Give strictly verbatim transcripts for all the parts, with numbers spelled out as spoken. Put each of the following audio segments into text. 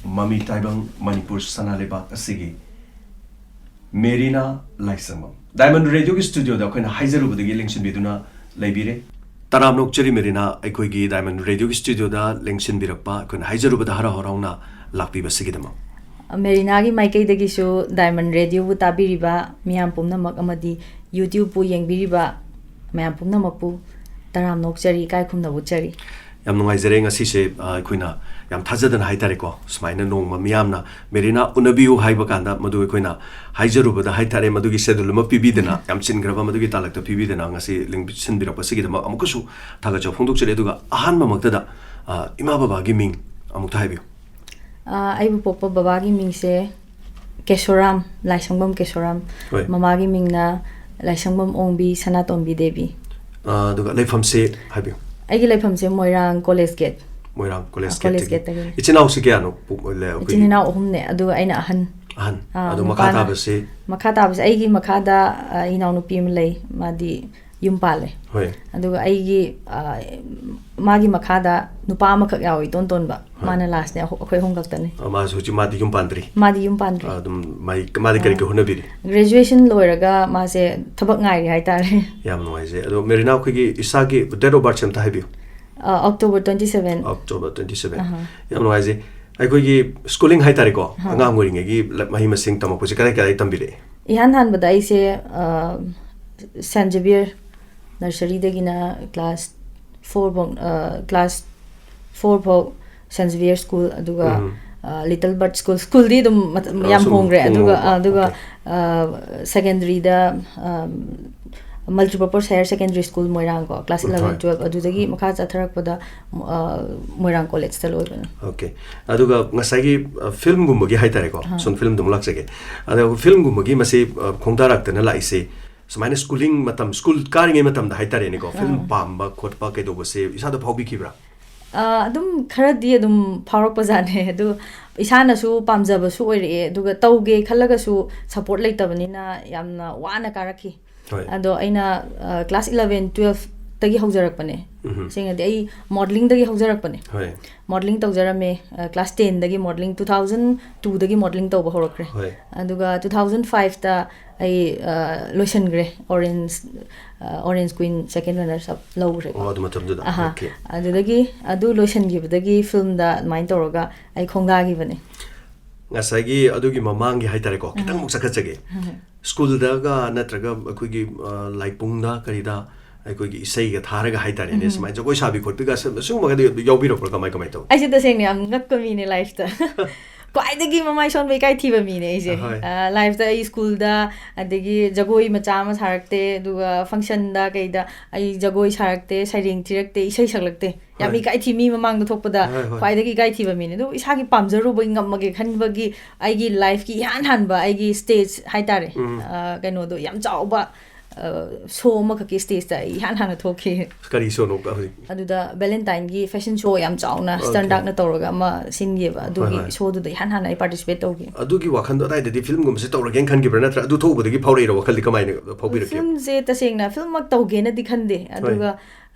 ꯃꯃꯤ ꯇꯥꯏꯕꯪ, ꯃꯅꯤꯄꯨꯔ ꯁꯅꯥ ꯂꯩꯕꯥꯛ ꯑꯁꯤꯒꯤ ꯃꯦꯔꯤꯅꯥ ꯂꯥꯏꯁ꯭ꯔꯝꯕꯝ꯫ ꯗꯥꯏꯃꯟ ꯔꯦꯗꯤꯑꯣꯒꯤ ꯁ꯭ꯇꯨꯗꯤꯑꯣꯗ ꯑꯩꯈꯣꯏꯅ ꯍꯥꯏꯖꯔꯨꯕꯗꯒꯤ ꯂꯦꯡꯁꯤꯟꯕꯤꯗꯨꯅ ꯂꯩꯕꯤꯔꯦ꯫ ꯇꯔꯥꯝꯅ ꯑꯣꯛꯆꯔꯤ ꯃꯦꯔꯤꯅꯥ, ꯑꯩꯈꯣꯏꯒꯤ ꯗꯥꯏꯃꯟ ꯔꯦꯗꯤꯑꯣꯒꯤ ꯁ꯭ꯇꯨꯗꯤꯑꯣꯗ ꯂꯦꯡꯁꯤꯟꯕꯤꯔꯛꯄ, ꯑꯩꯈꯣꯏꯅ ꯍꯥꯏꯖꯔꯨꯕꯗ ꯍꯔꯥꯎ ꯍꯔꯥꯎꯅ ꯂꯥꯛꯄꯤꯕꯁꯤꯒꯤꯗꯃꯛ꯫ ꯃꯦꯔꯤꯅꯥꯒꯤ ꯃꯥꯏꯀꯩꯗꯒꯤꯁꯨ ꯗꯥꯏꯃꯟ ꯔꯦꯗꯤꯑꯣꯕꯨ ꯇꯥꯕꯤꯔꯤꯕ ꯃꯤꯌꯥꯝ ꯄꯨꯝꯅꯃꯛ ꯑꯃꯗꯤ YouTubeꯄꯨ ꯌꯦꯡꯕꯤꯔꯤꯕ ꯃꯌꯥꯝ ꯄꯨꯝꯅꯃꯛꯄꯨ ꯇꯔꯥꯝꯅ ꯑꯣꯛꯆꯔꯤ, ꯏꯀꯥꯏ ꯈꯨꯝꯅꯕ ꯎꯠꯆꯔꯤ꯫ ꯌꯥꯝ ꯅꯨꯡꯉꯥꯏꯖꯔꯦ꯫ ꯉꯁꯤꯁꯦ, ꯑ, ꯑꯩꯈꯣꯏꯅ ꯌꯥꯝ ꯊꯥꯖꯗꯅ ꯍꯥꯏꯇꯥꯔꯦꯀꯣ, ꯁꯨꯃꯥꯏꯅ ꯅꯣꯡꯃ ꯃꯤꯌꯥꯝꯅ ꯃꯦꯔꯤꯅꯥ ꯎꯅꯕꯤꯌꯨ ꯍꯥꯏꯕ ꯀꯥꯟꯗ, ꯃꯗꯨ ꯑꯩꯈꯣꯏꯅ ꯍꯥꯏꯖꯔꯨꯕꯗ ꯍꯥꯏꯇꯥꯔꯦ, ꯃꯗꯨꯒꯤ ꯁꯦꯗꯨꯜ ꯑꯃ ꯄꯤꯕꯤꯗꯅ, ꯌꯥꯝ ꯆꯤꯟꯈ꯭ꯔꯕ ꯃꯗꯨꯒꯤ ꯇꯥꯂꯛꯇ ꯄꯤꯕꯤꯗꯅ ꯉꯁꯤ ꯂꯦꯡꯁꯤꯟꯕꯤꯔꯛꯄꯁꯤꯒꯤꯗꯃꯛ ꯑꯃꯨꯛꯀꯁꯨ ꯊꯥꯒꯠꯆꯕ ꯐꯣꯡꯗꯣꯛꯆꯔꯤ꯫ ꯑꯗꯨꯒ ꯑꯍꯥꯟꯕꯃꯛꯇꯗ, ꯑ, ꯏꯃꯥ ꯕꯕꯥꯒꯤ ꯃꯤꯡ ꯑꯃꯨꯛꯇ ꯍꯥꯏꯕꯤꯌꯨ꯫ ꯑ, ꯑꯩꯕꯨ ꯄꯣꯛꯄ ꯕꯕꯥꯒꯤ ꯃꯤꯡꯁꯦ ꯀꯦꯁꯣꯔꯥꯝ, ꯂꯥꯏꯁ꯭ꯔꯝꯕꯝ ꯀꯦꯁꯣꯔꯥꯝ꯫ ꯍꯣꯏ꯫ ꯃꯃꯥꯒꯤ ꯃꯤꯡꯅ ꯂꯥꯏꯁ꯭ꯔꯝꯕꯝ ꯑꯣꯡꯕꯤ ꯁꯅꯥꯇꯣꯝꯕꯤ ꯗꯦꯕꯤ꯫ ꯑ, ꯑꯗꯨꯒ ꯂꯩꯐꯝꯁꯦ ꯍꯥꯏꯕꯤꯌꯨ꯫ ꯑꯩꯒꯤ ꯂꯩꯐꯝꯁꯦ ꯃꯣꯏꯔꯥꯡ ꯀꯣꯂꯦꯖ ꯒꯦꯠ꯫ ꯃꯣꯏꯔꯥꯡ ꯀꯣꯂꯦꯖ ꯑ, ꯀꯣꯂꯦꯖ ꯒꯦꯠꯇꯒꯤ꯫ ꯒꯦꯠꯇꯒꯤꯅꯤ꯫ ꯏꯆꯤꯟ ꯏꯅꯥꯎꯁꯤ ꯀꯌꯥꯅꯣ ꯄꯣꯛ-, ꯂꯩ, ꯑꯩꯈꯣꯏꯒꯤ? ꯏꯆꯤꯟ ꯏꯅꯥꯎ ꯑꯍꯨꯝꯅꯦ, ꯑꯗꯨꯒ ꯑꯩꯅ ꯑꯍꯟ꯫ ꯑꯍꯟ꯫ ꯑ, ꯑꯗꯣ ꯃꯈꯥ ꯅꯨꯄꯥꯅ ꯇꯥꯕꯁꯤ? ꯃꯈꯥ ꯇꯥꯕꯁꯦ ꯑꯩꯒꯤ ꯃꯈꯥꯗ, ꯑ, ꯏꯅꯥꯎꯅꯨꯄꯤ ꯑꯃ ꯂꯩ, ꯃꯥꯗꯤ ꯌꯨꯝ ꯄꯥꯜꯂꯦ꯫ ꯍꯣꯏ꯫ ꯑꯗꯨꯒ ꯑꯩꯒꯤ, ꯑ, ꯃꯥꯒꯤ ꯃꯈꯥꯗ ꯅꯨꯄꯥ ꯑꯃꯈꯛ ꯌꯥꯎꯏ, ꯏꯇꯣꯟ ꯇꯣꯟꯕ꯫ ꯍꯣꯏ꯫ ꯃꯥꯅ ꯂꯥꯁꯅꯦ, ꯑꯩꯈꯣꯏ, ꯑꯩꯈꯣꯏ ꯑꯍꯨꯝ ꯈꯛꯇꯅꯤ꯫ ꯑ, ꯃꯥꯁꯨ ꯍꯧꯖꯤꯛ, ꯃꯥꯗꯤ ꯌꯨꯝ ꯄꯥꯟꯗ꯭ꯔꯤ? ꯃꯥꯗꯤ ꯌꯨꯝ ꯄꯥꯟꯗ꯭ꯔꯤ꯫ ꯑ, ꯑꯗꯨꯝ ꯃꯥꯏ, ꯃꯥꯗꯤ ꯀꯔꯤ ꯑ, ꯀꯔꯤ ꯍꯣꯠꯅꯕꯤꯔꯤ? Graduation ꯂꯣꯏꯔꯒ ꯃꯥꯁꯦ ꯊꯕꯛ ꯉꯥꯏꯔꯤ ꯍꯥꯏꯇꯥꯔꯦ꯫ ꯌꯥꯝ ꯅꯨꯡꯉꯥꯏꯖꯩ꯫ ꯑꯗꯣ ꯃꯦꯔꯤꯅꯥ, ꯑꯩꯈꯣꯏꯒꯤ ꯏꯁꯥꯒꯤ date of birthꯁꯦ ꯑꯝꯇ ꯍꯥꯏꯕꯤꯌꯨ꯫ ꯑ, October twenty seven꯫ October twenty seven꯫ ꯑꯍꯥ꯫ ꯌꯥꯝ ꯅꯨꯡꯉꯥꯏꯖꯩ꯫ ꯑꯩꯈꯣꯏꯒꯤ schooling ꯍꯥꯏꯇꯥꯔꯦꯀꯣ, ꯑꯍꯥ꯫ ꯑꯉꯥꯡ ꯑꯣꯏꯔꯤꯉꯩꯒꯤ ꯂ-, ꯃꯍꯩ ꯃꯁꯤꯡ ꯇꯝꯃꯛꯄꯁꯦ ꯀꯗꯥꯏ ꯀꯗꯥꯏ ꯇꯝꯕꯤꯔꯛꯏ? ꯏꯍꯥꯟ ꯍꯥꯟꯕꯗ ꯑꯩꯁꯦ, ꯑ, Saint Xavier nurseryꯗꯒꯤꯅ class four ꯐꯥꯎ, ꯑ, class four ꯐꯥꯎ Saint Xavier school, ꯑꯗꯨꯒ, ꯎꯝ꯫ ꯑ, Little Bird school, schoolꯗꯤ ꯑꯗꯨꯝ ꯃꯠ-, ꯑ, ꯌꯥꯝ ꯁꯨꯝ ꯍꯣꯡꯈ꯭ꯔꯦ, ꯑꯗꯨꯒ, ꯍꯣꯡꯉꯕ? ꯑ, ꯑꯗꯨꯒ, OK꯫ ꯑ, secondary ꯗ, ꯑ, Multipurpose Higher Secondary School ꯃꯣꯏꯔꯥꯡ ꯀꯣ, class ꯎꯝ, eleven, ꯍꯣꯏ꯫ Twelve, ꯑꯗꯨꯗꯒꯤ ꯎꯝ꯫ ꯃꯈꯥ ꯆꯠꯊꯔꯛꯄꯗ, ꯑ, ꯃꯣꯏꯔꯥꯡ ꯀꯣꯂꯦꯖꯇ ꯂꯣꯏꯕꯅꯦ꯫ OK꯫ ꯑꯗꯨꯒ ꯉꯁꯥꯏꯒꯤ, ꯑ, filmꯒꯨꯝꯕꯒꯤ ꯍꯥꯏꯇꯥꯔꯦꯀꯣ, ꯑꯥ꯫ ꯁꯨꯝ filmꯗ ꯑꯃꯨꯛ ꯂꯥꯛꯆꯒꯦ꯫ ꯑꯗꯣ filmꯒꯨꯝꯕꯒꯤ ꯃꯁꯤ, ꯑ, ꯈꯣꯡꯗꯥꯔꯛꯇꯅ ꯂꯥꯛꯏꯁꯦ, ꯁꯨꯃꯥꯏꯅ schooling ꯃꯇꯝ, school ꯀꯥꯔꯤꯉꯩ ꯃꯇꯝꯗ ꯍꯥꯏꯇꯥꯔꯦꯅꯦꯀꯣ, film ꯑꯥ꯫ ꯄꯥꯝꯕ ꯈꯣꯠꯄ ꯀꯩꯗꯧꯕꯁꯦ ꯏꯁꯥꯗ ꯐꯥꯎꯕꯤꯈꯤꯕ꯭ꯔꯥ? ꯑ, ꯑꯗꯨꯝ ꯈꯔꯗꯤ ꯑꯗꯨꯝ ꯐꯥꯎꯔꯛꯄꯖꯥꯠꯅꯦ꯫ ꯑꯗꯨ ꯏꯁꯥꯅꯁꯨ ꯄꯥꯝꯖꯕꯁꯨ ꯑꯣꯏꯔꯛꯑꯦ, ꯑꯗꯨꯒ ꯇꯧꯒꯦ ꯈꯜꯂꯒꯁꯨ support ꯂꯩꯇꯕꯅꯤꯅ ꯌꯥꯝꯅ ꯋꯥꯅ ꯀꯥꯔꯛꯈꯤ꯫ ꯍꯣꯏ꯫ ꯑꯗꯣ ꯑꯩꯅ, ꯑ, class eleven, twelve ꯇꯒꯤ ꯍꯧꯖꯔꯛꯄꯅꯦ꯫ ꯎꯝ꯫ ꯁꯦꯡꯅꯗꯤ ꯑꯩ ꯃꯣꯗꯂꯤꯡꯗꯒꯤ ꯍꯧꯖꯔꯛꯄꯅꯦ꯫ ꯍꯣꯏ꯫ ꯃꯣꯗꯂꯤꯡ ꯇꯧꯖꯔꯝꯃꯦ꯫ ꯑ, ꯀ꯭ꯂꯥꯁ ꯇꯦꯟꯗꯒꯤ ꯃꯣꯗꯂꯤꯡ, ꯇꯨ ꯊꯥꯎꯖꯟ ꯇꯨꯗꯒꯤ ꯃꯣꯗꯂꯤꯡ ꯇꯧꯕ ꯍꯧꯔꯛꯈ꯭ꯔꯦ꯫ ꯍꯣꯏ꯫ ꯑꯗꯨꯒ ꯇꯨ ꯊꯥꯎꯖꯟ ꯐꯥꯏꯚꯇ ꯑꯩ, ꯑ, ꯂꯣꯏꯁꯤꯟꯈ꯭ꯔꯦ꯫ ꯑꯣꯔꯦꯟꯖ, ꯑ, ꯑꯣꯔꯦꯟꯖ ꯀ꯭ꯋꯤꯟ ꯁꯦꯀꯦꯟ ꯔꯅꯔꯁ ꯑꯞ ꯂꯧꯈ꯭ꯔꯦ꯫ ꯑꯣ, ꯑꯗꯨ ꯃꯇꯝꯗꯨꯗ꯫ ꯑꯍꯥ꯫ ꯑꯣꯀꯦ꯫ ꯑꯗꯨꯗꯒꯤ, ꯑꯗꯨ ꯂꯣꯏꯁꯤꯟꯈꯤꯕꯗꯒꯤ ꯐꯤꯜꯝꯗ ꯑꯗꯨꯃꯥꯏꯅ ꯇꯧꯔꯒ ꯑꯩ ꯈꯣꯡꯗꯥꯈꯤꯕꯅꯦ꯫ ꯉꯁꯥꯏꯒꯤ ꯑꯗꯨꯒꯤ ꯃꯃꯥꯡꯒꯤ ꯍꯥꯏꯇꯥꯔꯦꯀꯣ, ꯈꯤꯇꯪ ꯎꯝ꯫ ꯑꯃꯨꯛ ꯆꯠꯈꯠꯆꯒꯦ꯫ ꯎꯝ꯫ ꯁ꯭ꯀꯨꯜꯗꯒ ꯅꯠꯇ꯭ꯔꯒ ꯑꯩꯈꯣꯏꯒꯤ, ꯑ, ꯂꯥꯏꯄꯨꯡꯗ ꯀꯔꯤꯗ ꯑꯩꯈꯣꯏꯒꯤ ꯏꯁꯩꯒ ꯊꯥꯔꯒ ꯍꯥꯏꯇꯥꯔꯦꯅꯦ, ꯎꯝ꯫ ꯁꯨꯃꯥꯏꯅ ꯖꯒꯣꯏ ꯁꯥꯕꯤ ꯈꯣꯠꯄꯤꯒ ꯁ-, ꯁꯤꯒꯨꯝꯕꯒꯗꯤ ꯌꯥꯎꯕꯤꯔꯛꯄ꯭ꯔꯥ? ꯀꯃꯥꯏ, ꯀꯃꯥꯏ ꯇꯧ? ꯑꯩꯁꯦ ꯇꯁꯦꯡꯅ ꯌꯥꯝ ꯉꯛꯄ ꯃꯤꯅꯦ ꯂꯥꯏꯐꯇ꯫ ꯈ꯭ꯋꯥꯏꯗꯒꯤ ꯃꯃꯥꯏ ꯁꯣꯟꯕ, ꯏꯀꯥꯏ ꯊꯤꯕ ꯃꯤꯅꯦ ꯑꯩꯁꯦ꯫ ꯑꯍꯣꯏ꯫ ꯑ, ꯂꯥꯏꯐꯇ ꯑꯩ ꯁ꯭ꯀꯨꯜꯗ, ꯑꯗꯒꯤ ꯖꯒꯣꯏ ꯃꯆꯥ ꯑꯃ ꯁꯥꯔꯛꯇꯦ, ꯑꯗꯨꯒ ꯐꯪꯁꯟꯗ ꯀꯩꯗ ꯑꯩ ꯖꯒꯣꯏ ꯁꯥꯔꯛꯇꯦ, ꯁꯩꯔꯦꯡ ꯊꯤꯔꯛꯇꯦ, ꯏꯁꯩ ꯁꯛꯂꯛꯇꯦ꯫ ꯌꯥꯝ ꯍꯣꯏ꯫ ꯏꯀꯥꯏ ꯊꯤ, ꯃꯤ ꯃꯃꯥꯡꯗ ꯊꯣꯛꯄꯗ ꯍꯣꯏ, ꯍꯣꯏ꯫ ꯈ꯭ꯋꯥꯏꯗꯒꯤ ꯏꯀꯥꯏ ꯊꯤꯕ ꯃꯤꯅꯦ꯫ ꯑꯗꯨꯕꯨ ꯏꯁꯥꯒꯤ ꯄꯥꯝꯖꯔꯨꯕꯒꯤ, ꯉꯝꯃꯒꯦ ꯈꯟꯕꯒꯤ ꯑꯩꯒꯤ ꯂꯥꯏꯐꯀꯤ ꯏꯍꯥꯟ ꯍꯥꯟꯕ ꯑꯩꯒꯤ ꯁ꯭ꯇꯦꯖ ꯍꯥꯏꯇꯥꯔꯦ꯫ ꯎꯝ꯫ ꯑ, ꯀꯩꯅꯣꯗꯣ ꯌꯥꯝ ꯆꯥꯎꯕ, ꯑ, ꯁꯣ ꯑꯃꯈꯛꯀꯤ ꯁ꯭ꯇꯦꯖꯇ ꯑꯩ ꯏꯍꯥꯟ ꯍꯥꯟꯅ ꯊꯣꯛꯈꯤ꯫ ꯀꯔꯤ ꯁꯣꯅꯣ ꯍꯧꯖꯤꯛ? ꯑꯗꯨꯗ ꯚꯦꯂꯦꯟꯇꯥꯏꯟꯒꯤ ꯐꯦꯁꯟ ꯁꯣ ꯌꯥꯝ ꯆꯥꯎꯅ ꯑꯣꯀꯦ꯫ ꯁ꯭ꯇꯟꯗꯥꯛꯅ ꯇꯧꯔꯒ ꯑꯃ ꯁꯤꯟꯈꯤꯕ, ꯑꯗꯨꯒꯤ ꯍꯣꯏ, ꯍꯣꯏ꯫ ꯁꯣꯗꯨꯗ ꯏꯍꯥꯟ ꯍꯥꯟꯅ ꯑꯩ ꯄꯥꯔꯇꯤꯁꯤꯄꯦꯠ ꯇꯧꯈꯤ꯫ ꯑꯗꯨꯒꯤ ꯋꯥꯈꯟꯗꯣ ꯑꯗꯥꯏꯗꯗꯤ ꯐꯤꯂꯝꯒꯨꯝꯕꯁꯦ ꯇꯧꯔꯒꯦꯅ ꯈꯟꯈꯤꯕ꯭ꯔꯥ, ꯅꯠꯇ꯭ꯔ ꯑꯗꯨ ꯊꯣꯛꯎꯕꯗꯒꯤ ꯐꯥꯎꯔꯛꯏꯔꯣ? ꯋꯥꯈꯜꯗꯤ ꯀꯃꯥꯏꯅ ꯐꯥꯎꯕꯤꯔꯛꯀꯦ? ꯐꯤꯂꯝꯁꯦ ꯇꯁꯦꯡꯅ ꯐꯤꯂꯝꯃꯛ ꯇꯧꯒꯦꯅꯗꯤ ꯈꯟꯗꯦ, ꯍꯣꯏ꯫ ꯑꯗꯨꯒ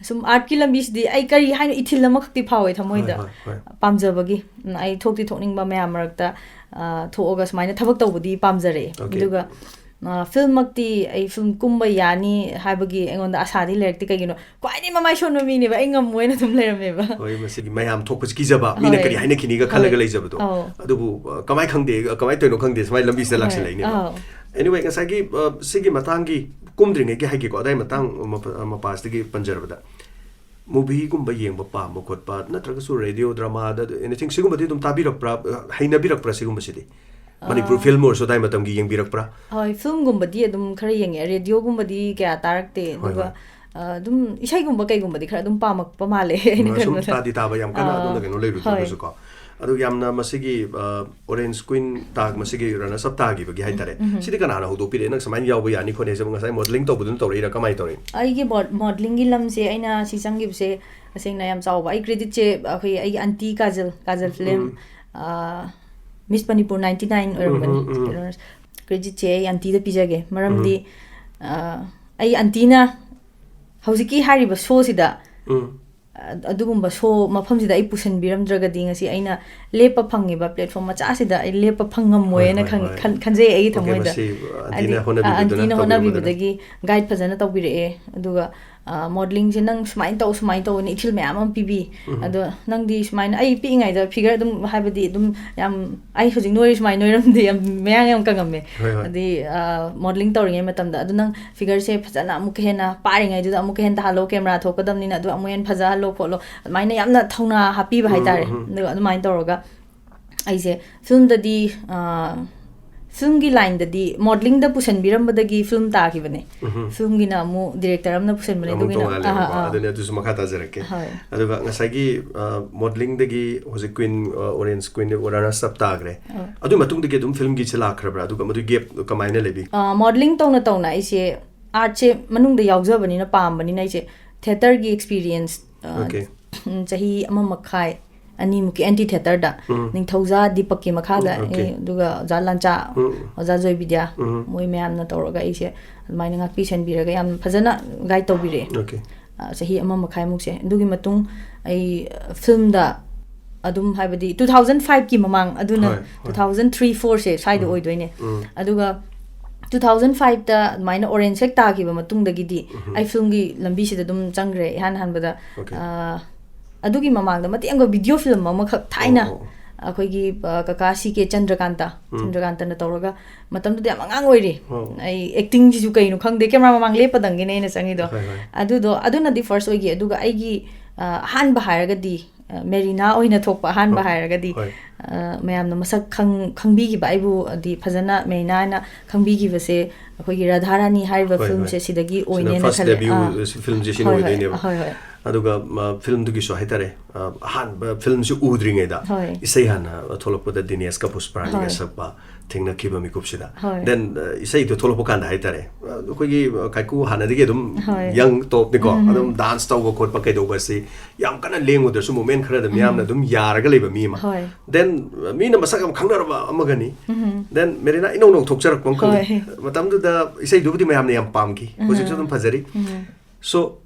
ꯁꯨꯝ ꯑꯥꯔꯠꯀꯤ ꯂꯝꯕꯤꯁꯤꯗꯤ ꯑꯩ ꯀꯔꯤ ꯍꯥꯏꯅꯣ, ꯏꯊꯤꯜ ꯑꯃꯈꯛꯇꯤ ꯐꯥꯎꯋꯦ ꯊꯃꯣꯏꯗ꯫ ꯍꯣꯏ, ꯍꯣꯏ, ꯍꯣꯏ꯫ ꯄꯥꯝꯖꯕꯒꯤ꯫ ꯎꯝ, ꯑꯩ ꯊꯣꯛꯇꯤ ꯊꯣꯛꯅꯤꯡꯕ ꯃꯌꯥꯝ ꯃꯔꯛꯇ, ꯑ, ꯊꯣꯛꯑꯒ ꯁꯨꯃꯥꯏꯅ ꯊꯕꯛ ꯇꯧꯕꯗꯤ ꯄꯥꯝꯖꯔꯛꯑꯦ꯫ ꯑꯣꯀꯦ꯫ ꯑꯗꯨꯒ, ꯑ, ꯐꯤꯂꯝꯃꯛꯇꯤ ꯑꯩ ꯐꯤꯂꯝ ꯀꯨꯝꯕ ꯌꯥꯅꯤ ꯍꯥꯏꯕꯒꯤ ꯑꯩꯉꯣꯟꯗ ꯑꯁꯥꯗꯤ ꯂꯩꯔꯛꯇꯦ꯫ ꯀꯩꯒꯤꯅꯣ? ꯈ꯭ꯋꯥꯏꯗꯒꯤ ꯃꯃꯥꯏ ꯁꯣꯟꯕ ꯃꯤꯅꯦꯕ, ꯑꯩ ꯉꯝꯃꯣꯏꯅ ꯑꯗꯨꯝ ꯂꯩꯔꯝꯃꯦꯕ꯫ ꯍꯣꯏ, ꯃꯁꯤꯒꯤ ꯃꯌꯥꯝ ꯊꯣꯛꯄꯁꯤ ꯀꯤꯖꯕ, ꯃꯤꯅ ꯍꯣꯏ꯫ ꯀꯔꯤ ꯍꯥꯏꯅꯈꯤꯅꯤꯒ ꯈꯜꯂꯒ ꯍꯣꯏ꯫ ꯂꯩꯖꯕꯗꯣ꯫ ꯑꯧ꯫ ꯑꯗꯨꯕꯨ, ꯑ, ꯀꯃꯥꯏ ꯈꯪꯗꯦ, ꯀꯃꯥꯏ ꯇꯧꯔꯤꯅꯣ ꯈꯪꯗꯦ, ꯁꯨꯃꯥꯏꯅ ꯂꯝꯕꯤꯁꯤꯗ ꯍꯣꯏ꯫ ꯂꯥꯛꯁꯤꯜꯂꯛꯏꯅꯦꯕ꯫ ꯑꯧ꯫ Anyway, ꯉꯁꯥꯏꯒꯤ, ꯑ, ꯁꯤꯒꯤ ꯃꯇꯥꯡꯒꯤ ꯀꯨꯝꯗ꯭ꯔꯤꯉꯩꯒꯤ ꯍꯥꯏꯒꯦꯀꯣ, ꯑꯗꯥꯏ ꯃꯇꯥꯡ ꯃꯄ-, ꯃꯄꯥꯁꯤꯗꯒꯤ ꯄꯟꯖꯔꯕꯗ, movieꯒꯨꯝꯕ ꯌꯦꯡꯕ ꯄꯥꯝꯕ ꯈꯣꯠꯄ, ꯅꯠꯇ꯭ꯔꯒꯁꯨ radio dramaꯗ, anything, ꯁꯤꯒꯨꯝꯕꯗꯤ ꯑꯗꯨꯝ ꯇꯥꯕꯤꯔꯛꯄ꯭ꯔꯥ, ꯍꯩꯅꯕꯤꯔꯛꯄ꯭ꯔꯥ ꯁꯤꯒꯨꯝꯕꯁꯤꯗꯤ? ꯃꯅꯤꯄꯨꯔ ꯑꯥ꯫ ꯐꯤꯂꯝ ꯑꯣꯏꯔꯁꯨ ꯑꯗꯥꯏ ꯃꯇꯝꯒꯤ ꯌꯦꯡꯕꯤꯔꯛꯄ꯭ꯔꯥ? ꯍꯣꯏ, ꯐꯤꯂꯝꯒꯨꯝꯕꯗꯤ ꯑꯗꯨꯝ ꯈꯔ ꯌꯦꯡꯉꯦ, radioꯒꯨꯝꯕꯗꯤ ꯀꯌꯥ ꯇꯥꯔꯛꯇꯦ꯫ ꯍꯣꯏ, ꯑꯗꯨꯒ, ꯍꯣꯏ꯫ ꯑ, ꯑꯗꯨꯝ ꯏꯁꯩꯒꯨꯝꯕ ꯀꯩꯒꯨꯝꯕꯗꯤ ꯈꯔ ꯑꯗꯨꯝ ꯄꯥꯝꯃꯛꯄ ꯃꯥꯜꯂꯦ, ꯑꯩꯅ ꯁꯨꯝ ꯈꯟꯕꯗ꯫ ꯇꯥꯗꯤ ꯇꯥꯕ, ꯌꯥꯝ ꯀꯟꯅ ꯑꯥ, ꯑꯗꯣꯝꯗ ꯀꯩꯅꯣ ꯍꯣꯏ꯫ ꯂꯩꯔꯨꯗ꯭ꯔꯒꯁꯨꯀꯣ꯫ ꯑꯗꯨ ꯌꯥꯝꯅ ꯃꯁꯤꯒꯤ, ꯑ, Orange Queen ꯇꯥꯛ, ꯃꯁꯤꯒꯤ runners up ꯇꯥꯈꯤꯕꯒꯤ ꯍꯥꯏꯇꯥꯔꯦ꯫ ꯎꯝ꯫ ꯁꯤꯗꯤ ꯀꯅꯥꯅ ꯍꯧꯗꯣꯛꯄꯤꯔꯛꯑꯦ? ꯅꯪ ꯁꯨꯃꯥꯏꯅ ꯌꯥꯎꯕ ꯌꯥꯅꯤ ꯈꯣꯠꯅꯤ ꯍꯥꯏꯁꯦ, ꯉꯁꯥꯏ modelling ꯇꯧꯕꯗꯨꯅ ꯇꯧꯔꯛꯏꯔꯥ? ꯀꯃꯥꯏꯅ ꯇꯧꯔꯛꯏ? ꯑꯩꯒꯤ ꯃꯣ-, modelingꯒꯤ ꯂꯝꯁꯦ ꯑꯩꯅ ꯁꯤ ꯆꯪꯈꯤꯕꯁꯦ ꯇꯁꯦꯡꯅ ꯌꯥꯝ ꯆꯥꯎꯕ꯫ ꯑꯩ creditꯁꯦ ꯑꯩꯈꯣꯏ, ꯑꯩꯒꯤ aunty ꯀꯥꯖꯜ, ꯀꯥꯖꯜ film, ꯎꯝ꯫ ꯑ, Miss Manipur ninety nine ꯑꯣꯏꯔꯝꯒꯅꯤ꯫ ꯎꯝ, ꯎꯝ, ꯎꯝ꯫ Creditꯁꯦ ꯑꯩ auntꯗ ꯄꯤꯖꯒꯦ꯫ ꯃꯔꯝꯗꯤ, ꯎꯝ꯫ ꯑ, ꯑꯩ auntꯅ ꯍꯧꯖꯤꯛꯀꯤ ꯍꯥꯏꯔꯤꯕ ꯁꯣꯁꯤꯗ ꯎꯝ ꯑ- ꯑꯗꯨꯒꯨꯝꯕ ꯁꯣ ꯃꯐꯝꯁꯤꯗ ꯑꯩ ꯄꯨꯁꯤꯟꯕꯤꯔꯝꯗ꯭ꯔꯒꯗꯤ ꯉꯁꯤ ꯑꯩꯅ ꯂꯦꯞꯄ ꯐꯪꯉꯤꯕ ꯄ꯭ꯂꯦꯠꯐꯣꯝ ꯃꯆꯥꯁꯤꯗ ꯑꯩ ꯂꯦꯞꯄ ꯐꯪꯉꯝꯃꯣꯏꯅ ꯍꯣꯏ, ꯈꯪ- ꯍꯣꯏ. ꯈꯟ- ꯈꯟꯖꯩ ꯑꯩꯒꯤ Okay, ꯊꯃꯣꯏꯗ ꯃꯁꯤ ꯍꯥꯏꯗꯤ ꯑꯟꯇꯤꯅ ꯑ- ꯍꯣꯠꯅꯕꯤꯕꯗꯨꯅ ꯑꯟꯇꯤꯅ ꯇꯧꯕꯤꯔꯝꯕꯗꯨꯅ. ꯍꯣꯠꯅꯕꯤꯕꯗꯒꯤ ꯒꯥꯏꯗ ꯐꯖꯅ ꯇꯧꯕꯤꯔꯛꯑꯦ꯫ ꯑꯗꯨꯒ ꯃꯣꯗꯂꯤꯡꯁꯦ ꯅꯪ ꯁꯨꯃꯥꯏꯅ ꯇꯧ ꯁꯨꯃꯥꯏꯅ ꯇꯧꯅ ꯏꯊꯤꯜ ꯃꯌꯥꯝ ꯑꯃ ꯄꯤꯕꯤ꯫ ꯎꯝ. ꯑꯗꯣ ꯅꯪꯗꯤ ꯁꯨꯃꯥꯏꯅ ꯑꯩ ꯄꯤꯛꯏꯉꯩꯗ ꯐꯤꯒꯔ ꯑꯗꯨꯝ ꯍꯥꯏꯕꯗꯤ ꯑꯗꯨꯝ ꯌꯥꯝ ꯑꯩ ꯍꯧꯖꯤꯛ ꯅꯣꯏꯔꯤ ꯁꯨꯃꯥꯏꯅ ꯅꯣꯏꯔꯝꯗꯦ, ꯌꯥꯝ ꯃꯌꯥꯡ ꯌꯥꯝ ꯀꯪꯉꯝꯃꯦ꯫ ꯍꯣꯏ, ꯍꯣꯏ. ꯑꯗꯩ ꯃꯣꯗꯂꯤꯡ ꯇꯧꯔꯤꯉꯩ ꯃꯇꯝꯗ ꯑꯗꯨ ꯅꯪ ꯐꯤꯒꯔꯁꯦ ꯐꯖꯅ ꯑꯃꯨꯛꯀ ꯍꯦꯟꯅ ꯄꯥꯔꯤꯉꯩꯗꯨꯗ ꯑꯃꯨꯛꯀ ꯍꯦꯟꯅ ꯇꯥꯍꯜꯂꯣ, ꯀꯦꯃꯦꯔꯥ ꯊꯣꯛꯀꯗꯕꯅꯤꯅ ꯑꯗꯨ ꯑꯃꯨꯛ ꯍꯦꯟꯅ ꯐꯖꯍꯜꯂꯣ ꯈꯣꯠꯂꯣ ꯑꯗꯨꯃꯥꯏꯅ ꯌꯥꯝꯅ ꯊꯧꯅꯥ ꯍꯥꯞꯄꯤꯕ ꯎꯝ, ꯍꯥꯏꯇꯥꯔꯦ꯫ ꯎꯝ. ꯑꯗꯨꯒ ꯑꯗꯨꯃꯥꯏꯅ ꯇꯧꯔꯒ ꯑꯩꯁꯦ ꯐꯤꯂꯝꯗꯗꯤ ꯐꯤꯂꯝꯒꯤ ꯂꯥꯏꯟꯗꯗꯤ ꯃꯣꯗꯂꯤꯡꯗ ꯄꯨꯁꯟꯕꯤꯔꯝꯕꯗꯒꯤ ꯐꯤꯂꯝ ꯇꯥꯈꯤꯕꯅꯦ꯫ ꯎꯝ. ꯐꯤꯂꯝꯒꯤꯅ ꯑꯃꯨꯛ ꯗꯤꯔꯦꯛꯇꯔ ꯑꯃꯅ ꯄꯨꯁꯟꯕꯅꯦ꯫ ꯑꯃꯨꯛ ꯑꯗꯨꯒꯤꯅ ꯇꯣꯉꯥꯜꯂꯦꯕꯀꯣ. ꯑꯥ, ꯑꯥ. ꯑꯗꯨꯅꯤ, ꯑꯗꯨꯁꯨ ꯃꯈꯥ ꯇꯥꯖꯔꯛꯀꯦ. ꯍꯣꯏ. ꯑꯗꯨꯒ ꯉꯁꯥꯏꯒꯤ ꯃꯣꯗꯂꯤꯡꯗꯒꯤ ꯍꯧꯖꯤꯛ queen, orange queen runners up ꯇꯥꯈ꯭ꯔꯦ. ꯍꯣꯏ. ꯑꯗꯨꯒꯤ ꯃꯇꯨꯡꯗꯒꯤ ꯑꯗꯨꯝ ꯐꯤꯂꯝꯒꯤꯁꯦ ꯂꯥꯛꯈ꯭ꯔꯕ꯭ꯔꯥ? ꯑꯗꯨꯒ ꯃꯗꯨꯒꯤ ꯒꯦꯞ ꯀꯃꯥꯏꯅ ꯂꯩꯕꯤ? ꯃꯣꯗꯂꯤꯡ ꯇꯧꯅ ꯇꯧꯅ ꯑꯩꯁꯦ ꯑꯥꯔꯠꯁꯦ ꯃꯅꯨꯡꯗ ꯌꯥꯎꯖꯕꯅꯤꯅ ꯄꯥꯝꯕꯅꯤꯅ ꯑꯩꯁꯦ ꯊꯤꯌꯦꯇꯔꯒꯤ ꯑꯦꯛꯁꯄꯤꯔꯤꯌꯦꯟꯁ Okay. ꯆꯍꯤ ꯑꯃ ꯃꯈꯥꯏ ꯑꯅꯤꯃꯨꯛꯀꯤ ꯑꯦꯟꯇꯤ ꯊꯤꯌꯦꯇꯔꯗ ꯎꯝ. ꯅꯤꯡꯊꯧꯖꯥ ꯗꯤꯄꯛꯀꯤ ꯃꯈꯥꯗ ꯎꯝ, okay. ꯑꯩ, ꯑꯗꯨꯒ ꯑꯣꯖꯥ ꯂꯥꯟꯆꯥ, ꯎꯝ. ꯑꯣꯖꯥ ꯖꯣꯏꯕꯤꯗ꯭ꯌꯥ, ꯎꯝ. ꯃꯣꯏ ꯃꯌꯥꯝꯅ ꯇꯧꯔꯒ ꯑꯩꯁꯦ ꯑꯗꯨꯃꯥꯏꯅ ꯉꯥꯛꯄꯤ ꯁꯦꯟꯕꯤꯔꯒ ꯌꯥꯝ ꯐꯖꯅ ꯒꯥꯏꯗ ꯇꯧꯕꯤꯔꯛꯑꯦ꯫ Okay. ꯑ, ꯆꯍꯤ ꯑꯃ ꯃꯈꯥꯏꯃꯨꯛꯁꯦ꯫ ꯑꯗꯨꯒꯤ ꯃꯇꯨꯡ ꯑꯩ ꯐꯤꯂꯝꯗ ꯑꯗꯨꯝ ꯍꯥꯏꯕꯗꯤ two thousand five ꯀꯤ ꯃꯃꯥꯡ ꯑꯗꯨꯅ ꯍꯣꯏ, ꯍꯣꯏ. two thousand three four ꯁꯦ ꯁ꯭ꯋꯥꯏꯗ ꯑꯣꯏꯗꯣꯏꯅꯦ꯫ ꯎꯝ. ꯑꯗꯨꯒ two thousand five ꯇ ꯑꯗꯨꯃꯥꯏꯅ ꯑꯣꯔꯦꯟꯖ ꯍꯦꯛ ꯇꯥꯈꯤꯕ ꯃꯇꯨꯡꯗꯒꯤꯗꯤ ꯑꯩ ꯐꯤꯂꯝꯒꯤ ꯂꯝꯕꯤꯁꯤꯗ ꯑꯗꯨꯝ ꯆꯪꯈ꯭ꯔꯦ꯫ ꯏꯍꯥꯟ ꯍꯥꯟꯕꯗ Okay. ꯑ, ꯑꯗꯨꯒꯤ ꯃꯃꯥꯡꯗ ꯃꯇꯦꯛ ꯑꯃꯒ ꯚꯤꯗꯤꯑꯣ ꯐꯤꯂꯝ ꯑꯃꯈꯛ ꯊꯥꯏꯅ ꯑꯣ, ꯑꯣ. ꯑꯩꯈꯣꯏꯒꯤ ꯑ, ꯀꯀꯥ ꯁꯤ ꯀꯦ ꯆꯟꯗ꯭ꯔꯀꯥꯟꯇ, ꯆꯟꯗ꯭ꯔꯀꯥꯟꯇꯅ ꯇꯧꯔꯒ ꯃꯇꯝꯗꯨꯗ ꯌꯥꯝ ꯑꯉꯥꯡ ꯑꯣꯏꯔꯤ꯫ ꯑꯣ. ꯑꯩ ꯑꯦꯛꯇꯤꯡꯁꯤꯁꯨ ꯀꯩꯅꯣ ꯈꯪꯗꯦ, ꯀꯦꯃꯦꯔꯥ ꯃꯃꯥꯡ ꯂꯦꯞꯄꯗꯪꯒꯤꯅꯦ ꯑꯩꯅ ꯆꯪꯉꯤꯗꯣ꯫ ꯍꯣꯏ, ꯍꯣꯏ. ꯑꯗꯨꯗꯣ ꯑꯗꯨꯅꯗꯤ ꯐꯥꯔꯁ ꯑꯣꯏꯈꯤ꯫ ꯑꯗꯨꯒ ꯑꯩꯒꯤ ꯑ, ꯑꯍꯥꯟꯕ ꯍꯥꯏꯔꯒꯗꯤ ꯑ, ꯃꯦꯔꯤꯅꯥ ꯑꯣꯏꯅ ꯊꯣꯛꯄ ꯑꯍꯥꯟꯕ ꯍꯣꯏ. ꯍꯥꯏꯔꯒꯗꯤ ꯍꯣꯏ. ꯑ, ꯃꯌꯥꯝꯅ ꯃꯁꯛ ꯈꯪ- ꯈꯪꯕꯤꯈꯤꯕ ꯑꯩꯕꯨ ꯍꯥꯏꯗꯤ ꯐꯖꯅ ꯃꯦꯔꯤꯅꯥ ꯍꯥꯏꯅ ꯈꯪꯕꯤꯈꯤꯕꯁꯦ ꯑꯩꯈꯣꯏꯒꯤ ꯔꯥꯙꯥ ꯔꯥꯅꯤ ꯍꯥꯏꯔꯤꯕ ꯍꯣꯏ, ꯐꯤꯂꯝꯁꯦ ꯍꯣꯏ. ꯁꯤꯗꯒꯤ ꯁꯤꯅ ꯑꯣꯏꯅꯦꯅ first ꯈꯜꯂꯦ꯫ debut ꯑꯥ. ꯐꯤꯂꯝꯁꯦ ꯁꯤꯅ ꯍꯣꯏ, ꯍꯣꯏ. ꯑꯣꯏꯗꯣꯏꯅꯦꯕ. ꯍꯣꯏ, ꯍꯣꯏ. ꯑꯗꯨꯒ ꯃ, ꯐꯤꯂꯝꯗꯨꯒꯤꯁꯨ ꯍꯥꯏꯇꯥꯔꯦ, ꯑ, ꯑꯍꯥꯟꯕ ꯐꯤꯂꯝꯁꯤ ꯎꯗ꯭ꯔꯤꯉꯩꯗ ꯍꯣꯏ. ꯏꯁꯩ ꯍꯥꯟꯅ ꯊꯣꯛꯂꯛꯄꯗ ꯗꯤꯅꯦꯁꯀ ꯄꯨꯁꯄꯔꯥꯅꯤꯒ ꯍꯣꯏ. ꯁꯛꯄ ꯊꯦꯡꯅꯈꯤꯕ ꯃꯤꯀꯨꯞꯁꯤꯗ. ꯍꯣꯏ. Then, ꯑ, ꯏꯁꯩꯗꯣ ꯊꯣꯛꯂꯛꯄ ꯀꯥꯟꯗ ꯍꯥꯏꯇꯥꯔꯦ, ꯑ, ꯑꯩꯈꯣꯏꯒꯤ, ꯑ, ꯀꯥꯏꯀꯨ ꯍꯥꯟꯅꯗꯒꯤ ꯑꯗꯨꯝ ꯍꯣꯏ. ꯌꯪ ꯇꯣꯞꯅꯤꯀꯣ. ꯑꯗꯨꯝ ꯗꯥꯟꯁ ꯇꯧꯕ ꯈꯣꯠꯄ ꯀꯩꯗꯧꯕꯁꯤ ꯌꯥꯝ ꯀꯟꯅ ꯂꯦꯡꯉꯨꯗ꯭ꯔꯁꯨ ꯃꯨꯞꯃꯦꯟ ꯈꯔ ꯑꯗꯨꯝ ꯃꯤꯌꯥꯝꯅ ꯑꯗꯨꯝ ꯌꯥꯔꯒ ꯂꯩꯕ ꯃꯤ ꯑꯃ. ꯍꯣꯏ. Then, ꯑ, ꯃꯤꯅ ꯃꯁꯛ ꯌꯥꯝ ꯈꯪꯅꯔꯕ ꯑꯃꯒꯅꯤ. Then ꯃꯦꯔꯤꯅꯥ ꯏꯅꯧ ꯅꯧ ꯊꯣꯛꯆꯔꯛꯄ ꯑꯃꯈꯛꯅꯤ. ꯍꯣꯏ. ꯃꯇꯝꯗꯨꯗ ꯏꯁꯩꯗꯨꯕꯨꯗꯤ ꯃꯌꯥꯝꯅ ꯌꯥꯝ ꯄꯥꯝꯈꯤ, ꯍꯧꯖꯤꯛꯁꯨ ꯑꯗꯨꯝ ꯐꯖꯔꯤ. So,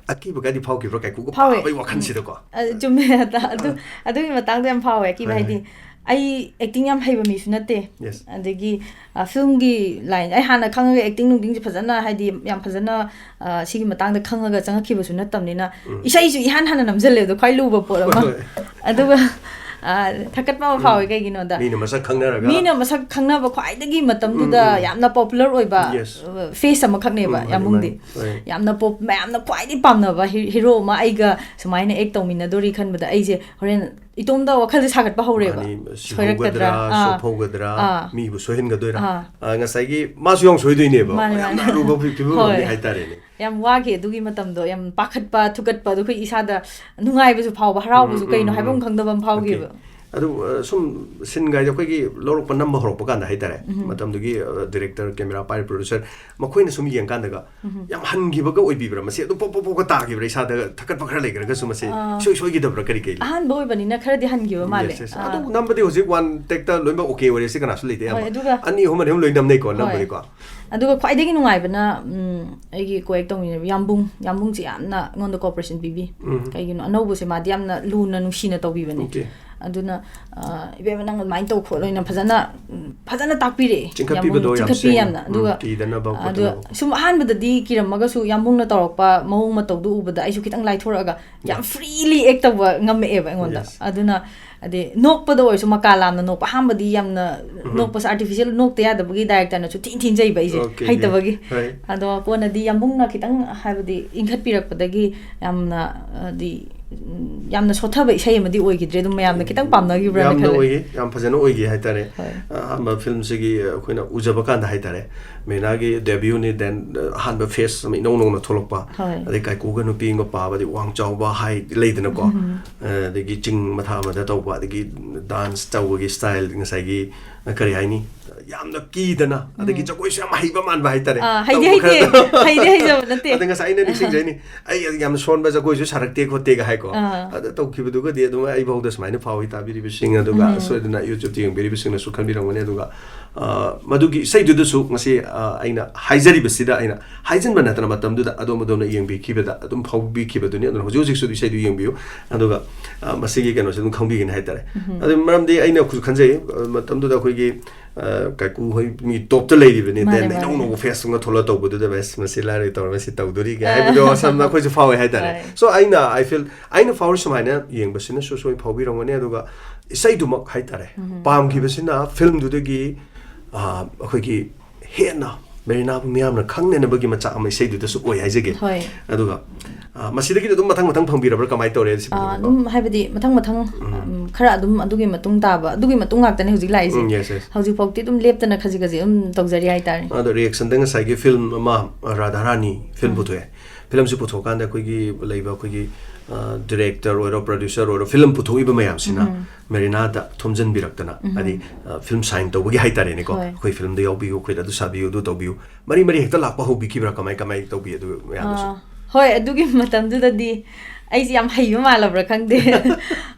ꯑꯀꯤꯕꯒꯗꯤ ꯐꯥꯎꯈꯤꯕ꯭ꯔꯥ ꯀꯥꯏꯀꯨꯒ ꯐꯥꯎꯋꯦ꯫ ꯄꯥꯕꯒꯤ ꯋꯥꯈꯜꯁꯤꯗꯀꯣ? ꯑ, ꯆꯨꯝꯃꯦ꯫ ꯑꯗ-, ꯑꯗꯨ ꯑꯗꯨꯒꯤ ꯃꯇꯥꯡꯗ ꯌꯥꯝ ꯐꯥꯎꯋꯦ ꯑꯀꯤꯕ꯫ ꯍꯣꯏ, ꯍꯥꯏꯗꯤ ꯑꯩ ꯑꯦꯛꯇꯤꯡ ꯌꯥꯝ ꯍꯩꯕ ꯃꯤꯁꯨ ꯅꯠꯇꯦ꯫ Yes. ꯑꯗꯒꯤ ꯐꯤꯂꯝꯒꯤ ꯂꯥꯏꯟ ꯑꯩ ꯍꯥꯟꯅ ꯈꯪꯉꯒ ꯑꯦꯛꯇꯤꯡ ꯅꯨꯡꯇꯤꯡꯁꯦ ꯐꯖꯅ, ꯍꯥꯏꯗꯤ ꯌꯥꯝ ꯐꯖꯅ, ꯑ, ꯁꯤꯒꯤ ꯃꯇꯥꯡꯗ ꯈꯪꯉꯒ ꯆꯪꯉꯛꯈꯤꯕꯁꯨ ꯅꯠꯇꯕꯅꯤꯅ, ꯏꯁꯩꯁꯨ ꯏꯍꯥꯟ ꯍꯥꯟꯅ ꯅꯝꯁꯤꯜꯂꯦꯕꯗꯣ, ꯈ꯭ꯋꯥꯏ ꯂꯨꯕ ꯄꯣꯠ ꯑꯃ꯫ ꯍꯣꯏ, ꯑꯗꯨꯒ, ꯑ, ꯊꯥꯒꯠꯄ ꯑꯃ ꯐꯥꯎꯋꯦ꯫ ꯀꯩꯒꯤꯅꯣꯗ ꯃꯤꯅ ꯃꯁꯛ ꯈꯪꯅꯔꯒ ꯃꯤꯅ ꯃꯁꯛ ꯈꯪꯅꯕ ꯈ꯭ꯋꯥꯏꯗꯒꯤ ꯃꯇꯝꯗꯨꯗ ꯌꯥꯝꯅ ꯄꯣꯄꯨꯂꯔ ꯑꯣꯏꯕ, Yes. ꯑ, ꯐꯦꯁ ꯑꯃꯈꯛꯅꯦꯕ ꯎꯝ, ꯌꯥꯝꯕꯨꯡꯗꯤ꯫ ꯃꯥꯅꯤ, ꯃꯥꯅꯤ. ꯌꯥꯝꯅ ꯄꯣꯞ-, ꯃꯌꯥꯝꯅ ꯈ꯭ꯋꯥꯏꯗꯒꯤ ꯄꯥꯝꯅꯕ ꯍꯤ-, ꯍꯤꯔꯣ ꯑꯃ ꯑꯩꯒ ꯁꯨꯃꯥꯏꯅ ꯑꯦꯛ ꯇꯧꯃꯤꯟꯅꯗꯣꯔꯤ ꯈꯟꯕꯗ ꯑꯩꯁꯦ ꯍꯣꯔꯦꯟ ꯏꯇꯣꯝꯇ ꯋꯥꯈꯜꯁꯦ ꯁꯥꯒꯠꯄ ꯍꯧꯔꯦꯕ꯫ ꯃꯥꯅꯤ, ꯁꯣꯏꯔꯛꯀꯗ꯭ꯔꯥ? ꯁꯤꯍꯧꯒꯗ꯭ꯔꯥ, ꯑꯥ. ꯁꯣꯛꯍꯧꯒꯗ꯭ꯔꯥ, ꯑꯥ. ꯃꯤꯕꯨ ꯁꯣꯏꯍꯟꯒꯗꯣꯏꯔꯥ? ꯑꯥ. ꯑꯥ, ꯉꯁꯥꯏꯒꯤ ꯃꯥꯁꯨ ꯌꯥꯝ ꯁꯣꯏꯗꯣꯏꯅꯦꯕ꯫ ꯃꯥꯅꯤ, ꯌꯥꯝꯅ ꯃꯥꯅꯤ. ꯑꯔꯨꯕ ꯐꯤ-, ꯐꯤꯕꯝ ꯍꯣꯏ. ꯑꯃꯅꯤ ꯍꯥꯏꯇꯥꯔꯦꯅꯦ. ꯌꯥꯝ ꯋꯥꯈꯤ ꯑꯗꯨꯒꯤ ꯃꯇꯝꯗꯣ, ꯌꯥꯝ ꯄꯥꯈꯠꯄ, ꯊꯨꯀꯠꯄ, ꯑꯗꯣ ꯑꯩꯈꯣꯏ ꯏꯁꯥꯗ ꯅꯨꯡꯉꯥꯏꯕꯁꯨ ꯐꯥꯎꯕ, ꯍꯔꯥꯎꯕꯁꯨ, ꯎꯝ, ꯀꯩꯅꯣ ꯎꯝ, ꯍꯥꯏꯕ ꯑꯃ ꯎꯝ. ꯈꯪꯗꯕ ꯑꯃ ꯐꯥꯎꯈꯤꯕ꯫ Okay. ꯑꯗꯨ, ꯑ, ꯁꯨꯝ ꯁꯤꯟꯒꯥꯏꯗ ꯑꯩꯈꯣꯏꯒꯤ ꯂꯧꯔꯛꯄ ꯅꯝꯕ ꯍꯧꯔꯛꯄ ꯀꯥꯟꯗ ꯍꯥꯏꯇꯥꯔꯦ, ꯃꯇꯝꯗꯨꯒꯤ, ꯑ, ꯗꯤꯔꯦꯛꯇꯔ, ꯀꯦꯃꯦꯔꯥ ꯄꯥꯏꯔꯤꯕ ꯄ꯭ꯔꯣꯗ꯭ꯌꯨꯁꯔ ꯃꯈꯣꯏꯅ ꯁꯨꯝ ꯌꯦꯡꯀꯥꯟꯗꯒ ꯌꯥꯝ ꯍꯟꯈꯤꯕꯒ ꯑꯣꯏꯕꯤꯕ꯭ꯔꯥ? ꯃꯁꯤ ꯑꯗꯨꯝ ꯄꯣꯞ ꯄꯣꯞ ꯄꯣꯞꯀ ꯇꯥꯈꯤꯕ꯭ꯔꯥ? ꯏꯁꯥꯗ ꯊꯀꯠꯄ ꯈꯔ ꯂꯩꯈ꯭ꯔꯒꯁꯨ ꯃꯁꯤ ꯑꯥ. ꯏꯁꯣꯏ ꯁꯣꯏꯈꯤꯗꯕ꯭ꯔꯥ? ꯀꯔꯤ ꯀꯔꯤ ꯂꯩ? ꯑꯍꯥꯟꯕ ꯑꯣꯏꯕꯅꯤꯅ ꯈꯔꯗꯤ ꯍꯟꯈꯤꯕ ꯃꯥꯜꯂꯦ꯫ Yes, yes. ꯑꯥ. ꯑꯗꯨ ꯅꯝꯕꯗꯤ ꯍꯧꯖꯤꯛ ꯋꯥꯟ ꯇꯦꯛꯇ ꯂꯣꯏꯅꯃꯛ ꯑꯣꯀꯦ ꯑꯣꯏꯔꯦ, ꯁꯤ ꯀꯅꯥꯁꯨ ꯂꯩꯇꯦ ꯍꯣꯏ, ꯑꯌꯥꯝꯕ꯫ ꯑꯗꯨꯒ ꯑꯅꯤ ꯑꯍꯨꯝ ꯑꯅꯤ ꯑꯍꯨꯝ ꯂꯣꯏ ꯅꯝꯅꯩꯀꯣ, ꯍꯣꯏ. ꯅꯝꯕꯗꯤꯀꯣ? ꯑꯗꯨꯒ ꯈ꯭ꯋꯥꯏꯗꯒꯤ ꯅꯨꯡꯉꯥꯏꯕꯅ, ꯎꯝ, ꯑꯩꯒꯤ ꯀꯣ ꯑꯦꯛ ꯇꯧꯃꯤꯟꯅꯕ ꯌꯥꯝꯕꯨꯡ, ꯌꯥꯝꯕꯨꯡꯁꯦ ꯌꯥꯝꯅ ꯑꯩꯉꯣꯟꯗ ꯀꯣꯑꯣꯄꯔꯦꯁꯟ ꯄꯤꯕꯤ꯫ ꯎꯝ. ꯀꯩꯒꯤꯅꯣ, ꯑꯅꯧꯕꯁꯦ ꯃꯥꯗꯤ ꯌꯥꯝꯅ ꯂꯨꯅ ꯅꯨꯡꯁꯤꯅ ꯇꯧꯕꯤꯕꯅꯤ꯫ Okay. ꯑꯗꯨꯅ, ꯑ, "ꯏꯕꯦꯝꯃ, ꯅꯪ ꯑꯗꯨꯃꯥꯏꯅ ꯇꯧ ꯈꯣꯠꯂꯣꯅ" ꯐꯖꯅ, ꯎꯝ, ꯐꯖꯅ ꯇꯥꯛꯄꯤꯔꯛꯑꯦ꯫ ꯆꯤꯡꯈꯠꯄꯤꯕꯗꯣ ꯌꯥꯝꯕꯨꯡ ꯌꯥꯝ ꯆꯤꯡꯈꯠꯄꯤ ꯁꯦꯡꯅ. ꯌꯥꯝꯅ꯫ ꯎꯝ, ꯑꯗꯨꯒ, ꯀꯤꯗꯅꯕ ꯑꯗꯨꯒ ꯈꯣꯠꯇꯅꯕ. ꯁꯨꯝ ꯑꯍꯥꯟꯕꯗꯗꯤ ꯀꯤꯔꯝꯃꯒꯁꯨ ꯌꯥꯝꯕꯨꯡꯅ ꯇꯧꯔꯛꯄ ꯃꯑꯣꯡ ꯃꯇꯧꯗꯣ ꯎꯕꯗ ꯑꯩꯁꯨ ꯈꯤꯇꯪ ꯂꯥꯏꯊꯣꯔꯛꯑꯒ ꯌꯥꯝ freely act ꯇꯧꯕ ꯉꯝꯃꯛꯑꯦꯕ ꯑꯩꯉꯣꯟꯗ꯫ Yes. ꯑꯗꯨꯅ, ꯍꯥꯏꯗꯤ, ꯅꯣꯛꯄꯗ ꯑꯣꯏꯔꯁꯨ ꯃꯀꯥ ꯂꯥꯝꯅ ꯅꯣꯛꯄ꯫ ꯑꯍꯥꯟꯕꯗꯤ ꯌꯥꯝꯅ ꯅꯣꯛꯄꯁꯦ artificial, ꯅꯣꯛꯇ ꯌꯥꯗꯕꯒꯤ ꯗꯥꯏꯔꯦꯛꯇꯔꯅꯁꯨ ꯊꯤꯅ ꯊꯤꯟꯖꯩꯕ ꯑꯩꯁꯦ, Okay. ꯍꯩꯇꯕꯒꯤ꯫ ꯍꯣꯏ. ꯑꯗꯣ ꯀꯣꯟꯅꯗꯤ ꯌꯥꯝꯕꯨꯡꯅ ꯈꯤꯇꯪ, ꯍꯥꯏꯕꯗꯤ, ꯏꯟꯈꯠꯄꯤꯔꯛꯄꯗꯒꯤ ꯌꯥꯝꯅ, ꯍꯥꯏꯗꯤ, ꯎꯝ, ꯌꯥꯝꯅ ꯁꯣꯠꯊꯕ ꯏꯁꯩ ꯑꯃꯗꯤ ꯑꯣꯏꯈꯤꯗ꯭ꯔꯦ꯫ ꯑꯗꯨꯝ ꯃꯌꯥꯝꯅ ꯈꯤꯇꯪ ꯄꯥꯝꯅꯈꯤꯕ꯭ꯔꯥꯅ ꯌꯥꯝꯅ ꯈꯜꯂꯦ꯫ ꯑꯣꯏꯌꯦ, ꯌꯥꯝ ꯐꯖꯅ ꯑꯣꯏꯈꯤ ꯍꯥꯏꯇꯥꯔꯦ꯫ ꯍꯣꯏ. ꯑꯍꯥꯟꯕ ꯐꯤꯂꯝꯁꯤꯒꯤ ꯑꯩꯈꯣꯏꯅ ꯎꯖꯕ ꯀꯥꯟꯗ ꯍꯥꯏꯇꯥꯔꯦ, ꯃꯦꯅꯥꯒꯤ debut ꯅꯤ, then ꯑꯍꯥꯟꯕ ꯐꯦꯁ ꯑꯃ ꯏꯅꯧ ꯅꯧꯅ ꯊꯣꯛꯂꯛꯄ, ꯍꯣꯏ. ꯑꯗꯩ ꯀꯥꯏꯀꯨꯒ ꯅꯨꯄꯤ ꯑꯃꯒ ꯄꯥꯕꯗꯤ ꯋꯥꯡ ꯆꯥꯎꯕ ꯍꯥꯏ ꯂꯩꯗꯅꯀꯣ, ꯑꯗꯒꯤ ꯆꯤꯡ ꯃꯊꯥ ꯑꯃꯗ ꯇꯧꯕ, ꯑꯗꯒꯤ ꯗꯥꯟꯁ ꯇꯧꯕꯒꯤ ꯁ꯭ꯇꯥꯏꯜ, ꯉꯁꯥꯏꯒꯤ, ꯀꯔꯤ ꯍꯥꯏꯅꯤ, ꯌꯥꯝꯅ ꯀꯤꯗꯅ, ꯑꯗꯒꯤ ꯖꯒꯣꯏꯁꯨ ꯌꯥꯝ ꯍꯩꯕ ꯃꯥꯟꯕ ꯍꯥꯏꯇꯥꯔꯦ꯫ ꯑꯥ, ꯍꯩꯗꯤ ꯇꯧꯕ ꯍꯩꯇꯦ, ꯈꯔꯗ꯫ ꯍꯩꯗꯤ ꯍꯩꯖꯕ ꯅꯠꯇꯦ꯫ ꯑꯗ ꯉꯁꯥꯏ ꯑꯩꯅ ꯅꯤꯡꯁꯤꯡꯖꯩꯅꯤ, "ꯑꯩ ꯌꯥꯝ ꯁꯣꯟꯕ, ꯖꯒꯣꯏꯁꯨ ꯁꯥꯔꯛꯇꯦ ꯈꯣꯠꯇꯦꯒ" ꯍꯥꯏ ꯀꯣ꯫ ꯑꯥ꯫ ꯑꯗ ꯇꯧꯈꯤꯕꯗꯨꯒꯗꯤ ꯑꯗꯨꯝ ꯑꯩꯐꯥꯎꯗ ꯁꯨꯃꯥꯏꯅ ꯐꯥꯎꯏ, ꯇꯥꯕꯤꯔꯤꯕꯁꯤꯡ, ꯑꯗꯨꯒ ꯎꯝ꯫ ꯑꯁꯣꯏꯗꯅ YouTube-ꯇ ꯌꯦꯡꯕꯤꯔꯤꯕꯁꯤꯡꯅꯁꯨ ꯈꯟꯕꯤꯔꯝꯒꯅꯤ꯫ ꯑꯗꯨꯒ, ꯑ, ꯃꯗꯨꯒꯤ ꯏꯁꯩꯗꯨꯗꯁꯨ ꯉꯁꯤ, ꯑ, ꯑꯩꯅ ꯍꯥꯏꯖꯔꯤꯕꯁꯤꯗ, ꯑꯩꯅ ꯍꯥꯏꯖꯤꯟꯕ ꯅꯠꯇꯅ ꯃꯇꯝꯗꯨꯗ ꯑꯗꯣꯝ ꯑꯗꯣꯝꯅ ꯌꯦꯡꯕꯤꯈꯤꯕꯗ ꯑꯗꯨꯝ ꯐꯥꯎꯕꯤꯈꯤꯕꯗꯨꯅꯤ꯫ ꯑꯗꯨꯅ ꯍꯧꯖꯤꯛ ꯍꯧꯖꯤꯛꯁꯨ ꯏꯁꯩꯗꯨ ꯌꯦꯡꯕꯤꯌꯨ꯫ ꯑꯗꯨꯒ, ꯑ, ꯃꯁꯤꯒꯤ ꯀꯩꯅꯣꯁꯦ ꯑꯗꯨꯝ ꯈꯪꯕꯤꯒꯅꯤ ꯍꯥꯏꯇꯥꯔꯦ꯫ ꯎꯝ꯫ ꯑꯗꯨ ꯃꯔꯝꯗꯤ ꯑꯩꯅ ꯑꯩꯈꯣꯏꯁꯨ ꯈꯟꯖꯩ, ꯑ, ꯃꯇꯝꯗꯨꯗ ꯑꯩꯈꯣꯏꯒꯤ, ꯑ, ꯀꯥꯏꯀꯨ ꯍꯣꯏ ꯃꯤ top-ꯇ ꯂꯩꯔꯤꯕꯅꯤ꯫ ꯃꯥꯅꯦ, then ꯃꯥꯅꯦ꯫ ꯏꯅꯧ ꯅꯧꯕ face ꯑꯃ ꯊꯣꯛꯂꯛ ꯇꯧꯕꯗꯨꯗ, "ꯕꯁ, ꯃꯁꯤ ꯂꯥꯏꯔꯣꯏ ꯇꯧꯔ ꯃꯁꯤ ꯇꯧꯗꯣꯔꯤꯒꯦ" ꯑ꯫ ꯍꯥꯏꯕꯗꯣ ꯋꯥꯈꯜ ꯑꯩꯈꯣꯏꯁꯨ ꯐꯥꯎꯋꯦ ꯍꯥꯏꯇꯥꯔꯦ꯫ ꯍꯣꯏ꯫ So, ꯑꯩꯅ, I feel, ꯑꯩꯅ ꯐꯥꯎꯔꯤ ꯁꯨꯃꯥꯏꯅ ꯌꯦꯡꯕꯁꯤꯅꯁꯨ ꯁꯣꯏ ꯐꯥꯎꯕꯤꯔꯝꯒꯅꯤ꯫ ꯑꯗꯨꯒ ꯏꯁꯩꯗꯨꯃꯛ ꯍꯥꯏꯇꯥꯔꯦ, ꯎꯝ꯫ ꯄꯥꯝꯈꯤꯕꯁꯤꯅ film-ꯗꯨꯗꯒꯤ, ꯑ, ꯑꯩꯈꯣꯏꯒꯤ ꯍꯦꯟꯅ ꯃꯦꯔꯤꯅꯥꯕꯨ ꯃꯤꯌꯥꯝꯅ ꯈꯪꯅꯅꯕꯒꯤ ꯃꯆꯥꯛ ꯑꯃ ꯏꯁꯩꯗꯨꯗꯁꯨ ꯑꯣꯏ ꯍꯥꯏꯖꯒꯦ꯫ ꯍꯣꯏ꯫ ꯑꯗꯨꯒ, ꯑ, ꯃꯁꯤꯗꯒꯤꯗꯤ ꯑꯗꯨꯝ ꯃꯊꯪ ꯃꯊꯪ ꯐꯪꯕꯤꯔꯕ꯭ꯔꯥ, ꯀꯃꯥꯏꯅ ꯇꯧꯔꯦ ꯁꯤꯕꯨ? ꯑ, ꯑꯗꯨꯝ ꯍꯥꯏꯕꯗꯤ ꯃꯊꯪ ꯃꯊꯪ, ꯎꯝ꯫ ꯎꯝ, ꯈꯔ ꯑꯗꯨꯝ ꯑꯗꯨꯒꯤ ꯃꯇꯨꯡ ꯇꯥꯕ, ꯑꯗꯨꯒꯤ ꯃꯇꯨꯡ ꯉꯥꯛꯇꯅꯦ ꯍꯧꯖꯤꯛ ꯂꯥꯛꯏꯁꯦ꯫ ꯎꯝ, yes, yes꯫ ꯍꯧꯖꯤꯛꯐꯥꯎꯗꯤ ꯑꯗꯨꯝ ꯂꯦꯞꯇꯅ ꯈꯖꯤꯛ ꯈꯖꯤꯛ ꯑꯗꯨꯝ ꯇꯧꯖꯔꯤ ꯍꯥꯏꯇꯥꯔꯦ꯫ ꯑꯗꯣ reaction-ꯗ ꯉꯁꯥꯏꯒꯤ film ꯑꯃ, ꯔꯥꯙꯥ ꯔꯥꯅꯤ film ꯎꯝ꯫ ꯄꯨꯊꯣꯛꯑꯦ꯫ Film-ꯁꯤ ꯄꯨꯊꯣꯛꯀꯥꯟꯗ ꯑꯩꯈꯣꯏꯒꯤ ꯂꯩꯕ ꯑꯩꯈꯣꯏꯒꯤ, ꯑ, director ꯑꯣꯏꯔꯣ, producer ꯑꯣꯏꯔꯣ, film ꯄꯨꯊꯣꯛꯏꯕ ꯃꯌꯥꯝꯁꯤꯅ ꯎꯝ꯫ ꯃꯦꯔꯤꯅꯥꯗ ꯊꯣꯝꯖꯤꯟꯕꯤꯔꯛꯇꯅ, ꯎꯝ꯫ ꯍꯥꯏꯗꯤ, ꯑ, film sign ꯇꯧꯕꯒꯤ ꯍꯥꯏꯇꯥꯔꯦꯅꯦꯀꯣ, ꯍꯣꯏ꯫ "ꯑꯩꯈꯣꯏ film-ꯗ ꯌꯥꯎꯕꯤꯌꯨ, ꯑꯩꯈꯣꯏꯗ ꯑꯗꯨ ꯁꯥꯕꯤꯌꯨ, ꯑꯗꯨ ꯇꯧꯕꯤꯌꯨ", ꯃꯔꯤ ꯃꯔꯤ ꯍꯦꯛꯇ ꯂꯥꯛꯄ ꯍꯧꯕꯤꯈꯤꯕ꯭ꯔꯥ? ꯀꯃꯥꯏ, ꯀꯃꯥꯏ ꯇꯧꯕꯤ ꯑꯗꯨ ꯃꯌꯥꯝꯗꯨꯁꯨ? ꯑ, ꯍꯣꯏ, ꯑꯗꯨꯒꯤ ꯃꯇꯝꯗꯨꯗꯗꯤ ꯑꯩꯁꯦ ꯌꯥꯝ ꯍꯩꯕ ꯃꯥꯜꯂꯕ꯭ꯔꯥ ꯈꯪꯗꯦ꯫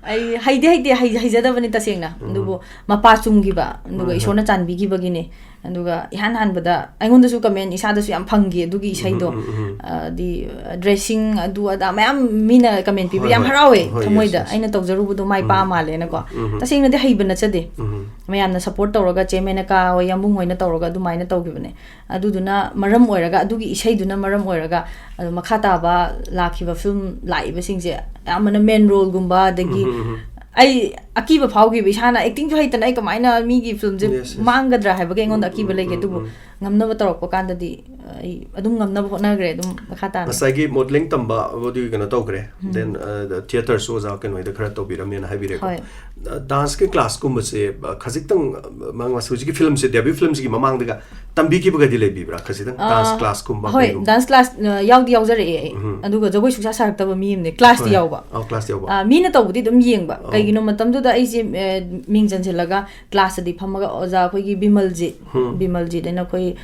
ꯑꯩ ꯍꯩꯗꯤ ꯍꯩꯇꯦ, ꯍꯩ-, ꯍꯩꯖꯗꯕꯅꯤ ꯇꯁꯦꯡꯅ꯫ ꯎꯝ꯫ ꯑꯗꯨꯕꯨ ꯃꯄꯥ ꯆꯨꯝꯈꯤꯕ, ꯑꯗꯨꯒ ꯍꯣꯏ, ꯍꯣꯏ꯫ ꯏꯁꯣꯔꯅ ꯆꯥꯟꯕꯤꯈꯤꯕꯒꯤꯅꯦ꯫ ꯑꯗꯨꯒ ꯏꯍꯥꯟ ꯍꯥꯟꯕꯗ ꯑꯩꯉꯣꯟꯗꯁꯨ comment ꯏꯁꯥꯗꯁꯨ ꯌꯥꯝ ꯐꯪꯈꯤ ꯑꯗꯨꯒꯤ ꯎꯝ, ꯏꯁꯩꯗꯣ꯫ ꯎꯝ, ꯎꯝ, ꯎꯝ꯫ ꯑ, ꯗꯤ, dressing ꯑꯗꯨ ꯑꯗꯥ ꯃꯌꯥꯝ ꯃꯤꯅ comment ꯄꯤꯕ ꯍꯣꯏ, ꯌꯥꯝ ꯍꯣꯏ꯫ ꯍꯔꯥꯎꯋꯦ ꯍꯣꯏ, ꯊꯃꯣꯏꯗ꯫ Yes, yes꯫ ꯑꯩꯅ ꯇꯧꯖꯔꯨꯕꯗꯣ ꯃꯥꯏ ꯄꯥꯛꯑ ꯎꯝ꯫ ꯃꯥꯜꯂꯦꯅꯀꯣ꯫ ꯎꯝ꯫ ꯇꯁꯦꯡꯅꯗꯤ ꯍꯩꯕ ꯅꯠꯆꯗꯦ꯫ ꯎꯝ꯫ ꯃꯌꯥꯝꯅ support ꯇꯧꯔꯒ ꯆꯦ ꯃꯦꯅꯀꯥ ꯍꯣꯏ, ꯌꯥꯝꯕꯨꯡ ꯍꯣꯏꯅ ꯇꯧꯔꯒ ꯑꯗꯨꯃꯥꯏꯅ ꯇꯧꯈꯤꯕꯅꯦ꯫ ꯑꯗꯨꯗꯨꯅ ꯃꯔꯝ ꯑꯣꯏꯔꯒ, ꯑꯗꯨꯒꯤ ꯏꯁꯩꯗꯨꯅ ꯃꯔꯝ ꯑꯣꯏꯔꯒ, ꯑꯗꯣ ꯃꯈꯥ ꯇꯥꯕ ꯂꯥꯛꯈꯤꯕ film ꯂꯥꯛꯏꯕꯁꯤꯡꯁꯦ ꯑꯌꯥꯝꯕꯅ main role-ꯒꯨꯝꯕ, ꯑꯗꯒꯤ ꯎꯝ, ꯎꯝ, ꯎꯝ꯫ ꯑꯩ ꯑꯀꯤꯕ ꯐꯥꯎꯈꯤꯕ, ꯏꯁꯥꯅ acting-ꯁꯨ ꯍꯩꯇꯅ ꯑꯩ ꯀꯃꯥꯏꯅ ꯃꯤꯒꯤ film-ꯁꯦ Yes, yes꯫ ꯃꯥꯡꯒꯗ꯭ꯔꯥ ꯍꯥꯏꯕꯒꯤ ꯑꯩꯉꯣꯟꯗ ꯎꯝ, ꯑꯀꯤꯕ ꯎꯝ, ꯂꯩꯒꯦ꯫ ꯎꯝ, ꯑꯗꯨꯕꯨ ꯎꯝ꯫ ꯉꯝꯅꯕ ꯇꯧꯔꯛꯄ ꯀꯥꯟꯗꯗꯤ ꯑꯩ ꯑꯗꯨꯝ ꯉꯝꯅꯕ ꯍꯣꯠꯅꯈ꯭ꯔꯦ ꯑꯗꯨꯝ ꯃꯈꯥ ꯇꯥꯅ꯫ ꯉꯁꯥꯏꯒꯤ modelling ꯇꯝꯕ ꯑꯗꯨꯒꯤ ꯀꯩꯅꯣ ꯇꯧꯈ꯭ꯔꯦ꯫ ꯎꯝ꯫ Then, ꯑ, theatre-ꯁꯨ ꯑꯣꯖꯥ ꯀꯩꯅꯣꯗ ꯈꯔ ꯇꯧꯕꯤꯔꯝꯃꯦꯅ ꯍꯥꯏꯕꯤꯔꯦꯀꯣ꯫ ꯍꯣꯏ꯫ ꯑ, dance-ꯀꯤ class-ꯀꯨꯝꯕꯁꯦ, ꯑ, ꯈꯖꯤꯛꯇꯪ, ꯑ, ꯃꯥ-, ꯃꯥ-, ꯍꯧꯖꯤꯛꯀꯤ film-ꯁꯦ, debut film-ꯁꯤꯒꯤ ꯃꯃꯥꯡꯗꯒ ꯇꯝꯕꯤꯈꯤꯕꯒꯗꯤ ꯂꯩꯕꯤꯕ꯭ꯔꯥ? ꯈꯖꯤꯛꯇꯪ ꯑ, dance class-ꯀꯨꯝꯕ ꯍꯣꯏ, ꯀꯩꯒꯨꯝꯕ? Dance class, ꯑ, ꯌꯥꯎꯗꯤ ꯌꯥꯎꯖꯔꯛꯑꯦ ꯑꯩ꯫ ꯎꯝ꯫ ꯑꯗꯨꯒ ꯖꯒꯣꯏ ꯁꯨꯡꯁꯥ ꯁꯥꯔꯛꯇꯕ ꯃꯤ ꯑꯃꯅꯦ, class-ꯇꯤ ꯍꯣꯏ꯫ ꯌꯥꯎꯕ꯫ ꯑ, class-ꯇꯤ ꯌꯥꯎꯕ꯫ ꯑ, ꯃꯤꯅ ꯇꯧꯕꯗꯤ ꯑꯗꯨꯝ ꯌꯦꯡꯕ꯫ ꯑ꯫ ꯀꯩꯒꯤꯅꯣ ꯃꯇꯝꯗꯨ ꯑꯗꯨꯗ ꯑꯩꯁꯦ ꯑ, ꯃꯤꯡ ꯆꯟꯁꯤꯜꯂꯒ ꯀ꯭ꯂꯥꯁꯇꯗꯤ ꯐꯝꯃꯒ ꯑꯣꯖꯥ ꯑꯩꯈꯣꯏꯒꯤ ꯕꯤꯃꯜꯖꯤꯠ, ꯎꯝ꯫ ꯕꯤꯃꯜꯖꯤꯠ ꯍꯥꯏꯅ ꯑꯩꯈꯣꯏ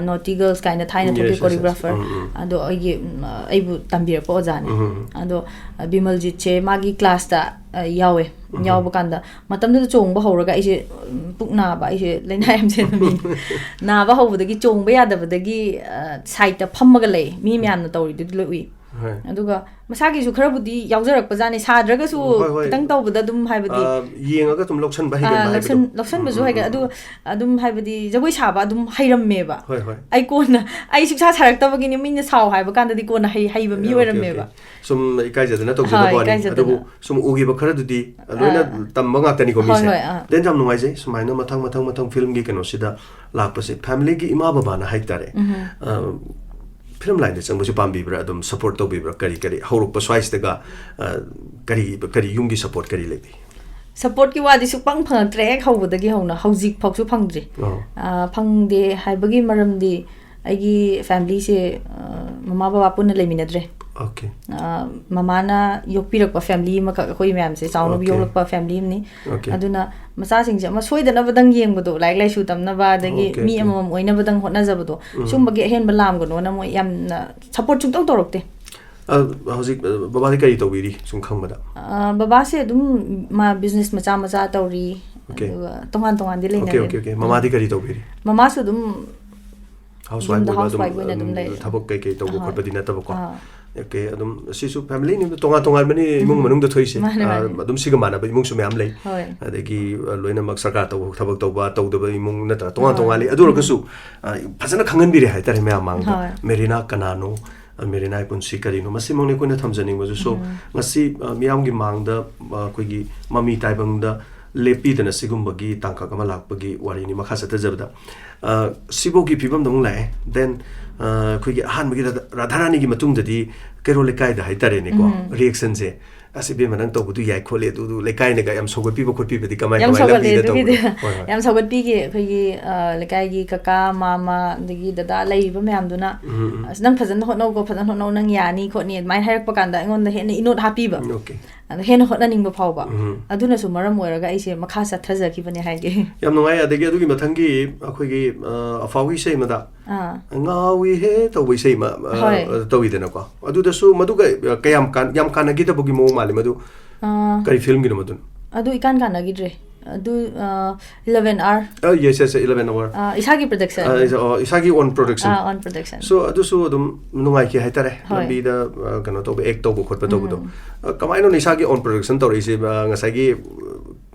ꯅꯣꯇꯤ ꯒꯔꯜꯁ ꯀꯥꯏꯅ ꯊꯥꯏꯅ Yes, ꯊꯣꯛꯈꯤ yes, yes. ꯀꯣꯔꯤꯌꯣꯒ꯭ꯔꯥꯐꯔ꯫ ꯎꯝ, ꯎꯝ꯫ ꯑꯗꯣ ꯑꯩꯒꯤ ꯎꯝ, ꯑꯩꯕꯨ ꯇꯝꯕꯤꯔꯛꯄ ꯑꯣꯖꯥꯅꯦ꯫ ꯎꯝ꯫ ꯑꯗꯣ ꯑ, ꯕꯤꯃꯜꯖꯤꯠꯁꯦ ꯃꯥꯒꯤ ꯀ꯭ꯂꯥꯁꯇ ꯑ, ꯌꯥꯎꯋꯦ꯫ ꯎꯝ꯫ ꯌꯥꯎꯕ ꯀꯥꯟꯗ ꯃꯇꯝꯗꯨꯗ ꯆꯣꯡꯕ ꯍꯧꯔꯒ ꯑꯩꯁꯦ ꯎꯝ, ꯄꯨꯛ ꯅꯥꯕ, ꯑꯩꯁꯦ ꯂꯥꯏꯅꯥ ꯌꯥꯝ ꯆꯦꯟꯕ ꯃꯤꯅꯦ꯫ ꯅꯥꯕ ꯍꯧꯕꯗꯒꯤ, ꯆꯣꯡꯕ ꯌꯥꯗꯕꯗꯒꯤ ꯑ, ꯁꯥꯏꯠꯇ ꯐꯝꯃꯒ ꯂꯩ꯫ ꯃꯤ ꯃꯌꯥꯝꯅ ꯇꯧꯔꯤꯗꯨꯗꯤ ꯂꯣꯏ ꯎꯏ꯫ ꯍꯣꯏ꯫ ꯑꯗꯨꯒ ꯃꯁꯥꯒꯤꯁꯨ ꯈꯔꯕꯨꯗꯤ ꯌꯥꯎꯖꯔꯛꯄꯖꯥꯠꯅꯤ, ꯁꯥꯗ꯭ꯔꯒꯁꯨ ꯍꯣꯏ, ꯍꯣꯏ꯫ ꯈꯤꯇꯪ ꯇꯧꯕꯗ ꯑꯗꯨꯝ ꯍꯥꯏꯕꯗꯤ ꯑ, ꯌꯦꯡꯉꯒ ꯑꯗꯨꯝ ꯂꯧꯁꯟꯕ ꯑ, ꯍꯩꯒꯟꯕ ꯂꯧꯁꯟ- ꯍꯥꯏꯕꯗꯣ꯫ ꯂꯧꯁꯟꯕꯁꯨ ꯎꯝ, ꯍꯩꯒ ꯎꯝ, ꯑꯗꯨ ꯎꯝ꯫ ꯑꯗꯨꯝ ꯍꯥꯏꯕꯗꯤ ꯖꯒꯣꯏ ꯁꯥꯕ ꯑꯗꯨꯝ ꯍꯩꯔꯝꯃꯦꯕ꯫ ꯍꯣꯏ, ꯍꯣꯏ꯫ ꯑꯩ ꯀꯣꯟꯅ ꯑꯩ ꯁꯨꯡꯁꯥ ꯁꯥꯔꯛꯇꯕꯒꯤꯅꯤ, ꯃꯤꯅ ꯁꯥꯎ ꯍꯥꯏꯕ ꯀꯥꯟꯗꯗꯤ ꯀꯣꯟꯅ ꯍꯩ- ꯍꯩꯕ ꯃꯤ Okay, okay, ꯑꯣꯏꯔꯝꯃꯦꯕ꯫ okay꯫ ꯁꯨꯝ ꯏꯀꯥꯏꯖꯗꯅ ꯇꯧꯖꯗꯕ ꯍꯣꯏ, ꯋꯥꯅꯤ꯫ ꯏꯀꯥꯏꯖꯗꯅ꯫ ꯑꯗꯨꯕꯨ ꯁꯨꯝ ꯎꯈꯤꯕ ꯈꯔꯗꯨꯗꯤ ꯂꯣꯏꯅ ꯑ, ꯇꯝꯕ ꯉꯥꯛꯇꯅꯤꯀꯣ ꯍꯣꯏ, ꯃꯤꯁꯦ꯫ ꯍꯣꯏ, ꯑ꯫ Then ꯌꯥꯝ ꯅꯨꯡꯉꯥꯏꯖꯩ ꯁꯨꯃꯥꯏꯅ ꯃꯊꯪ ꯃꯊꯪ ꯃꯊꯪ ꯐꯤꯂꯝꯒꯤ ꯀꯩꯅꯣꯁꯤꯗ ꯂꯥꯛꯄꯁꯦ꯫ ꯐꯦꯃꯤꯂꯤꯒꯤ ꯏꯃꯥ ꯕꯕꯥꯅ ꯍꯥꯏꯇꯥꯔꯦ, ꯎꯝ꯫ ꯑ, ꯐꯤꯂꯝ ꯂꯥꯏꯟꯗ ꯆꯪꯕꯁꯦ ꯄꯥꯝꯕꯤꯕ꯭ꯔꯥ? ꯑꯗꯨꯝ ꯁꯞꯄꯣꯔꯠ ꯇꯧꯕꯤꯕ꯭ꯔꯥ? ꯀꯔꯤ ꯀꯔꯤ ꯍꯧꯔꯛꯄ ꯁ꯭ꯋꯥꯏꯁꯤꯗꯒ, ꯑ, ꯀꯔꯤ ꯀꯔꯤ ꯌꯨꯝꯒꯤ ꯁꯞꯄꯣꯔꯠ ꯀꯔꯤ ꯂꯩꯕꯤ? ꯁꯞꯄꯣꯔꯠꯀꯤ ꯋꯥꯗꯤ ꯁꯨꯛꯐꯪ ꯐꯪꯉꯛꯇ꯭ꯔꯦ, ꯍꯦꯛ ꯍꯧꯕꯗꯒꯤ ꯍꯧꯅ ꯍꯧꯖꯤꯛ ꯐꯥꯎꯁꯨ ꯐꯪꯗ꯭ꯔꯤ꯫ ꯑꯣ꯫ ꯑ, ꯐꯪꯗꯦ ꯍꯥꯏꯕꯒꯤ ꯃꯔꯝꯗꯤ ꯑꯩꯒꯤ ꯐꯦꯃꯤꯂꯤꯁꯦ, ꯑ, ꯃꯃꯥ ꯕꯕꯥ ꯄꯨꯟꯅ ꯂꯩꯃꯤꯟꯅꯗ꯭ꯔꯦ꯫ Okay꯫ ꯑ, ꯃꯃꯥꯅ ꯌꯣꯛꯄꯤꯔꯛꯄ ꯐꯦꯃꯤꯂꯤ ꯑꯃꯈꯛ, ꯑꯩꯈꯣꯏ ꯃꯌꯥꯝꯁꯦ ꯆꯥꯎꯅꯕ Okay꯫ ꯌꯣꯛꯂꯛꯄ ꯐꯦꯃꯤꯂꯤ ꯑꯃꯅꯤ꯫ Okay꯫ ꯑꯗꯨꯅ ꯃꯆꯥꯁꯤꯡꯁꯦ ꯑꯃ ꯁꯣꯏꯗꯅꯕꯗꯪ ꯌꯦꯡꯕꯗꯣ, ꯂꯥꯏꯔꯤꯛ ꯂꯥꯏꯁꯨ ꯇꯝꯅꯕ, ꯑꯗꯒꯤ Okay꯫ ꯃꯤ ꯑꯃꯃꯝ ꯑꯣꯏꯅꯕꯗꯪ ꯍꯣꯠꯅꯖꯕꯗꯣ, ꯎꯝ꯫ ꯁꯨꯝꯕꯒꯤ ꯑꯍꯦꯟꯕ ꯂꯥꯝꯒꯅꯣꯅ ꯃꯣꯏ ꯌꯥꯝꯅ ꯁꯞꯄꯣꯔꯠ ꯁꯨꯡꯇꯧ ꯇꯧꯔꯛꯇꯦ꯫ ꯑ, ꯍꯧꯖꯤꯛ, ꯑ, ꯕꯕꯥꯗꯤ ꯀꯔꯤ ꯇꯧꯕꯤꯔꯤ, ꯁꯨꯝ ꯈꯪꯕꯗ? ꯑ, ꯕꯕꯥꯁꯦ ꯑꯗꯨꯝ ꯃꯥ ꯕꯤꯖꯤꯅꯦꯁ ꯃꯆꯥ ꯃꯆꯥ ꯇꯧꯔꯤ, Okay꯫ ꯑꯗꯨꯒ ꯇꯣꯉꯥꯟ ꯇꯣꯉꯥꯟꯗꯤ Okay, ꯂꯩꯅꯔꯦ꯫ Okay, okay꯫ ꯃꯃꯥꯗꯤ ꯀꯔꯤ ꯇꯧꯕꯤꯔꯤ? ꯃꯃꯥꯁꯨ ꯑꯗꯨꯝ Housewife ꯌꯨꯝꯗ ꯑꯣꯏꯕ ꯑꯗꯨꯝ, housewife ꯑꯣꯏꯅ ꯑꯗꯨꯝ ꯎꯝ, ꯂꯩ꯫ ꯊꯕꯛ ꯀꯩꯀꯩ ꯇꯧꯕ ꯑꯍꯣꯏ꯫ ꯈꯣꯠꯄꯗꯤ ꯅꯠꯇꯕꯀꯣ? ꯑꯥ꯫ Okay, ꯑꯗꯨꯝ ꯁꯤꯁꯨ ꯐꯦꯃꯤꯂꯤꯅꯤ, ꯇꯣꯉꯥꯟ ꯇꯣꯉꯥꯟꯕꯅꯤ ꯏꯃꯨꯡ ꯎꯝ꯫ ꯃꯅꯨꯡꯗ ꯊꯣꯛꯏꯁꯦ꯫ ꯃꯥꯅꯦ, ꯑ, ꯃꯥꯅꯦ꯫ ꯑꯗꯨꯝ ꯁꯤꯒ ꯃꯥꯟꯅꯕ ꯏꯃꯨꯡꯁꯨ ꯃꯌꯥꯝ ꯂꯩ꯫ ꯍꯣꯏ꯫ ꯑꯗꯒꯤ, ꯑ, ꯂꯣꯏꯅꯃꯛ ꯁꯔꯀꯥꯔ ꯇꯧꯕ, ꯊꯕꯛ ꯇꯧꯕ, ꯇꯧꯗꯕ ꯏꯃꯨꯡ ꯅꯠꯇ꯭ꯔꯥ? ꯇꯣꯉꯥꯟ ꯍꯣꯏ꯫ ꯇꯣꯉꯥꯟ ꯂꯩ꯫ ꯑꯗꯨ ꯑꯣꯏꯔꯒꯁꯨ, ꯑ, ꯐꯖꯅ ꯈꯪꯍꯟꯕꯤꯔꯦ ꯍꯥꯏꯇꯥꯔꯦ ꯃꯌꯥꯝ ꯃꯥꯡꯗ꯫ ꯍꯣꯏ꯫ ꯃꯦꯔꯤꯅꯥ ꯀꯅꯥꯅꯣ? ꯑ, ꯃꯦꯔꯤꯅꯥꯒꯤ ꯄꯨꯟꯁꯤ ꯀꯔꯤꯅꯣ? ꯃꯁꯤꯃꯛꯅꯤ ꯑꯩꯈꯣꯏꯅ ꯊꯝꯖꯅꯤꯡꯕꯁꯨ꯫ So, ꯎꯝ꯫ ꯉꯁꯤ, ꯑ, ꯃꯤꯌꯥꯝꯒꯤ ꯃꯥꯡꯗ, ꯑ, ꯑꯩꯈꯣꯏꯒꯤ ꯃꯃꯤ ꯇꯥꯏꯕꯪꯗ ꯂꯦꯞꯄꯤꯗꯅ ꯁꯤꯒꯨꯝꯕꯒꯤ ꯇꯥꯡꯀꯛ ꯑꯃ ꯂꯥꯛꯄꯒꯤ ꯋꯥꯔꯤꯅꯤ꯫ ꯃꯈꯥ ꯆꯠꯊꯖꯕꯗ, ꯑ, ꯁꯤꯐꯧꯒꯤ ꯐꯤꯕꯝꯗ ꯑꯃꯨꯛ ꯂꯥꯛꯑꯦ꯫ Then, ꯑ, ꯑꯩꯈꯣꯏꯒꯤ ꯑꯍꯥꯟꯕꯒꯤ ꯔꯥꯙꯥ-, ꯔꯥꯙꯥꯔꯥꯅꯤꯒꯤ ꯃꯇꯨꯡꯗꯗꯤ ꯀꯩꯔꯣꯜ ꯂꯩꯀꯥꯏꯗ ꯍꯥꯏꯇꯥꯔꯦꯅꯦꯀꯣ, ꯎꯝ꯫ Reactionꯁꯦ, "ꯑꯁ, ꯏꯕꯦꯝꯃ, ꯅꯪ ꯇꯧꯕꯗꯨ ꯌꯥꯏ ꯈꯣꯠꯂꯦ, ꯑꯗꯨꯗꯨ ꯂꯩꯀꯥꯏꯅꯒ ꯌꯥꯝ ꯁꯧꯒꯠꯄꯤꯕ ꯈꯣꯠꯄꯤꯕꯗꯤ ꯀꯃꯥꯏ, ꯌꯥꯝ ꯀꯃꯥꯏ ꯁꯧꯒꯠꯂꯦ ꯂꯝꯕꯤꯗ ꯑꯗꯨꯒꯤꯗꯤ꯫ ꯇꯧꯕꯗꯣ?" ꯍꯣꯏ, ꯍꯣꯏ꯫ ꯌꯥꯝ ꯁꯧꯒꯠꯄꯤꯒꯦ꯫ ꯑꯩꯈꯣꯏꯒꯤ, ꯑ, ꯂꯩꯀꯥꯏꯒꯤ ꯀꯀꯥ, ꯃꯥꯃ, ꯑꯗꯒꯤ ꯗꯗꯥ ꯂꯩꯔꯤꯕ ꯃꯌꯥꯝꯗꯨꯅ, ꯎꯝ, ꯎꯝ꯫ "ꯑꯁ, ꯅꯪ ꯐꯖꯅ ꯍꯣꯠꯅꯧꯀꯣ, ꯐꯖꯅ ꯍꯣꯠꯅꯧ, ꯅꯪ ꯌꯥꯅꯤ ꯈꯣꯠꯅꯤ," ꯑꯗꯨꯃꯥꯏꯅ ꯍꯥꯏꯔꯛꯄ ꯀꯥꯟꯗ ꯑꯩꯉꯣꯟꯗ ꯍꯦꯟꯅ ꯏꯅꯣꯠ ꯍꯥꯞꯄꯤꯕ꯫ Okay꯫ ꯑꯗ ꯍꯦꯟꯅ ꯍꯣꯠꯅꯅꯤꯡꯕ ꯐꯥꯎꯕ꯫ ꯎꯝ. ꯑꯗꯨꯅꯁꯨ ꯃꯔꯝ ꯑꯣꯏꯔꯒ ꯑꯩꯁꯦ ꯃꯈꯥ ꯆꯠꯊꯖꯈꯤꯕꯅꯦ ꯍꯥꯏꯒꯦ꯫ ꯌꯥꯝ ꯅꯨꯡꯉꯥꯏ꯫ ꯑꯗꯒꯤ ꯑꯗꯨꯒꯤ ꯃꯊꯪꯒꯤ ꯑꯩꯈꯣꯏꯒꯤ, ꯑ, ꯑꯐꯥꯎꯒꯤ ꯏꯁꯩ ꯑꯃꯗ ꯑꯥ, "ꯉꯥꯎꯏ ꯍꯦ" ꯇꯧꯕ ꯏꯁꯩ ꯑꯃ, ꯑ, ꯍꯣꯏ. ꯇꯧꯋꯤꯗꯅꯀꯣ꯫ ꯑꯗꯨꯗꯁꯨ ꯃꯗꯨꯒ, ꯑ, ꯀꯌꯥꯝ ꯀꯥꯟ-, ꯌꯥꯝ ꯀꯥꯟꯅꯈꯤꯗꯕꯒꯤ ꯃꯑꯣꯡ ꯃꯥꯜꯂꯤ ꯃꯗꯨ꯫ ꯑꯥ, ꯀꯔꯤ ꯐꯤꯂꯝꯒꯤꯅꯣ ꯃꯗꯨꯅ? ꯑꯗꯨ ꯏꯀꯥꯟ ꯀꯥꯟꯅꯈꯤꯗ꯭ꯔꯦ꯫ ꯑꯗꯨ, ꯑ, eleven hour꯫ ꯑ, yes, yes, eleven hour. ꯑ, ꯏꯁꯥꯒꯤ production꯫ ꯑ, ꯏꯁꯥ-, ꯑꯣ, ꯏꯁꯥꯒꯤ own production. ꯑꯥ, own production꯫ So, ꯑꯗꯨꯁꯨ ꯑꯗꯨꯝ ꯅꯨꯡꯉꯥꯏꯈꯤ ꯍꯥꯏꯇꯥꯔꯦ꯫ ꯍꯣꯏ꯫ ꯂꯝꯕꯤꯗ, ꯑ, ꯀꯩꯅꯣ ꯇꯧꯕ, act ꯇꯧꯕ ꯈꯣꯠꯄ ꯇꯧꯕꯗꯣ꯫ ꯎꯝ. ꯑ, ꯀꯃꯥꯏꯅꯅꯣ ꯏꯁꯥꯒꯤ own production ꯇꯧꯔꯛꯏꯁꯦ? ꯑ, ꯉꯁꯥꯏꯒꯤ, ꯑ,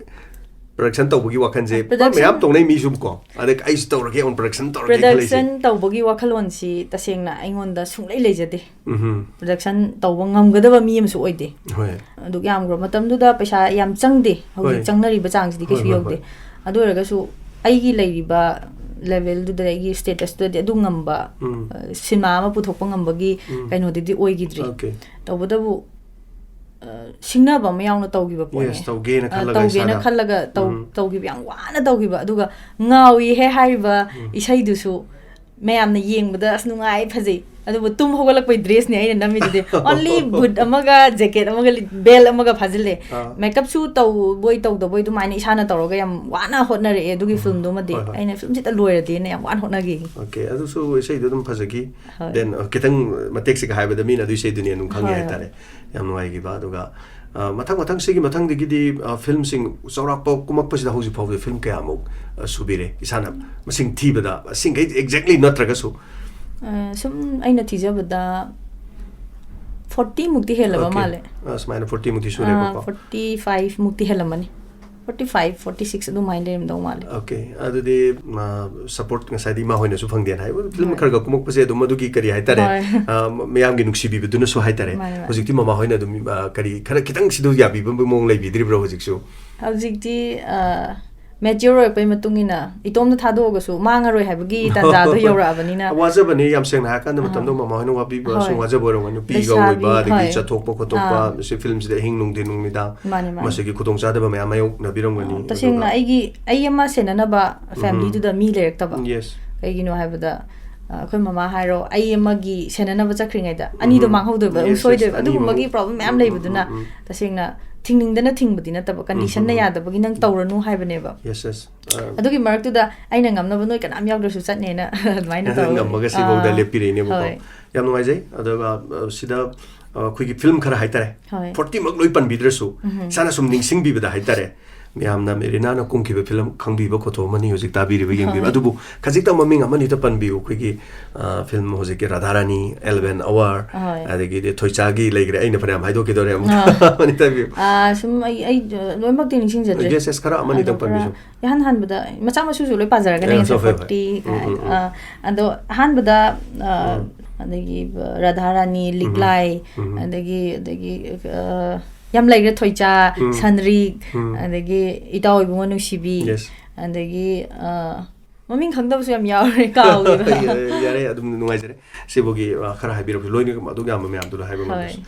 production ꯇꯧꯕꯒꯤ ꯋꯥꯈꯜꯁꯦ Production ꯃꯌꯥꯝ ꯇꯧꯅꯩ ꯃꯤꯁꯨ ꯀꯣ꯫ ꯑꯗꯩ ꯑꯩꯁꯨ ꯇꯧꯔꯒꯦ, own production ꯇꯧꯔꯒꯦ ꯈꯜꯂꯤꯁꯦ꯫ Production ꯇꯧꯕꯒꯤ ꯋꯥꯈꯜꯂꯣꯟꯁꯤ ꯇꯁꯦꯡꯅ ꯑꯩꯉꯣꯟꯗ ꯁꯨꯡꯂꯩ ꯂꯩꯖꯗꯦ꯫ ꯎꯝ. Production ꯇꯧꯕ ꯉꯝꯒꯗꯕ ꯃꯤ ꯑꯃꯁꯨ ꯑꯣꯏꯗꯦ꯫ ꯍꯣꯏ꯫ ꯑꯗꯨꯛ ꯌꯥꯝꯈ꯭ꯔꯕ ꯃꯇꯝꯗꯨꯗ ꯄꯩꯁꯥ ꯌꯥꯝ ꯆꯪꯗꯦ꯫ ꯍꯧꯖꯤꯛ ꯍꯣꯏ꯫ ꯆꯪꯅꯔꯤꯕ ꯆꯥꯡꯁꯤꯗꯤ ꯀꯩꯁꯨ ꯍꯣꯏ, ꯍꯣꯏ, ꯌꯧꯗꯦ꯫ ꯍꯣꯏ꯫ ꯑꯗꯨ ꯑꯣꯏꯔꯒꯁꯨ ꯑꯩꯒꯤ ꯂꯩꯔꯤꯕ levelꯗꯨꯗ, ꯑꯩꯒꯤ statusꯇꯨꯗꯗꯤ ꯑꯗꯨ ꯉꯝꯕ, ꯎꯝ. ꯑ, ꯁꯤꯅꯦꯃꯥ ꯑꯃ ꯄꯨꯊꯣꯛꯄ ꯉꯝꯕꯒꯤ ꯎꯝ. ꯀꯩꯅꯣꯗꯨꯗꯤ ꯑꯣꯏꯈꯤꯗ꯭ꯔꯤ꯫ Okay. ꯇꯧꯕꯇꯕꯨ, ꯑ, ꯁꯤꯡꯅꯕ ꯑꯃ ꯌꯥꯎꯅ ꯇꯧꯈꯤꯕ ꯄꯣꯠꯅꯤ꯫ Yes, ꯇꯧꯒꯦꯅ ꯑ, ꯈꯜꯂꯒ ꯇꯧꯒꯦꯅ ꯏꯁꯥꯅ꯫ ꯈꯜꯂꯒ ꯇꯧ-, ꯎꯝ. ꯇꯧꯈꯤꯕ, ꯌꯥꯝ ꯋꯥꯅ ꯇꯧꯈꯤꯕ꯫ ꯑꯗꯨꯒ "ꯉꯥꯎꯏ ꯍꯦ" ꯍꯥꯏꯔꯤꯕ ꯎꯝ. ꯏꯁꯩꯗꯨꯁꯨ ꯃꯌꯥꯝꯅ ꯌꯦꯡꯕꯗ "ꯑꯁ, ꯅꯨꯡꯉꯥꯏ, ꯐꯖꯩ", ꯑꯗꯨꯕꯨ ꯇꯨꯝ ꯍꯧꯒꯠꯂꯛꯄꯩ dressꯅꯦ ꯑꯩꯅ ꯅꯝꯃꯤꯗꯨꯗꯤ꯫ Only boot ꯑꯃꯒ jacket ꯑꯃꯒ lit-, belt ꯑꯃꯒ ꯐꯥꯖꯤꯜꯂꯦ꯫ ꯑꯥ. Makeupꯁꯨ ꯇꯧꯕꯣꯏ ꯇꯧꯗꯕꯣꯏ ꯑꯗꯨꯃꯥꯏꯅ ꯏꯁꯥꯅ ꯇꯧꯔꯒ ꯌꯥꯝ ꯋꯥꯅ ꯍꯣꯠꯅꯔꯛꯑꯦ ꯑꯗꯨꯒꯤ ꯎꯝ. filmꯗꯨꯃꯗꯤ꯫ ꯍꯣꯏ, ꯍꯣꯏ. ꯑꯩꯅ filmꯁꯤꯗ ꯂꯣꯏꯔꯗꯤꯅ ꯌꯥꯝ ꯋꯥꯅ ꯍꯣꯠꯅꯈꯤ꯫ Okay, ꯑꯗꯨꯁꯨ ꯏꯁꯩꯗꯣ ꯑꯗꯨꯝ ꯐꯖꯈꯤ꯫ ꯍꯣꯏ. Then, ꯑ, ꯈꯤꯇꯪ ꯃꯇꯦꯛꯁꯤꯒ ꯍꯥꯏꯕꯗ ꯃꯤꯅ ꯑꯗꯨ ꯏꯁꯩꯗꯨꯅꯦ ꯑꯗꯨꯝ ꯈꯪꯉꯦ ꯍꯣꯏ, ꯍꯥꯏꯇꯥꯔꯦ꯫ ꯌꯥꯝ ꯅꯨꯡꯉꯥꯏꯈꯤꯕ꯫ ꯑꯗꯨꯒ, ꯑ, ꯃꯊꯪ ꯃꯊꯪ ꯁꯤꯒꯤ ꯃꯊꯪꯗꯒꯤꯗꯤ, ꯑ, filmꯁꯤꯡ ꯆꯥꯎꯔꯥꯛꯄ ꯀꯨꯝꯃꯛꯄꯁꯤꯗ ꯍꯧꯖꯤꯛ ꯐꯥꯎꯕꯗ film ꯀꯌꯥꯃꯨꯛ, ꯑ, ꯁꯨꯕꯤꯔꯦ? ꯏꯁꯥꯅ ꯃꯁꯤꯡ ꯊꯤꯕꯗ, ꯃꯁꯤꯡꯈꯩ exactly ꯅꯠꯇ꯭ꯔꯒꯁꯨ꯫ ꯑ, ꯁꯨꯝ ꯑꯩꯅ ꯊꯤꯖꯕꯗ forty ꯃꯨꯛꯇꯤ ꯍꯦꯜꯂꯕ Okay. ꯃꯥꯜꯂꯦ꯫ ꯑ, ꯁꯨꯃꯥꯏꯅ forty ꯃꯨꯛꯇꯤ ꯑ, ꯁꯨꯔꯦꯕꯀꯣ꯫ forty five ꯃꯨꯛꯇꯤ ꯍꯦꯜꯂꯝꯃꯅꯤ꯫ Forty five, forty six ꯑꯗꯨꯃꯥꯏꯅ ꯂꯩꯔꯝꯗꯧ ꯃꯥꯜꯂꯦ꯫ Okay, ꯑꯗꯨꯗꯤ, ꯑ, support ꯉꯁꯥꯏꯗꯤ ꯏꯃꯥ ꯍꯣꯏꯅꯁꯨ ꯐꯪꯗꯦꯅ ꯍꯥꯏ꯫ Film ꯍꯣꯏ꯫ ꯈꯔ ꯈꯔ ꯀꯨꯝꯃꯛꯄꯁꯦ ꯑꯗꯨꯝ ꯃꯗꯨꯒꯤ ꯀꯔꯤ ꯍꯥꯏꯇꯥꯔꯦ? ꯍꯣꯏ꯫ ꯑ, ꯃ-, ꯃꯌꯥꯝꯒꯤ ꯅꯨꯡꯁꯤꯕꯤꯕꯗꯨꯅꯁꯨ ꯍꯥꯏꯇꯥꯔꯦ꯫ ꯃꯥꯅꯦ, ꯃꯥꯅꯦ꯫ ꯍꯧꯖꯤꯛꯇꯤ ꯃꯃꯥ ꯍꯣꯏꯅ ꯑꯗꯨꯝ, ꯑ, ꯀꯔꯤ ꯈꯔ ꯈꯤꯇꯪ ꯁꯤꯗ ꯌꯥꯕꯤꯕ ꯃꯑꯣꯡ ꯂꯩꯕꯤꯗ꯭ꯔꯤꯕ꯭ꯔꯣ ꯍꯧꯖꯤꯛꯁꯨ? ꯍꯧꯖꯤꯛꯇꯤ, ꯑ, mature ꯑꯣꯏꯔꯛꯄꯩ ꯃꯇꯨꯡ ꯏꯟꯅ ꯏꯇꯣꯝꯇ ꯊꯥꯗꯣꯛꯑꯒꯁꯨ ꯃꯥꯡꯉꯔꯣꯏ ꯍꯥꯏꯕꯒꯤ ꯇꯥꯟꯖꯥꯗꯣ ꯌꯧꯔꯛꯑꯕꯅꯤꯅ꯫ ꯋꯥꯖꯕꯅꯤ, ꯌꯥꯝ ꯁꯦꯡꯅ ꯍꯥꯏꯔꯀꯥꯟꯗ ꯑꯥ꯫ ꯃꯇꯝꯗ ꯃꯃꯥ ꯍꯣꯏꯅ ꯋꯥꯕꯤꯕ, ꯍꯣꯏ꯫ ꯁꯨꯝ ꯋꯥꯖꯕ ꯑꯣꯏꯔꯝꯒꯅꯤ꯫ ꯅꯨꯄꯤꯒ ꯂꯩꯁꯥꯕꯤ, ꯑꯣꯏꯕ, ꯑꯗꯒꯤ ꯍꯣꯏ꯫ ꯆꯠꯊꯣꯛꯄ ꯈꯣꯠꯇꯣꯛꯄ, ꯑꯥ꯫ ꯁꯤ filmꯁꯤꯗ ꯑꯍꯤꯡ ꯅꯨꯡꯊꯤꯟ ꯅꯨꯃꯤꯗꯥꯡ, ꯃꯥꯅꯦ, ꯃꯥꯅꯦ꯫ ꯃꯁꯤꯒꯤ ꯈꯨꯗꯣꯡꯆꯥꯗꯕ ꯃꯌꯥꯝ ꯃꯥꯌꯣꯛꯅꯕꯤꯔꯝꯒꯅꯤ꯫ ꯑꯥ, ꯇꯁꯦꯡꯅ ꯑꯗꯨꯒ ꯑꯩꯒꯤ, ꯑꯩ ꯑꯃ ꯁꯦꯟꯅꯅꯕ ꯎꯝ꯫ familyꯗꯨꯗ ꯃꯤ ꯂꯩꯔꯛꯇꯕ꯫ Yes꯫ ꯀꯩꯒꯤꯅꯣ ꯍꯥꯏꯕꯗ, ꯑ, ꯑꯩꯈꯣꯏ ꯃꯃꯥ ꯍꯥꯏꯔꯣ, ꯑꯩ ꯑꯃꯒꯤ ꯁꯦꯟꯅꯅꯕ ꯆꯠꯈ꯭ꯔꯤꯉꯩꯗ ꯑꯅꯤꯗꯣ ꯎꯝ. ꯃꯥꯡꯍꯧꯗꯣꯏꯕ ꯑꯗꯨꯝ Yes, yes. ꯁꯣꯏꯗꯣꯏꯕ, ꯑꯅꯤꯃꯛ. ꯑꯗꯨꯒꯨꯝꯕꯒꯤ ꯄ꯭ꯔꯣꯕ꯭ꯂꯦꯝ ꯃꯌꯥꯝ ꯎꯝ, ꯎꯝ, ꯂꯩꯕꯗꯨꯅ ꯎꯝ, ꯎꯝ. ꯇꯁꯦꯡꯅ ꯊꯤꯡꯅꯤꯡꯗꯅ ꯊꯤꯡꯕꯗꯤ ꯅꯠꯇꯕ, ꯀꯟꯗꯤꯁꯟꯅ ꯎꯝ, ꯎꯝ, ꯎꯝ. ꯌꯥꯗꯕꯒꯤ ꯅꯪ ꯇꯧꯔꯅꯨ ꯍꯥꯏꯕꯅꯦꯕ. Yes, yes. ꯑ, ꯑꯗꯨꯒꯤ ꯃꯔꯛꯇꯨꯗ ꯑꯩꯅ ꯉꯝꯅꯕ ꯅꯣꯏ ꯀꯅꯥꯝ ꯌꯥꯎꯗ꯭ꯔꯁꯨ ꯆꯠꯅꯦꯅ ꯑꯗꯨꯃꯥꯏꯅ ꯇꯧꯔꯒ. ꯉꯝꯃꯒ ꯁꯤꯐꯧꯗ ꯑꯥ, ꯂꯦꯞꯄꯤꯔꯛꯏꯅꯦꯕꯀꯣ꯫ ꯍꯣꯏ. ꯌꯥꯝ ꯅꯨꯡꯉꯥꯏꯖꯩ꯫ ꯑꯗꯨꯒ, ꯑ, ꯁꯤꯗ, ꯑ, ꯑꯩꯈꯣꯏꯒꯤ ꯐꯤꯂꯝ ꯈꯔ ꯍꯥꯏꯇꯥꯔꯦ, ꯍꯣꯏ. ꯐꯣꯔꯇꯤꯃꯛ ꯂꯣꯏ ꯄꯟꯕꯤꯗ꯭ꯔꯁꯨ, ꯎꯝ. ꯏꯁꯥꯅ ꯁꯨꯝ ꯅꯤꯡꯁꯤꯡꯕꯤꯕꯗ ꯍꯥꯏꯇꯥꯔꯦ, ꯃꯌꯥꯝꯅ ꯃꯦꯔꯤꯅꯥꯅ ꯀꯨꯝꯈꯤꯕ ꯐꯤꯂꯝ ꯈꯪꯕꯤꯕ ꯈꯣꯠꯇꯣꯛꯑꯝꯃꯅꯤ ꯍꯧꯖꯤꯛ ꯇꯥꯕꯤꯔꯤꯕ, ꯌꯦꯡꯕꯤꯕ꯫ ꯍꯣꯏ. ꯑꯗꯨꯕꯨ ꯈꯖꯤꯛꯇꯪ ꯃꯃꯤꯡ ꯑꯃꯅꯤꯗ ꯄꯟꯕꯤꯌꯨ꯫ ꯑꯩꯈꯣꯏꯒꯤ, ꯑ, ꯐꯤꯂꯝ ꯍꯧꯖꯤꯛꯀꯤ ꯔꯥꯙꯥꯔꯥꯅꯤ, ꯑꯦꯜꯕꯦꯟ ꯑꯋꯥꯔ, ꯍꯣꯏ. ꯑꯗꯒꯤꯗꯤ ꯊꯣꯏꯆꯥꯒꯤ ꯂꯩꯈ꯭ꯔꯦ, ꯑꯩꯅ ꯐꯅꯌꯥꯝ ꯍꯥꯏꯗꯣꯛꯈꯤꯗꯧꯔꯦ, ꯑꯃꯨꯛ ꯑꯥ. ꯑꯃꯅꯤ ꯇꯥꯕꯤꯌꯨ꯫ ꯑꯥ, ꯁꯨꯝ ꯑꯩ, ꯑꯩ, ꯑ, ꯂꯣꯏꯅꯃꯛꯇꯤ ꯅꯤꯡꯁꯤꯡꯖꯗ꯭ꯔꯦ꯫ Yes, yes, ꯈꯔ ꯑꯃꯅꯤꯗꯪ ꯑꯗꯣ ꯄꯟꯕꯤꯌꯨ꯫ ꯈꯔ ꯏꯍꯥꯟ ꯍꯥꯟꯕꯗ, ꯃꯆꯥ ꯃꯁꯨꯁꯨ ꯂꯣꯏ ꯄꯥꯖꯔꯒꯅꯦ, ꯑꯦ, ꯉꯁꯥꯏ ꯍꯣꯏ, ꯍꯣꯏ. ꯐꯣꯔꯇꯤ ꯎꯝ, ꯀꯥꯏꯅ꯫ ꯎꯝ, ꯎꯝ. ꯑꯥ, ꯑꯗꯣ ꯑꯍꯥꯟꯕꯗ, ꯑꯥ, ꯎꯝ. ꯑꯗꯒꯤ ꯔꯥꯙꯥꯔꯥꯅꯤ, ꯎꯝ, ꯎꯝ. ꯂꯤꯛꯂꯥꯏ, ꯎꯝ, ꯎꯝ. ꯑꯗꯒꯤ, ꯑꯗꯒꯤ, ꯑꯥ, ꯌꯥꯝ ꯂꯩꯈ꯭ꯔꯦ, ꯊꯣꯏꯆꯥ, ꯎꯝ. ꯁꯟꯔꯤꯛ, ꯎꯝ. ꯑꯗꯒꯤ ꯏꯇꯥꯎ ꯏꯕꯨꯡꯉꯣ ꯅꯨꯡꯁꯤꯕꯤ, Yes. ꯑꯗꯒꯤ, ꯑꯥ, ꯃꯃꯤꯡ ꯈꯪꯗꯕꯁꯨ ꯌꯥꯝ ꯌꯥꯎꯔꯦ, ꯀꯥꯎꯈꯤꯕ꯫ ꯌꯥꯔꯦ, ꯌꯥꯔꯦ, ꯑꯗꯨꯝ ꯅꯨꯡꯉꯥꯏꯖꯔꯦ꯫ ꯁꯤꯕꯨꯒꯤ, ꯑ, ꯈꯔ ꯍꯥꯏꯕꯤꯔꯛꯄ, ꯂꯣꯏꯅ ꯑꯗꯨꯛ ꯌꯥꯝꯕ ꯃꯌꯥꯝꯗꯨꯗ ꯍꯥꯏꯕ ꯍꯣꯏ. ꯉꯝꯗ꯭ꯔꯁꯨ꯫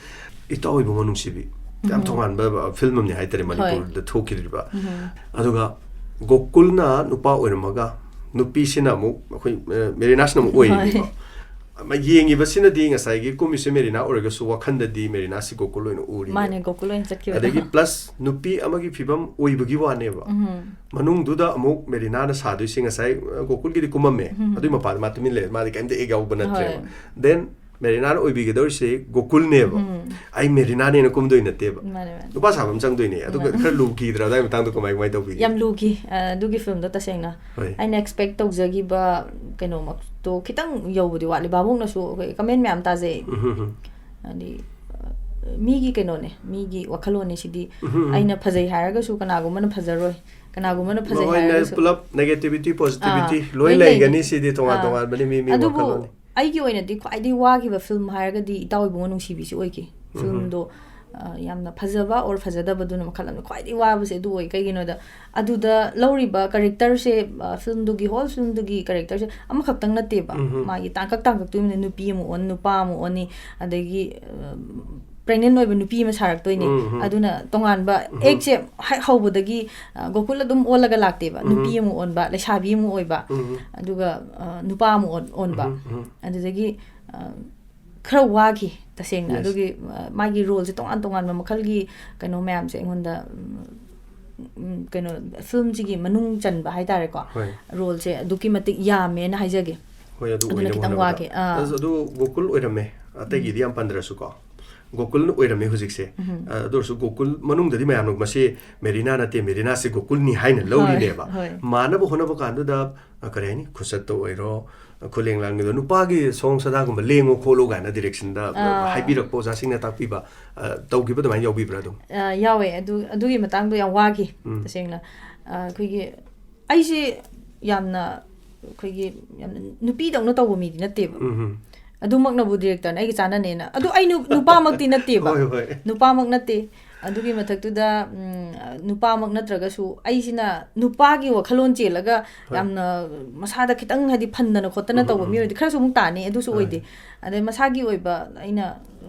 ꯏꯇꯥꯎ ꯏꯕꯨꯡꯉꯣ ꯅꯨꯡꯁꯤꯕꯤ, ꯌꯥꯝ ꯎꯝ. ꯇꯣꯉꯥꯟꯕ, ꯑ, ꯐꯤꯂꯝ ꯑꯃꯅꯤ ꯍꯥꯏꯇꯥꯔꯦ, ꯍꯣꯏ. ꯃꯅꯤꯄꯨꯔꯗ ꯊꯣꯛꯈꯤꯗ꯭ꯔꯤꯕ꯫ ꯎꯝ. ꯑꯗꯨꯒ ꯒꯣꯀꯨꯜꯅ ꯅꯨꯄꯥ ꯑꯣꯏꯔꯝꯃꯒ, ꯅꯨꯄꯤꯁꯤꯅ ꯑꯃꯨꯛ ꯑꯩꯈꯣꯏ, ꯑ, ꯃꯦꯔꯤꯅꯥꯁꯤꯅ ꯑꯃꯨꯛ ꯍꯣꯏ. ꯑꯣꯏꯔꯤꯅꯦꯕ꯫ ꯑꯃ ꯌꯦꯡꯉꯤꯕꯁꯤꯅꯗꯤ ꯉꯁꯥꯏꯒꯤ ꯀꯨꯝꯃꯤꯁꯦ ꯃꯦꯔꯤꯅꯥ ꯑꯣꯏꯔꯒꯁꯨ ꯋꯥꯈꯟꯗꯗꯤ ꯃꯦꯔꯤꯅꯥꯁꯤ ꯒꯣꯀꯨꯜ ꯑꯣꯏꯅ ꯎꯔꯤꯅꯦꯕ꯫ ꯃꯥꯅꯦ, ꯒꯣꯀꯨꯜ ꯑꯣꯏꯅ ꯆꯠꯈꯤꯕꯗꯣ꯫ ꯑꯗꯒꯤ plus ꯅꯨꯄꯤ ꯑꯃꯒꯤ ꯐꯤꯕꯝ ꯑꯣꯏꯕꯒꯤ ꯋꯥꯅꯦꯕ꯫ ꯎꯝ. ꯃꯅꯨꯡꯗꯨꯗ ꯑꯃꯨꯛ ꯃꯦꯔꯤꯅꯥꯅ ꯁꯥꯗꯣꯏꯁꯤ ꯉꯁꯥꯏ, ꯑ, ꯒꯣꯀꯨꯜꯒꯤꯗꯤ ꯀꯨꯝꯃꯝꯃꯦ꯫ ꯎꯝ. ꯑꯗꯨꯏ ꯃꯄꯥꯗ ꯃꯥ ꯇꯨꯃꯤꯟ ꯂꯩꯔꯦ, ꯃꯥꯗꯤ ꯀꯩꯝꯇ act ꯌꯥꯎꯕ ꯅꯠꯇ꯭ꯔꯦꯕ꯫ ꯍꯣꯏ. Then ꯃꯦꯔꯤꯅꯥꯅ ꯑꯣꯏꯕꯤꯒꯗꯧꯔꯤꯁꯦ ꯒꯣꯀꯨꯜꯅꯦꯕ꯫ ꯎꯝ. ꯑꯩ ꯃꯦꯔꯤꯅꯥꯅꯦꯅ ꯀꯨꯝꯗꯣꯏ ꯅꯠꯇꯦꯕ꯫ ꯃꯥꯅꯦ, ꯃꯥꯅꯦ. ꯅꯨꯄꯥ ꯁꯥꯕ ꯑꯃ ꯆꯪꯗꯣꯏꯅꯦ꯫ ꯑꯗꯨꯒ ꯃꯥꯅꯦ. ꯈꯔ ꯂꯨꯈꯤꯗ꯭ꯔꯥ? ꯑꯗꯨꯋꯥꯏ ꯃꯇꯥꯡꯗꯣ ꯀꯃꯥꯏ, ꯀꯃꯥꯏ ꯇꯧꯕꯤꯒꯦ? ꯌꯥꯝ ꯂꯨꯈꯤ, ꯑ, ꯑꯗꯨꯒꯤ ꯐꯤꯂꯝꯗꯣ ꯇꯁꯦꯡꯅ꯫ ꯍꯣꯏ. ꯑꯩꯅ expect ꯇꯧꯖꯈꯤꯕ ꯀꯩꯅꯣꯃꯛꯇꯣ ꯈꯤꯇꯪ ꯌꯧꯕꯗꯤ ꯋꯥꯠꯂꯤ꯫ ꯚꯥꯕꯣꯛꯅꯁꯨ ꯑꯩꯈꯣꯏ comment ꯃꯌꯥꯝ ꯇꯥꯖꯩ꯫ ꯎꯝ, ꯍꯝ, ꯍꯝ. ꯍꯥꯏꯗꯤ, ꯑ, ꯃꯤꯒꯤ ꯀꯩꯅꯣꯅꯦ, ꯃꯤꯒꯤ ꯋꯥꯈꯜꯂꯣꯟꯅꯦ ꯁꯤꯗꯤ꯫ ꯎꯝ, ꯍꯝ, ꯍꯝ. ꯑꯩꯅ ꯐꯖꯩ ꯍꯥꯏꯔꯒꯁꯨ ꯀꯅꯥꯒꯨꯝꯕꯅ ꯐꯖꯔꯣꯏ, ꯀꯅꯥꯒꯨꯝꯕꯅ ꯐꯖꯩ ꯃꯈꯣꯏꯅ ꯍꯥꯏꯔꯒꯁꯨ꯫ ꯄꯨꯂꯞ negativity, positivity ꯑꯥ, ꯂꯣꯏ ꯂꯣꯏ ꯂꯩꯒꯅꯤ꯫ ꯂꯩꯒꯅꯤ꯫ ꯁꯤꯗꯤ ꯇꯣꯉꯥꯟ ꯑꯥ. ꯇꯣꯉꯥꯟꯕꯅꯤ, ꯃꯤ ꯃꯤ ꯑꯗꯨꯕꯨ ꯋꯥꯈꯜꯂꯣꯟꯅꯤ꯫ ꯑꯩꯒꯤ ꯑꯣꯏꯅꯗꯤ ꯈ꯭ꯋꯥꯏꯗꯒꯤ ꯋꯥꯈꯤꯕ ꯐꯤꯂꯝ ꯍꯥꯏꯔꯒꯗꯤ ꯏꯇꯥꯎ ꯏꯕꯨꯡꯉꯣ ꯅꯨꯡꯁꯤꯕꯤꯁꯤ ꯑꯣꯏꯈꯤ꯫ ꯎꯝ. ꯐꯤꯂꯝꯗꯣ, ꯑ, ꯌꯥꯝꯅ ꯐꯖꯕ or ꯐꯖꯗꯕꯗꯨꯅ ꯃꯈꯜ ꯑꯃꯅꯤ꯫ ꯈ꯭ꯋꯥꯏꯗꯒꯤ ꯋꯥꯕꯁꯦ ꯑꯗꯨ ꯑꯣꯏ꯫ ꯀꯩꯒꯤꯅꯣꯗ ꯑꯗꯨꯗ ꯂꯧꯔꯤꯕ characterꯁꯦ, ꯑ, ꯐꯤꯂꯝꯗꯨꯒꯤ, whole ꯐꯤꯂꯝꯗꯨꯒꯤ characterꯁꯦ ꯑꯃꯈꯛꯇꯪ ꯅꯠꯇꯦꯕ꯫ ꯎꯝ. ꯃꯥꯒꯤ ꯇꯥꯡꯀꯛ ꯇꯥꯡꯀꯛꯇꯨꯒꯤ ꯃꯇꯨꯡ ꯏꯟꯅ ꯅꯨꯄꯤ ꯑꯃꯨꯛ ꯑꯣꯟ, ꯅꯨꯄꯥ ꯑꯃꯨꯛ ꯑꯣꯟꯅꯤ, ꯑꯗꯒꯤ, ꯑ, ꯄ꯭ꯔꯦꯒꯅꯦꯟ ꯑꯣꯏꯕ ꯅꯨꯄꯤ ꯑꯃ ꯁꯥꯔꯛꯇꯣꯏꯅꯦ꯫ ꯎꯝ, ꯎꯝ꯫ ꯑꯗꯨꯅ ꯇꯣꯉꯥꯟꯕ ꯎꯝ꯫ ꯑꯦꯛꯁꯦ ꯍꯦꯛ ꯍꯧꯕꯗꯒꯤ, ꯑ, ꯒꯣꯀꯨꯜ ꯑꯗꯨꯝ ꯑꯣꯜꯂꯒ ꯂꯥꯛꯇꯦꯕ꯫ ꯎꯝ꯫ ꯅꯨꯄꯤ ꯑꯃꯨꯛ ꯑꯣꯟꯕ, ꯂꯩꯁꯥꯕꯤ ꯑꯃꯨꯛ ꯑꯣꯏꯕ, ꯎꯝ꯫ ꯑꯗꯨꯒ, ꯑ, ꯅꯨꯄꯥ ꯑꯃꯨꯛ ꯑꯣꯟ-, ꯑꯣꯟꯕ꯫ ꯎꯝ, ꯎꯝ꯫ ꯑꯗꯨꯗꯒꯤ, ꯑ, ꯈꯔ ꯋꯥꯈꯤ ꯇꯁꯦꯡꯅ꯫ Yes꯫ ꯑꯗꯨꯒꯤ, ꯑ, ꯃꯥꯒꯤ ꯔꯣꯜꯁꯦ ꯇꯣꯉꯥꯟ ꯇꯣꯉꯥꯟꯕ ꯃꯈꯜꯒꯤ ꯀꯩꯅꯣ ꯃꯌꯥꯝꯁꯦ ꯑꯩꯉꯣꯟꯗ, ꯎꯝ, ꯎꯝ, ꯀꯩꯅꯣ, ꯐꯤꯂꯝꯁꯤꯒꯤ ꯃꯅꯨꯡ ꯆꯟꯕ ꯍꯥꯏꯇꯥꯔꯦꯀꯣ꯫ ꯍꯣꯏ꯫ ꯔꯣꯜꯁꯦ ꯑꯗꯨꯛꯀꯤ ꯃꯇꯤꯛ ꯌꯥꯝꯃꯦꯅ ꯍꯥꯏꯖꯒꯦ꯫ ꯍꯣꯏ, ꯑꯗꯨ ꯑꯗꯨꯅ ꯑꯣꯏꯅꯕ ꯈꯤꯇꯪ ꯍꯣꯠꯅꯕꯗ꯫ ꯋꯥꯈꯤ꯫ ꯑꯥ꯫ ꯑꯁ, ꯑꯗꯨ ꯒꯣꯀꯨꯜ ꯑꯣꯏꯔꯝꯃꯦ꯫ ꯑꯇꯩꯒꯤꯗꯤ ꯎꯝ꯫ ꯌꯥꯝ ꯄꯟꯗ꯭ꯔꯁꯨꯀꯣ꯫ ꯒꯣꯀꯨꯜ ꯑꯣꯏꯔꯝꯃꯦ ꯍꯧꯖꯤꯛꯁꯦ꯫ ꯎꯝ꯫ ꯑ, ꯑꯗꯨ ꯑꯣꯏꯔꯁꯨ ꯒꯣꯀꯨꯜ ꯃꯅꯨꯡꯗꯗꯤ ꯃꯌꯥꯝꯅ ꯃꯁꯤ ꯃꯦꯔꯤꯅꯥ ꯅꯠꯇꯦ, ꯃꯦꯔꯤꯅꯥꯁꯦ ꯒꯣꯀꯨꯜꯅꯤ ꯍꯥꯏꯅ ꯍꯣꯏ, ꯂꯧꯔꯤꯅꯦꯕ꯫ ꯍꯣꯏ꯫ ꯃꯥꯟꯅꯕ ꯍꯣꯠꯅꯕ ꯀꯥꯟꯗꯨꯗ, ꯑ, ꯀꯔꯤ ꯍꯥꯏꯅꯤ, ꯈꯨꯆꯠꯇ ꯑꯣꯏꯔꯣ, ꯈꯨꯂꯦꯡ ꯂꯥꯡꯒꯤꯗꯣ, ꯅꯨꯄꯥꯒꯤ ꯁꯑꯣꯡ ꯁꯥꯗꯥꯒꯨꯝꯕ ꯂꯦꯡꯉꯣ ꯈꯣꯠꯂꯣ ꯀꯥꯏꯅ ꯗꯤꯔꯦꯛꯁꯟꯗ ꯑꯥ꯫ ꯍꯥꯏꯕꯤꯔꯛꯄ, ꯑꯣꯖꯥꯁꯤꯡꯅ ꯇꯥꯛꯄꯤꯕ, ꯑ, ꯇꯧꯈꯤꯕ ꯑꯗꯨꯃꯥꯏꯅ ꯌꯥꯎꯕꯤꯕ꯭ꯔꯥ ꯑꯗꯨꯝ? ꯑ, ꯌꯥꯎꯋꯦ꯫ ꯑꯗꯨ, ꯑꯗꯨꯒꯤ ꯃꯇꯥꯡꯗꯣ ꯌꯥꯝ ꯋꯥꯈꯤ, ꯎꯝ꯫ ꯇꯁꯦꯡꯅ꯫ ꯑ, ꯑꯩꯈꯣꯏꯒꯤ, ꯑꯩꯁꯦ ꯌꯥꯝꯅ, ꯑꯩꯈꯣꯏꯒꯤ, ꯌꯥꯝꯅ ꯅꯨꯄꯤꯗꯧꯅ ꯇꯧꯕ ꯃꯤꯗꯤ ꯅꯠꯇꯦꯕ꯫ ꯎꯝ, ꯎꯝ꯫ ꯑꯗꯨꯃꯛꯅꯕꯨ ꯗꯤꯔꯦꯛꯇꯔꯅ ꯑꯩꯒ ꯆꯥꯟꯅꯅꯦꯅ꯫ ꯑꯗꯨ ꯑꯩ ꯅꯨ-, ꯅꯨꯄꯥꯃꯛꯇꯤ ꯅꯠꯇꯦꯕ꯫ ꯍꯣꯏ, ꯍꯣꯏ꯫ ꯅꯨꯄꯥꯃꯛ ꯅꯠꯇꯦ꯫ ꯑꯗꯨꯒꯤ ꯃꯊꯛꯇꯨꯗ, ꯎꯝ, ꯅꯨꯄꯥꯃꯛ ꯅꯠꯇ꯭ꯔꯒꯁꯨ ꯑꯩꯁꯤꯅ ꯅꯨꯄꯥꯒꯤ ꯋꯥꯈꯜꯂꯣꯟ ꯆꯦꯜꯂꯒ ꯍꯣꯏ꯫ ꯌꯥꯝꯅ ꯃꯁꯥꯗ ꯈꯤꯇꯪ ꯍꯥꯏꯗꯤ ꯐꯟꯗꯅ ꯈꯣꯠꯇꯅ ꯎꯝ, ꯇꯧꯕ ꯎꯝ, ꯃꯤꯑꯣꯏꯗꯤ ꯎꯝ꯫ ꯈꯔꯁꯨ ꯑꯃꯨꯛ ꯇꯥꯅꯤ, ꯑꯗꯨꯁꯨ ꯍꯣꯏ꯫ ꯑꯣꯏꯗꯦ꯫ ꯑꯗꯩ ꯃꯁꯥꯒꯤ ꯑꯣꯏꯕ ꯑꯩꯅ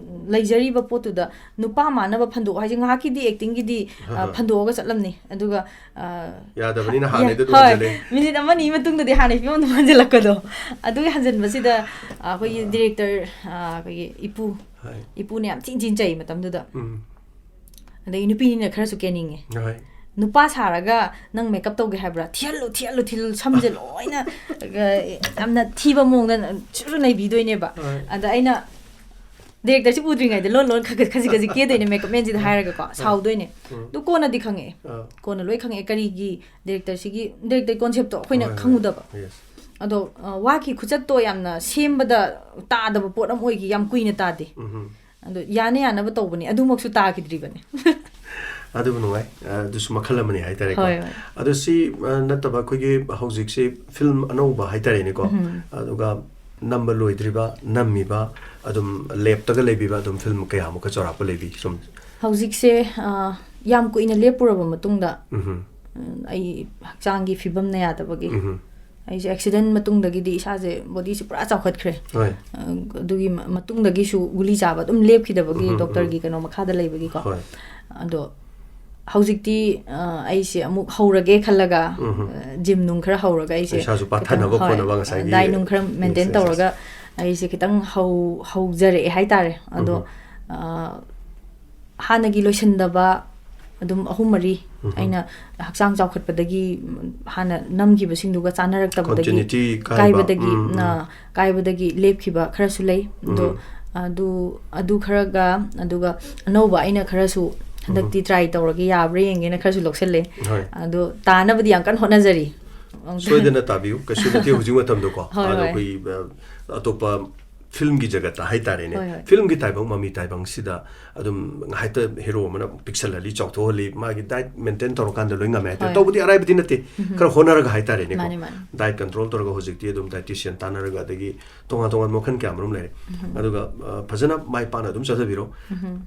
ꯂꯩꯖꯔꯤꯕ ꯄꯣꯠꯇꯨꯗ ꯅꯨꯄꯥ ꯃꯥꯟꯅꯕ ꯐꯟꯗꯣꯛ ꯍꯥꯏꯁꯦ ꯉꯥꯏꯍꯥꯛꯀꯤꯗꯤ ꯑꯦꯛꯇꯤꯡꯒꯤꯗꯤ, ꯍꯣꯏ, ꯑ, ꯍꯣꯏ꯫ ꯐꯟꯗꯣꯛꯑꯒ ꯆꯠꯂꯝꯅꯤ꯫ ꯑꯗꯨꯒ, ꯑ, ꯌꯥꯗꯕꯅꯤꯅ ꯌꯥ-, ꯍꯥꯟꯅꯩꯗꯣ ꯑꯗꯨꯝ ꯍꯣꯏ꯫ ꯍꯟꯖꯤꯜꯂꯦ꯫ ꯃꯤꯅꯤꯠ ꯑꯃ ꯑꯅꯤ ꯃꯇꯨꯡꯗꯗꯤ ꯍꯥꯟꯅꯩ ꯐꯤꯕꯝ ꯑꯗꯨꯝ ꯍꯟꯖꯤꯜꯂꯛꯄꯗꯣ꯫ ꯑꯗꯨꯒꯤ ꯍꯟꯖꯤꯟꯕꯁꯤꯗ, ꯑ, ꯑꯩꯈꯣꯏꯒꯤ ꯑ꯫ ꯗꯤꯔꯦꯛꯇꯔ, ꯑ, ꯑꯩꯈꯣꯏꯒꯤ ꯏꯄꯨ, ꯍꯣꯏ꯫ ꯏꯄꯨꯅ ꯌꯥꯝ ꯊꯤꯅ ꯊꯤꯅ ꯆꯩ ꯃꯇꯝꯗꯨꯗ꯫ ꯎꯝ꯫ ꯑꯗꯒꯤ ꯅꯨꯄꯤꯅꯤꯅ ꯈꯔꯁꯨ ꯀꯦꯅꯤꯡꯉꯦ꯫ ꯍꯣꯏ꯫ ꯅꯨꯄꯥ ꯁꯥꯔꯒ ꯅꯪ ꯃꯦꯀꯞ ꯇꯧꯒꯦ ꯍꯥꯏꯕ꯭ꯔꯥ? ꯊꯤꯍꯜꯂꯨ, ꯊꯤꯍꯜꯂꯨ, ꯊꯤꯍꯜꯂꯨ, ꯁꯝꯁꯦ ꯂꯣꯏꯅ, ꯑ, ꯌꯥꯝꯅ ꯊꯤꯕ ꯃꯑꯣꯡꯗ ꯁꯨꯔ ꯅꯩꯕꯤꯗꯣꯏꯅꯦꯕ꯫ ꯍꯣꯏ꯫ ꯑꯗ ꯑꯩꯅ ꯗꯤꯔꯦꯛꯇꯔꯁꯤ ꯎꯗ꯭ꯔꯤꯉꯩꯗ ꯂꯣꯟ ꯂꯣꯟ ꯈꯖꯤꯛ ꯈꯖꯤꯛ ꯈꯖꯤꯛ ꯀꯦꯗꯣꯏꯅꯦ ꯃꯦꯀꯞ ꯃꯦꯟꯁꯤꯗ ꯍꯥꯏꯔꯒꯀꯣ, ꯑꯥ꯫ ꯁꯥꯎꯗꯣꯏꯅꯦ꯫ ꯎꯝ꯫ ꯑꯗꯨ ꯀꯣꯟꯅꯗꯤ ꯈꯪꯉꯛꯑꯦ꯫ ꯑꯥ꯫ ꯀꯣꯟꯅ ꯂꯣꯏ ꯈꯪꯉꯛꯑꯦ ꯀꯔꯤꯒꯤ ꯗꯤꯔꯦꯛꯇꯔꯁꯤꯒꯤ, ꯗꯤꯔꯦꯛꯇꯔ ꯀꯣꯟꯁꯦꯞꯇꯣ ꯑꯩꯈꯣꯏꯅ ꯍꯣꯏ, ꯍꯣꯏ꯫ ꯈꯪꯉꯨꯗꯕ꯫ Yes꯫ ꯑꯗꯣ, ꯑ, ꯋꯥꯈꯤ ꯈꯨꯆꯠꯇꯣ ꯌꯥꯝꯅ ꯁꯦꯝꯕꯗ ꯇꯥꯗꯕ ꯄꯣꯠ ꯑꯃ ꯑꯣꯏꯈꯤ, ꯌꯥꯝ ꯀꯨꯏꯅ ꯇꯥꯗꯦ꯫ ꯎꯝ꯫ ꯑꯗꯣ ꯌꯥꯅ ꯌꯥꯅꯕ ꯇꯧꯕꯅꯦ, ꯑꯗꯨꯃꯛꯁꯨ ꯇꯥꯈꯤꯗ꯭ꯔꯤꯕꯅꯦ꯫ ꯑꯗꯨꯕꯨ ꯅꯨꯡꯉꯥꯏ꯫ ꯑ, ꯑꯗꯨꯁꯨ ꯃꯈꯜ ꯑꯃꯅꯤ ꯍꯥꯏꯇꯥꯔꯦꯀꯣ꯫ ꯍꯣꯏ, ꯍꯣꯏ꯫ ꯑꯗꯣ ꯁꯤ, ꯑ, ꯅꯠꯇꯕ ꯑꯩꯈꯣꯏꯒꯤ ꯍꯧꯖꯤꯛꯁꯤ ꯐꯤꯂꯝ ꯑꯅꯧꯕ ꯍꯥꯏꯇꯥꯔꯦꯅꯦꯀꯣ꯫ ꯎꯝ꯫ ꯑꯗꯨꯒ ꯅꯝꯕ ꯂꯣꯏꯗ꯭ꯔꯤꯕ, ꯅꯝꯃꯤꯕ, ꯑꯗꯨꯝ ꯂꯦꯞꯇꯒ ꯂꯩꯕꯤꯕ ꯑꯗꯨꯝ ꯐꯤꯂꯝ ꯀꯌꯥꯃꯨꯛꯀ ꯆꯥꯎꯔꯥꯛꯄ ꯂꯩꯕꯤ ꯁꯨꯝ? ꯍꯧꯖꯤꯛꯁꯦ, ꯑ, ꯌꯥꯝ ꯀꯨꯏꯅ ꯂꯦꯞꯄꯨꯔꯕ ꯃꯇꯨꯡꯗ, ꯎꯝ꯫ ꯎꯝ, ꯑꯩ ꯍꯛꯆꯥꯡꯒꯤ ꯐꯤꯕꯝꯅ ꯌꯥꯗꯕꯒꯤ ꯎꯝ꯫ ꯑꯩꯁꯦ ꯑꯦꯛꯁꯤꯗꯦꯟ ꯃꯇꯨꯡꯗꯒꯤꯗꯤ ꯏꯁꯥꯁꯦ ꯕꯣꯗꯤꯁꯦ ꯄꯨꯔꯥ ꯆꯥꯎꯈꯠꯈ꯭ꯔꯦ꯫ ꯍꯣꯏ꯫ ꯑ, ꯑꯗꯨꯒꯤ ꯃ-, ꯃꯇꯨꯡꯗꯒꯤꯁꯨ ꯒꯨꯂꯤ ꯆꯥꯕ ꯑꯗꯨꯝ ꯂꯦꯞꯈꯤꯗꯕꯒꯤ, ꯎꯝ, ꯎꯝ꯫ ꯗꯣꯛꯇꯔꯒꯤ ꯀꯩꯅꯣ ꯃꯈꯥꯗ ꯂꯩꯕꯒꯤꯀꯣ꯫ ꯍꯣꯏ꯫ ꯑꯗꯣ ꯍꯧꯖꯤꯛꯇꯤ, ꯑ, ꯑꯩꯁꯦ ꯑꯃꯨꯛ ꯍꯧꯔꯒꯦ ꯈꯜꯂꯒ, ꯎꯝ꯫ ꯑ, ꯖꯤꯝ ꯅꯨꯡ ꯈꯔ ꯍꯧꯔꯒ ꯑꯩꯁꯦ ꯏꯁꯥꯁꯨ ꯈꯤꯇꯪ, ꯄꯥꯊꯅꯕ ꯍꯣꯏ, ꯈꯣꯠꯅꯕ ꯉꯁꯥꯏꯒꯤ ꯗꯥꯏꯠ ꯅꯨꯡ ꯈꯔ ꯃꯦꯟꯇꯦꯟ exercise꯫ ꯇꯧꯔꯒ ꯑꯩꯁꯦ ꯈꯤꯇꯪ ꯍꯧ-, ꯍꯧꯖꯔꯛꯑꯦ ꯍꯥꯏꯇꯥꯔꯦ꯫ ꯑꯗꯣ, ꯎꯝ꯫ ꯑ, ꯍꯥꯟꯅꯒꯤ ꯂꯣꯏꯁꯤꯟꯗꯕ ꯑꯗꯨꯝ ꯑꯍꯨꯝ ꯃꯔꯤ ꯎꯝ꯫ ꯑꯩꯅ ꯍꯛꯆꯥꯡ ꯆꯥꯎꯈꯠꯄꯗꯒꯤ ꯍꯥꯟꯅ ꯅꯝꯈꯤꯕꯁꯤꯡꯗꯨꯒ ꯆꯥꯅꯔꯛꯇꯕꯗꯒꯤ Continuity ꯀꯥꯏꯕ꯫ ꯀꯥꯏꯕꯗꯒꯤ, ꯎꯝ, ꯎꯝ꯫ ꯑ, ꯀꯥꯏꯕꯗꯒꯤ ꯂꯦꯞꯈꯤꯕ ꯈꯔꯁꯨ ꯂꯩ꯫ ꯑꯗꯣ ꯎꯝ꯫ ꯑꯗꯨ, ꯑꯗꯨ ꯈꯔꯒ, ꯑꯗꯨꯒ ꯑꯅꯧꯕ ꯑꯩꯅ ꯈꯔꯁꯨ ꯍꯟꯗꯛꯇꯤ try ꯇꯧꯔꯒꯦ, ꯌꯥꯕ꯭ꯔꯥ ꯌꯦꯡꯒꯦꯅ ꯈꯔꯁꯨ ꯂꯧꯁꯜꯂꯦ꯫ ꯍꯣꯏ꯫ ꯑꯗꯣ ꯇꯥꯅꯕꯗꯤ ꯌꯥꯝ ꯀꯟꯅ ꯍꯣꯠꯅꯖꯔꯤ꯫ ꯁꯣꯏꯗꯅ ꯇꯥꯕꯤꯌꯨ, ꯀꯩꯁꯨ ꯅꯠꯇꯦ ꯍꯧꯖꯤꯛ ꯃꯇꯝꯗꯀꯣ꯫ ꯍꯣꯏ, ꯑꯗꯣ ꯍꯣꯏ꯫ ꯑꯩꯈꯣꯏ, ꯑ, ꯑꯇꯣꯞꯄ ꯐꯤꯜꯝꯒꯤ ꯖꯒꯠꯇ ꯍꯥꯏꯇꯥꯔꯦꯅꯦ, ꯍꯣꯏ, ꯍꯣꯏ꯫ ꯐꯤꯜꯝꯒꯤ ꯇꯥꯏꯕꯪ ꯃꯃꯤ ꯇꯥꯏꯕꯪꯁꯤꯗ ꯑꯗꯨꯝ ꯍꯦꯛꯇ ꯍꯦꯔꯣ ꯑꯃꯅ ꯄꯤꯛꯁꯜꯍꯜꯂꯤ, ꯆꯥꯎꯊꯣꯛꯍꯜꯂꯤ, ꯃꯥꯒꯤ ꯗꯥꯏꯠ ꯃꯦꯟꯇꯦꯟ ꯇꯧꯔꯀꯥꯟꯗ ꯂꯣꯏ ꯉꯝꯃꯦ ꯍꯥꯏꯇꯥꯔꯦ꯫ ꯍꯣꯏ꯫ ꯇꯧꯕꯗꯤ ꯑꯔꯥꯏꯕꯗꯤ ꯅꯠꯇꯦ, ꯎꯝ꯫ ꯈꯔ ꯍꯣꯠꯅꯔꯒ ꯍꯥꯏꯇꯥꯔꯦꯅꯦꯀꯣ꯫ ꯃꯥꯅꯦ, ꯃꯥꯅꯦ꯫ ꯗꯥꯏꯠ ꯀꯟꯇ꯭ꯔꯣꯜ ꯇꯧꯔꯒ ꯍꯧꯖꯤꯛꯇꯤ ꯑꯗꯨꯝ ꯗꯥꯏꯇꯤꯁꯤꯌꯟ ꯇꯥꯟꯅꯔꯒ, ꯑꯗꯒꯤ ꯇꯣꯉꯥꯟ ꯇꯣꯉꯥꯟꯕ ꯃꯈꯜ ꯀꯌꯥ ꯃꯔꯨꯝ ꯂꯩꯔꯦ꯫ ꯎꯝ꯫ ꯑꯗꯨꯒ, ꯑ, ꯐꯖꯅ ꯃꯥꯏ ꯄꯥꯛꯅ ꯑꯗꯨꯝ ꯆꯠꯊꯕꯤꯔꯣ꯫ ꯎꯝ꯫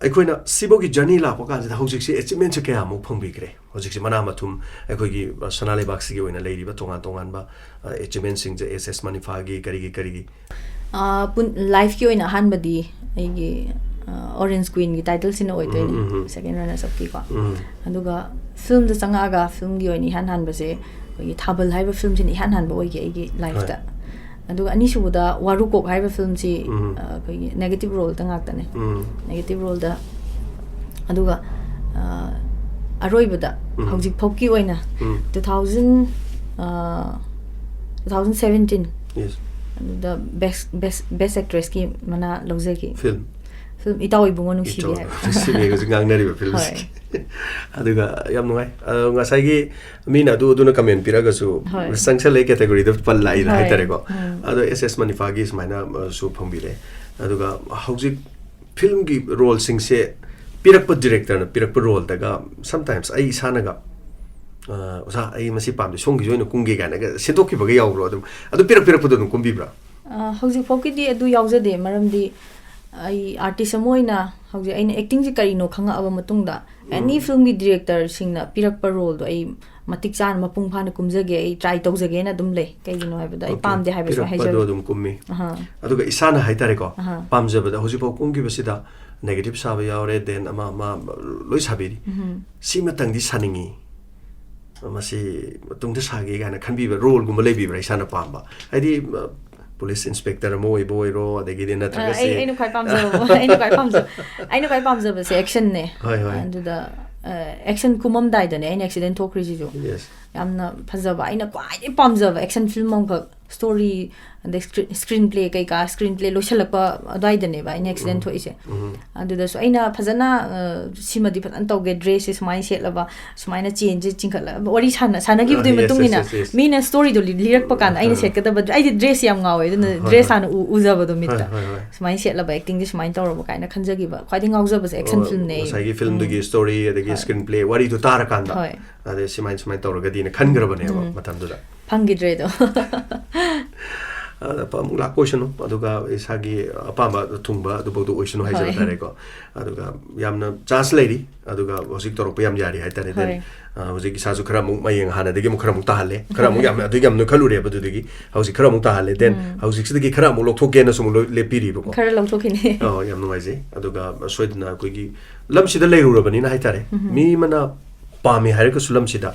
ꯑꯩꯈꯣꯏꯅ ꯁꯤꯐꯧꯒꯤ ꯖꯔꯅꯤ ꯂꯥꯛꯄ ꯀꯥꯟꯁꯤꯗ ꯍꯧꯖꯤꯛꯁꯤ ꯑꯦꯆꯤꯞꯃꯦꯟꯁꯦ ꯀꯌꯥꯃꯨꯛ ꯐꯪꯕꯤꯈ꯭ꯔꯦ? ꯍꯧꯖꯤꯛꯁꯤ ꯃꯅꯥ ꯃꯊꯨꯝ ꯑꯩꯈꯣꯏꯒꯤ, ꯑ, ꯁꯅꯥ ꯂꯩꯕꯥꯛꯁꯤꯒꯤ ꯑꯣꯏꯅ ꯂꯩꯔꯤꯕ ꯇꯣꯉꯥꯟ ꯇꯣꯉꯥꯟꯕ, ꯑ, ꯑꯦꯆꯤꯞꯃꯦꯟꯁꯤꯡꯁꯦ, ꯑꯦꯁ ꯑꯦꯁ ꯃꯅꯤꯐꯥꯒꯤ ꯀꯔꯤꯒꯤ ꯀꯔꯤꯒꯤ? ꯑ, ꯄꯨꯟ-, ꯂꯥꯏꯐꯀꯤ ꯑꯣꯏꯅ ꯑꯍꯥꯟꯕꯗꯤ ꯑꯩꯒꯤ, ꯑ, ꯑꯣꯔꯦꯟꯖ ꯀ꯭ꯋꯤꯟꯒꯤ ꯇꯥꯏꯇꯜꯁꯤꯅ ꯑꯣꯏꯗꯣꯏꯅꯦ, ꯎꯝ, ꯎꯝ, ꯎꯝ꯫ ꯁꯦꯀꯦꯟ ꯔꯅꯔꯁ ꯑꯞꯀꯤꯀꯣ꯫ ꯎꯝ꯫ ꯑꯗꯨꯒ ꯐꯤꯜꯝꯗ ꯆꯪꯉꯛꯑꯒ ꯐꯤꯜꯝꯒꯤ ꯑꯣꯏꯅ ꯏꯍꯥꯟ ꯍꯥꯟꯕꯁꯦ ꯑꯩꯈꯣꯏꯒꯤ ꯊꯥꯕꯜ ꯍꯥꯏꯕ ꯐꯤꯜꯝꯁꯤꯅ ꯏꯍꯥꯟ ꯍꯥꯟꯕ ꯑꯣꯏꯈꯤ ꯑꯩꯒꯤ ꯂꯥꯏꯐꯇ꯫ ꯍꯣꯏ꯫ ꯑꯗꯨꯒ ꯑꯅꯤꯁꯨꯕꯗ ꯋꯥꯔꯨꯀꯣꯛ ꯍꯥꯏꯕ ꯐꯤꯜꯝꯁꯤ, ꯎꯝ꯫ ꯑ, ꯑꯩꯈꯣꯏꯒꯤ ꯅꯦꯒꯦꯇꯤꯚ ꯔꯣꯜꯗ ꯉꯥꯛꯇꯅꯦ꯫ ꯎꯝ꯫ ꯅꯦꯒꯦꯇꯤꯚ ꯔꯣꯜꯗ꯫ ꯑꯗꯨꯒ, ꯑ, ꯑꯔꯣꯏꯕꯗ, ꯎꯝ꯫ ꯍꯧꯖꯤꯛ ꯐꯥꯎꯒꯤ ꯑꯣꯏꯅ ꯎꯝ꯫ two thousand, ꯑ, two thousand seventeen ꯌꯦꯁ꯫ ꯑꯗꯨꯗ best, best, best actressꯀꯤ ꯃꯅꯥ ꯂꯧꯖꯈꯤ꯫ ꯐꯤꯜꯝ? ꯐꯤꯜꯝ ꯏꯇꯥꯎ ꯏꯕꯨꯡꯉꯣ ꯅꯨꯡꯁꯤꯕꯤ ꯏꯇꯥꯎ ꯍꯥꯏꯕ꯫ ꯅꯨꯡꯁꯤꯕꯤ ꯍꯧꯖꯤꯛ ꯉꯥꯡꯅꯔꯤꯕ ꯐꯤꯜꯝꯁꯦ꯫ ꯍꯣꯏ꯫ ꯑꯗꯨꯒ ꯌꯥꯝ ꯅꯨꯡꯉꯥꯏ꯫ ꯑ, ꯉꯁꯥꯏꯒꯤ ꯃꯤꯅ ꯑꯗꯨ ꯑꯗꯨꯅ ꯀꯃꯦꯟ ꯄꯤꯔꯒꯁꯨ, ꯍꯣꯏ꯫ ꯆꯪꯁꯜꯂꯛꯑꯦ ꯀꯦꯇꯦꯒꯣꯔꯤꯗ ꯄꯜꯂꯛꯏꯗ ꯍꯣꯏ꯫ ꯍꯥꯏꯇꯥꯔꯦꯀꯣ꯫ ꯎꯝ꯫ ꯑꯗꯣ ꯑꯦꯁ ꯑꯦꯁ ꯃꯅꯤꯐꯥꯒꯤ ꯁꯨꯃꯥꯏꯅ, ꯑ, ꯁꯨ ꯐꯪꯕꯤꯔꯦ꯫ ꯑꯗꯨꯒ ꯍꯧꯖꯤꯛ ꯐꯤꯜꯝꯒꯤ ꯔꯣꯜꯁꯤꯡꯁꯦ ꯄꯤꯔꯛꯄ ꯗꯤꯔꯦꯛꯇꯔꯅ ꯄꯤꯔꯛꯄ ꯔꯣꯜꯗꯒ sometimes ꯑꯩ ꯏꯁꯥꯅꯒ, ꯑ, "ꯑꯣꯖꯥ, ꯑꯩ ꯃꯁꯤ ꯄꯥꯝꯗꯦ, ꯁꯣꯝꯒꯤꯁꯨ ꯑꯣꯏꯅ ꯀꯨꯝꯒꯦ" ꯀꯥꯏꯅꯒ ꯁꯤꯟꯗꯣꯛꯈꯤꯕꯒ ꯌꯥꯎꯕ꯭ꯔꯣ? ꯑꯗꯨꯝ, ꯑꯗꯨ ꯄꯤꯔꯛ ꯄꯤꯔꯛꯄꯗꯣ ꯑꯗꯨꯝ ꯀꯨꯝꯕꯤꯕ꯭ꯔꯥ? ꯑ, ꯍꯧꯖꯤꯛ ꯐꯥꯎꯒꯤꯗꯤ ꯑꯗꯨ ꯌꯥꯎꯖꯗꯦ, ꯃꯔꯝꯗꯤ, ꯑꯩ ꯑꯥꯔꯇꯤꯁ ꯑꯃ ꯑꯣꯏꯅ ꯍꯧꯖꯤꯛ ꯑꯩꯅ ꯑꯦꯛꯇꯤꯡꯁꯦ ꯀꯔꯤꯅꯣ ꯈꯪꯉꯛꯑꯕ ꯃꯇꯨꯡꯗ, ꯑꯦꯅꯤ ꯐꯤꯜꯝꯒꯤ ꯗꯤꯔꯦꯛꯇꯔꯁꯤꯡꯅ ꯄꯤꯔꯛꯄ ꯔꯣꯜꯗꯣ ꯑꯩ ꯃꯇꯤꯛ ꯆꯥꯅ ꯃꯄꯨꯡ ꯐꯥꯅ ꯀꯨꯝꯖꯒꯦ, ꯑꯩ ꯇ꯭ꯔꯥꯏ ꯇꯧꯖꯒꯦꯅ ꯑꯗꯨꯝ ꯂꯩ꯫ ꯀꯩꯒꯤꯅꯣ ꯍꯥꯏꯕꯗ ꯑꯩ Okay. ꯄꯥꯝꯗꯦ ꯍꯥꯏꯕ ꯁꯨꯃꯥꯏꯅ ꯄꯤꯔꯛꯄꯗꯣ ꯍꯥꯏꯖꯕ꯫ ꯑꯗꯨꯝ ꯀꯨꯝꯃꯤ꯫ ꯑꯍꯥ꯫ ꯑꯗꯨꯒ ꯏꯁꯥꯅ ꯍꯥꯏꯇꯥꯔꯦꯀꯣ, ꯑꯍꯥ꯫ ꯄꯥꯝꯖꯕꯗ ꯍꯧꯖꯤꯛꯐꯥꯎ ꯀꯨꯝꯈꯤꯕꯁꯤꯗ negative ꯁꯥꯕ ꯌꯥꯎꯔꯦ, then ꯑꯃ ꯑꯃ ꯂꯣꯏ ꯁꯥꯕꯤꯔꯤ꯫ ꯎꯝ꯫ ꯁꯤꯃꯇꯪꯗꯤ ꯁꯥꯅꯤꯡꯉꯤ, ꯃꯁꯤ ꯃꯇꯨꯡꯗ ꯁꯥꯒꯦ ꯀꯥꯏꯅ ꯈꯟꯕꯤꯕ ꯔꯣꯜꯒꯨꯝꯕ ꯂꯩꯕꯤꯕ꯭ꯔꯥ ꯏꯁꯥꯅ ꯄꯥꯝꯕ? ꯍꯥꯏꯗꯤ, ꯑ, ꯄꯨꯂꯤꯁ ꯏꯟꯁꯄꯦꯛꯇꯔ ꯑꯃ ꯑꯣꯏꯕ ꯑꯣꯏꯔꯣ, ꯑꯗꯒꯤꯗꯤ ꯑ, ꯅꯠꯇ꯭ꯔꯒ ꯑꯩ, ꯁꯤ ꯑꯩꯅ ꯈ꯭ꯋꯥꯏ ꯄꯥꯝꯖꯕ, ꯑꯩꯅ ꯈ꯭ꯋꯥꯏ ꯄꯥꯝꯖꯕ, ꯑꯩꯅ ꯈ꯭ꯋꯥꯏ ꯄꯥꯝꯖꯕꯁꯦ ꯑꯦꯛꯁꯟꯅꯦ꯫ ꯍꯣꯏ, ꯍꯣꯏ꯫ ꯑꯗꯨꯗ, ꯑ, ꯑꯦꯛꯁꯟ ꯀꯨꯝꯃꯝꯗꯥꯏꯗꯅꯦ ꯑꯩꯅ ꯑꯦꯛꯁꯤꯗꯦꯟ ꯊꯣꯛꯈ꯭ꯔꯤꯁꯤꯁꯨ꯫ Yes. ꯌꯥꯝꯅ ꯐꯖꯕ, ꯑꯩꯅ ꯈ꯭ꯋꯥꯏꯗꯒꯤ ꯄꯥꯝꯖꯕ ꯑꯦꯛꯁꯟ ꯐꯤꯜꯝ ꯑꯃꯈꯛ, ꯁ꯭ꯇꯣꯔꯤ, ꯑꯗꯩ ꯁ꯭ꯀ꯭ꯔꯤ-, ꯁ꯭ꯀ꯭ꯔꯤꯟ ꯄ꯭ꯂꯦ ꯀꯩꯀꯥ, ꯁ꯭ꯀ꯭ꯔꯤꯟ ꯄ꯭ꯂꯦ ꯂꯣꯏꯁꯤꯜꯂꯛꯄ ꯑꯗꯨꯋꯥꯏꯗꯅꯦꯕ ꯑꯩꯅ ꯑꯦꯛꯁꯤꯗꯦꯟ ꯎꯝ꯫ ꯊꯣꯛꯏꯁꯦ꯫ ꯎꯝ꯫ ꯑꯗꯨꯗꯁꯨ ꯑꯩꯅ ꯐꯖꯅ, ꯑ, ꯁꯤꯃꯗꯤ ꯐꯖꯅ ꯇꯧꯒꯦ, ꯗ꯭ꯔꯦꯁꯁꯦ ꯁꯨꯃꯥꯏꯅ ꯁꯦꯠꯂꯕ, ꯁꯨꯃꯥꯏꯅ ꯆꯦꯟꯁꯦ ꯆꯤꯡꯈꯠꯂꯒ, ꯋꯥꯔꯤ ꯁꯥꯟꯅ-, ꯁꯥꯟꯅꯈꯤꯕꯗꯨꯒꯤ ꯑ, yes, ꯃꯇꯨꯡ yes, ꯏꯟꯅ yes, yes. ꯃꯤꯅ ꯁ꯭ꯇꯣꯔꯤꯗꯣ ꯂꯤ-, ꯂꯤꯔꯛꯄ ꯀꯥꯟꯗ ꯑꯩꯅ ꯑ, ꯁꯦꯠꯀꯗꯕ ꯗ꯭ꯔꯦ-, ꯑꯩꯗꯤ ꯗ꯭ꯔꯦꯁꯁꯦ ꯌꯥꯝ ꯉꯥꯎꯋꯦ, ꯑꯗꯨꯅ ꯍꯣꯏ, ꯗ꯭ꯔꯦꯁ ꯍꯣꯏ꯫ ꯍꯥꯟꯅ ꯎ-, ꯎꯖꯕꯗꯣ ꯃꯤꯠꯇ꯫ ꯍꯣꯏ, ꯍꯣꯏ, ꯍꯣꯏ꯫ ꯁꯨꯃꯥꯏꯅ ꯁꯦꯠꯂꯕ, ꯑꯦꯛꯇꯤꯡꯗꯤ ꯁꯨꯃꯥꯏꯅ ꯇꯧꯔꯕ ꯀꯥꯏꯅ ꯈꯟꯖꯈꯤꯕ ꯈ꯭ꯋꯥꯏꯗꯒꯤ ꯉꯥꯎꯖꯕꯁꯦ ꯑꯦꯛꯁꯟ ꯑꯣ, ꯐꯤꯜꯝꯅꯦ ꯑꯩ꯫ ꯉꯁꯥꯏꯒꯤ ꯐꯤꯜꯝꯗꯨꯒꯤ ꯎꯝ꯫ ꯁ꯭ꯇꯣꯔꯤ, ꯑꯗꯒꯤ ꯍꯣꯏ꯫ ꯁ꯭ꯀ꯭ꯔꯤꯟ ꯄ꯭ꯂꯦ, ꯋꯥꯔꯤꯗꯨ ꯇꯥꯔꯀꯥꯟꯗ, ꯍꯣꯏ꯫ ꯑꯗꯩ ꯁꯨꯃꯥꯏꯅ, ꯁꯨꯃꯥꯏꯅ ꯇꯧꯔꯒꯗꯤꯅ ꯈꯟꯈ꯭ꯔꯕꯅꯦꯕ ꯎꯝ꯫ ꯃꯇꯝꯗꯨꯗ꯫ ꯐꯪꯈꯤꯗ꯭ꯔꯦ ꯑꯗꯣ꯫ ꯑꯗ ꯑꯃꯨꯛ ꯂꯥꯛꯄ ꯑꯣꯏꯁꯅꯨ, ꯑꯗꯨꯒ ꯏꯁꯥꯒꯤ ꯑꯄꯥꯝꯕ ꯊꯨꯡꯕ ꯑꯗꯨꯐꯥꯎꯗ ꯑꯣꯏꯁꯅꯨ ꯍꯥꯏꯖꯕ ꯍꯣꯏ꯫ ꯇꯥꯔꯦꯀꯣ꯫ ꯑꯗꯨꯒ ꯌꯥꯝꯅ ꯆꯥꯟꯁ ꯂꯩꯔꯤ, ꯑꯗꯨꯒ ꯍꯧꯖꯤꯛ ꯇꯧꯔꯛꯄ ꯌꯥꯝ ꯌꯥꯔꯤ ꯍꯥꯏꯇꯥꯔꯦ꯫ Then, ꯍꯣꯏ꯫ ꯑ, ꯍꯧꯖꯤꯛ ꯏꯁꯥꯁꯨ ꯈꯔ ꯑꯃꯨꯛ ꯃꯌꯦꯡ ꯍꯥꯟꯅꯗꯒꯤ ꯑꯃꯨꯛ ꯈꯔ ꯑꯃꯨꯛ ꯇꯥꯍꯜꯂꯦ, ꯈꯔ ꯑꯃꯨꯛ ꯍꯣꯏ꯫ ꯌꯥꯝ, ꯑꯗꯨꯒꯤ ꯌꯥꯝ ꯅꯣꯏꯈꯠꯂꯨꯔꯦꯕ, ꯑꯗꯨꯗꯒꯤ ꯍꯧꯖꯤꯛ ꯈꯔ ꯑꯃꯨꯛ ꯇꯥꯍꯜꯂꯦ꯫ Then, ꯎꯝ꯫ ꯍꯧꯖꯤꯛꯁꯤꯗꯒꯤ ꯈꯔ ꯑꯃꯨꯛ ꯂꯧꯊꯣꯛꯀꯦꯅꯁꯨ ꯑꯃꯨꯛ ꯂꯣꯏ ꯂꯦꯞꯄꯤꯔꯤꯕꯀꯣ꯫ ꯈꯔ ꯂꯧꯊꯣꯛꯈꯤꯅꯤ꯫ ꯑ, ꯌꯥꯝ ꯅꯨꯡꯉꯥꯏꯖꯩ꯫ ꯑꯗꯨꯒ ꯁꯣꯏꯗꯅ ꯑꯩꯈꯣꯏꯒꯤ ꯂꯝꯁꯤꯗ ꯂꯩꯔꯨꯔꯕꯅꯤꯅ ꯍꯥꯏꯇꯥꯔꯦ, ꯎꯝ꯫ ꯃꯤ ꯑꯃꯅ ꯄꯥꯝꯃꯦ ꯍꯥꯏꯔꯒꯁꯨ ꯂꯝꯁꯤꯗ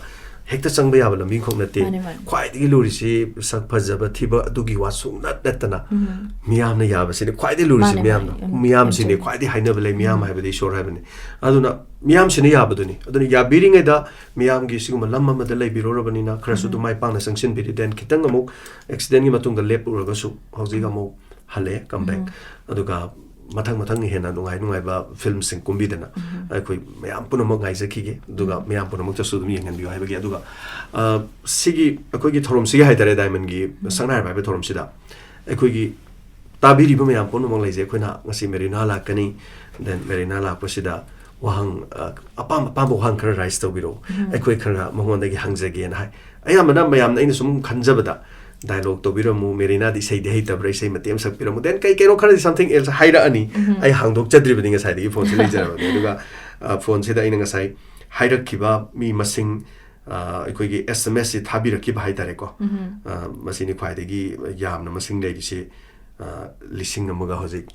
ꯍꯦꯛꯇ ꯆꯪꯕ ꯌꯥꯕ ꯂꯝꯕꯤ ꯑꯃꯈꯛ ꯅꯠꯇꯦ꯫ ꯃꯥꯅꯦ, ꯃꯥꯅꯦ꯫ ꯈ꯭ꯋꯥꯏꯗꯒꯤ ꯂꯨꯔꯤꯁꯤ ꯁꯛ ꯐꯖꯕ ꯊꯤꯕ ꯑꯗꯨꯒꯤ ꯋꯥ ꯁꯨꯡꯅꯠ ꯅꯠꯇꯅ, ꯎꯝ꯫ ꯃꯤꯌꯥꯝꯅ ꯌꯥꯕꯁꯤꯅꯤ ꯈ꯭ꯋꯥꯏꯗꯒꯤ ꯂꯨꯔꯤꯁꯤ꯫ ꯃꯥꯅꯦ, ꯃꯤꯌꯥꯝꯅ, ꯃꯥꯅꯦ꯫ ꯌꯥꯝ, ꯃꯤꯌꯥꯝꯁꯤꯅꯤ ꯌꯥꯝ ꯆꯨꯝꯃꯦ꯫ ꯈ꯭ꯋꯥꯏꯗꯒꯤ ꯍꯥꯏꯅꯕ ꯂꯩ, ꯃꯤꯌꯥꯝ ꯎꯝ꯫ ꯍꯥꯏꯕꯗꯤ ꯏꯁꯣꯔ ꯍꯥꯏꯕꯅꯤ꯫ ꯑꯗꯨꯅ ꯃꯤꯌꯥꯝꯁꯤꯅ ꯌꯥꯕꯗꯨꯅꯤ꯫ ꯑꯗꯨꯅ ꯌꯥꯕꯤꯔꯤꯉꯩꯗ ꯃꯤꯌꯥꯝꯒꯤ ꯁꯤꯒꯨꯝꯕ ꯂꯝ ꯑꯃꯗ ꯂꯩꯕꯤꯔꯨꯔꯕꯅꯤꯅ ꯈꯔꯁꯨ ꯎꯝ꯫ ꯑꯗꯨꯝ ꯃꯥꯏ ꯄꯥꯛꯅ ꯆꯪꯁꯤꯟꯕꯤꯔꯤ꯫ Then ꯈꯤꯇꯪ ꯑꯃꯨꯛ ꯑꯦꯛꯁꯤꯗꯦꯟꯒꯤ ꯃꯇꯨꯡꯗ ꯂꯦꯞꯂꯨꯔꯒꯁꯨ ꯍꯧꯖꯤꯛ ꯑꯃꯨꯛ ꯍꯜꯂꯛꯑꯦ, come back꯫ ꯎꯝ꯫ ꯑꯗꯨꯒ ꯃꯊꯪ ꯃꯊꯪ ꯍꯦꯟꯅ ꯅꯨꯡꯉꯥꯏ ꯅꯨꯡꯉꯥꯏꯕ ꯐꯤꯜꯝꯁꯤꯡ ꯀꯨꯝꯕꯤꯗꯅ ꯎꯝ꯫ ꯑꯩꯈꯣꯏ ꯃꯌꯥꯝ ꯄꯨꯝꯅꯃꯛ ꯉꯥꯏꯖꯈꯤꯒꯦ꯫ ꯑꯗꯨꯒ ꯎꯝ꯫ ꯃꯌꯥꯝ ꯄꯨꯝꯅꯃꯛꯇꯁꯨ ꯑꯗꯨꯝ ꯌꯦꯡꯍꯟꯕꯤꯌꯨ ꯍꯥꯏꯕꯒꯤ꯫ ꯑꯗꯨꯒ, ꯑ, ꯁꯤꯒꯤ ꯑꯩꯈꯣꯏꯒꯤ ꯊꯧꯔꯝꯁꯤꯒꯤ ꯍꯥꯏꯇꯥꯔꯦ, ꯗꯥꯏꯃꯟꯒꯤ ꯎꯝ꯫ ꯁꯛꯅꯥꯏꯔꯕ ꯍꯥꯏꯕ ꯊꯧꯔꯝꯁꯤꯗ ꯑꯩꯈꯣꯏꯒꯤ ꯇꯥꯕꯤꯔꯤꯕ ꯃꯌꯥꯝ ꯄꯨꯝꯅꯃꯛ ꯂꯩꯖꯩ꯫ ꯑꯩꯈꯣꯏꯅ ꯉꯁꯤ ꯃꯦꯔꯤꯅꯥ ꯂꯥꯛꯀꯅꯤ, then ꯃꯦꯔꯤꯅꯥ ꯂꯥꯛꯄꯁꯤꯗ ꯋꯥꯍꯪ, ꯑ, ꯑꯄꯥꯝ ꯑꯄꯥꯝꯕ ꯋꯥꯍꯪ ꯈꯔ ꯔꯥꯏꯁ ꯇꯧꯕꯤꯔꯛꯎ, ꯎꯝ꯫ ꯑꯩꯈꯣꯏ ꯈꯔ ꯃꯉꯣꯟꯗꯒꯤ ꯍꯪꯖꯒꯦꯅ ꯍꯥꯏ꯫ ꯑꯌꯥꯝꯕꯅ ꯃꯌꯥꯝꯅ, ꯑꯩꯅ ꯁꯨꯝ ꯈꯟꯖꯕꯗ, dialogue ꯇꯧꯕꯤꯔꯝꯃꯨ, ꯃꯦꯔꯤꯅꯥꯗꯤ ꯏꯁꯩꯗꯤ ꯍꯩꯇꯕ꯭ꯔꯥ, ꯏꯁꯩ ꯃꯇꯦꯛ ꯑꯃ ꯁꯛꯄꯤꯔꯝꯃꯨ, then ꯀꯩ ꯀꯩꯅꯣ ꯈꯔꯗꯤ something else ꯍꯥꯏꯔꯛꯑꯅꯤ꯫ ꯑꯩ ꯍꯥꯡꯗꯣꯛꯆꯗ꯭ꯔꯤꯕꯅꯤ, ꯉꯁꯥꯏꯗꯒꯤ ꯐꯣꯟꯁꯦ ꯂꯩꯖꯔꯕꯅꯤ꯫ ꯑꯗꯨꯒ ꯐꯣꯟꯁꯤꯗ ꯑꯩꯅ ꯉꯁꯥꯏ ꯍꯥꯏꯔꯛꯈꯤꯕ ꯃꯤ ꯃꯁꯤꯡ, ꯑ, ꯑꯩꯈꯣꯏꯒꯤ S M S ꯁꯤ ꯊꯥꯕꯤꯔꯛꯈꯤꯕ ꯍꯥꯏ ꯇꯥꯔꯦꯀꯣ꯫ ꯎꯝ꯫ ꯑ, ꯃꯁꯤꯅꯤ ꯈ꯭ꯋꯥꯏꯗꯒꯤ ꯌꯥꯝꯅ ꯃꯁꯤꯡ ꯂꯩꯔꯤꯁꯤ, ꯑ, ꯂꯤꯁꯤꯡ ꯑꯃꯒ ꯍꯧꯖꯤꯛ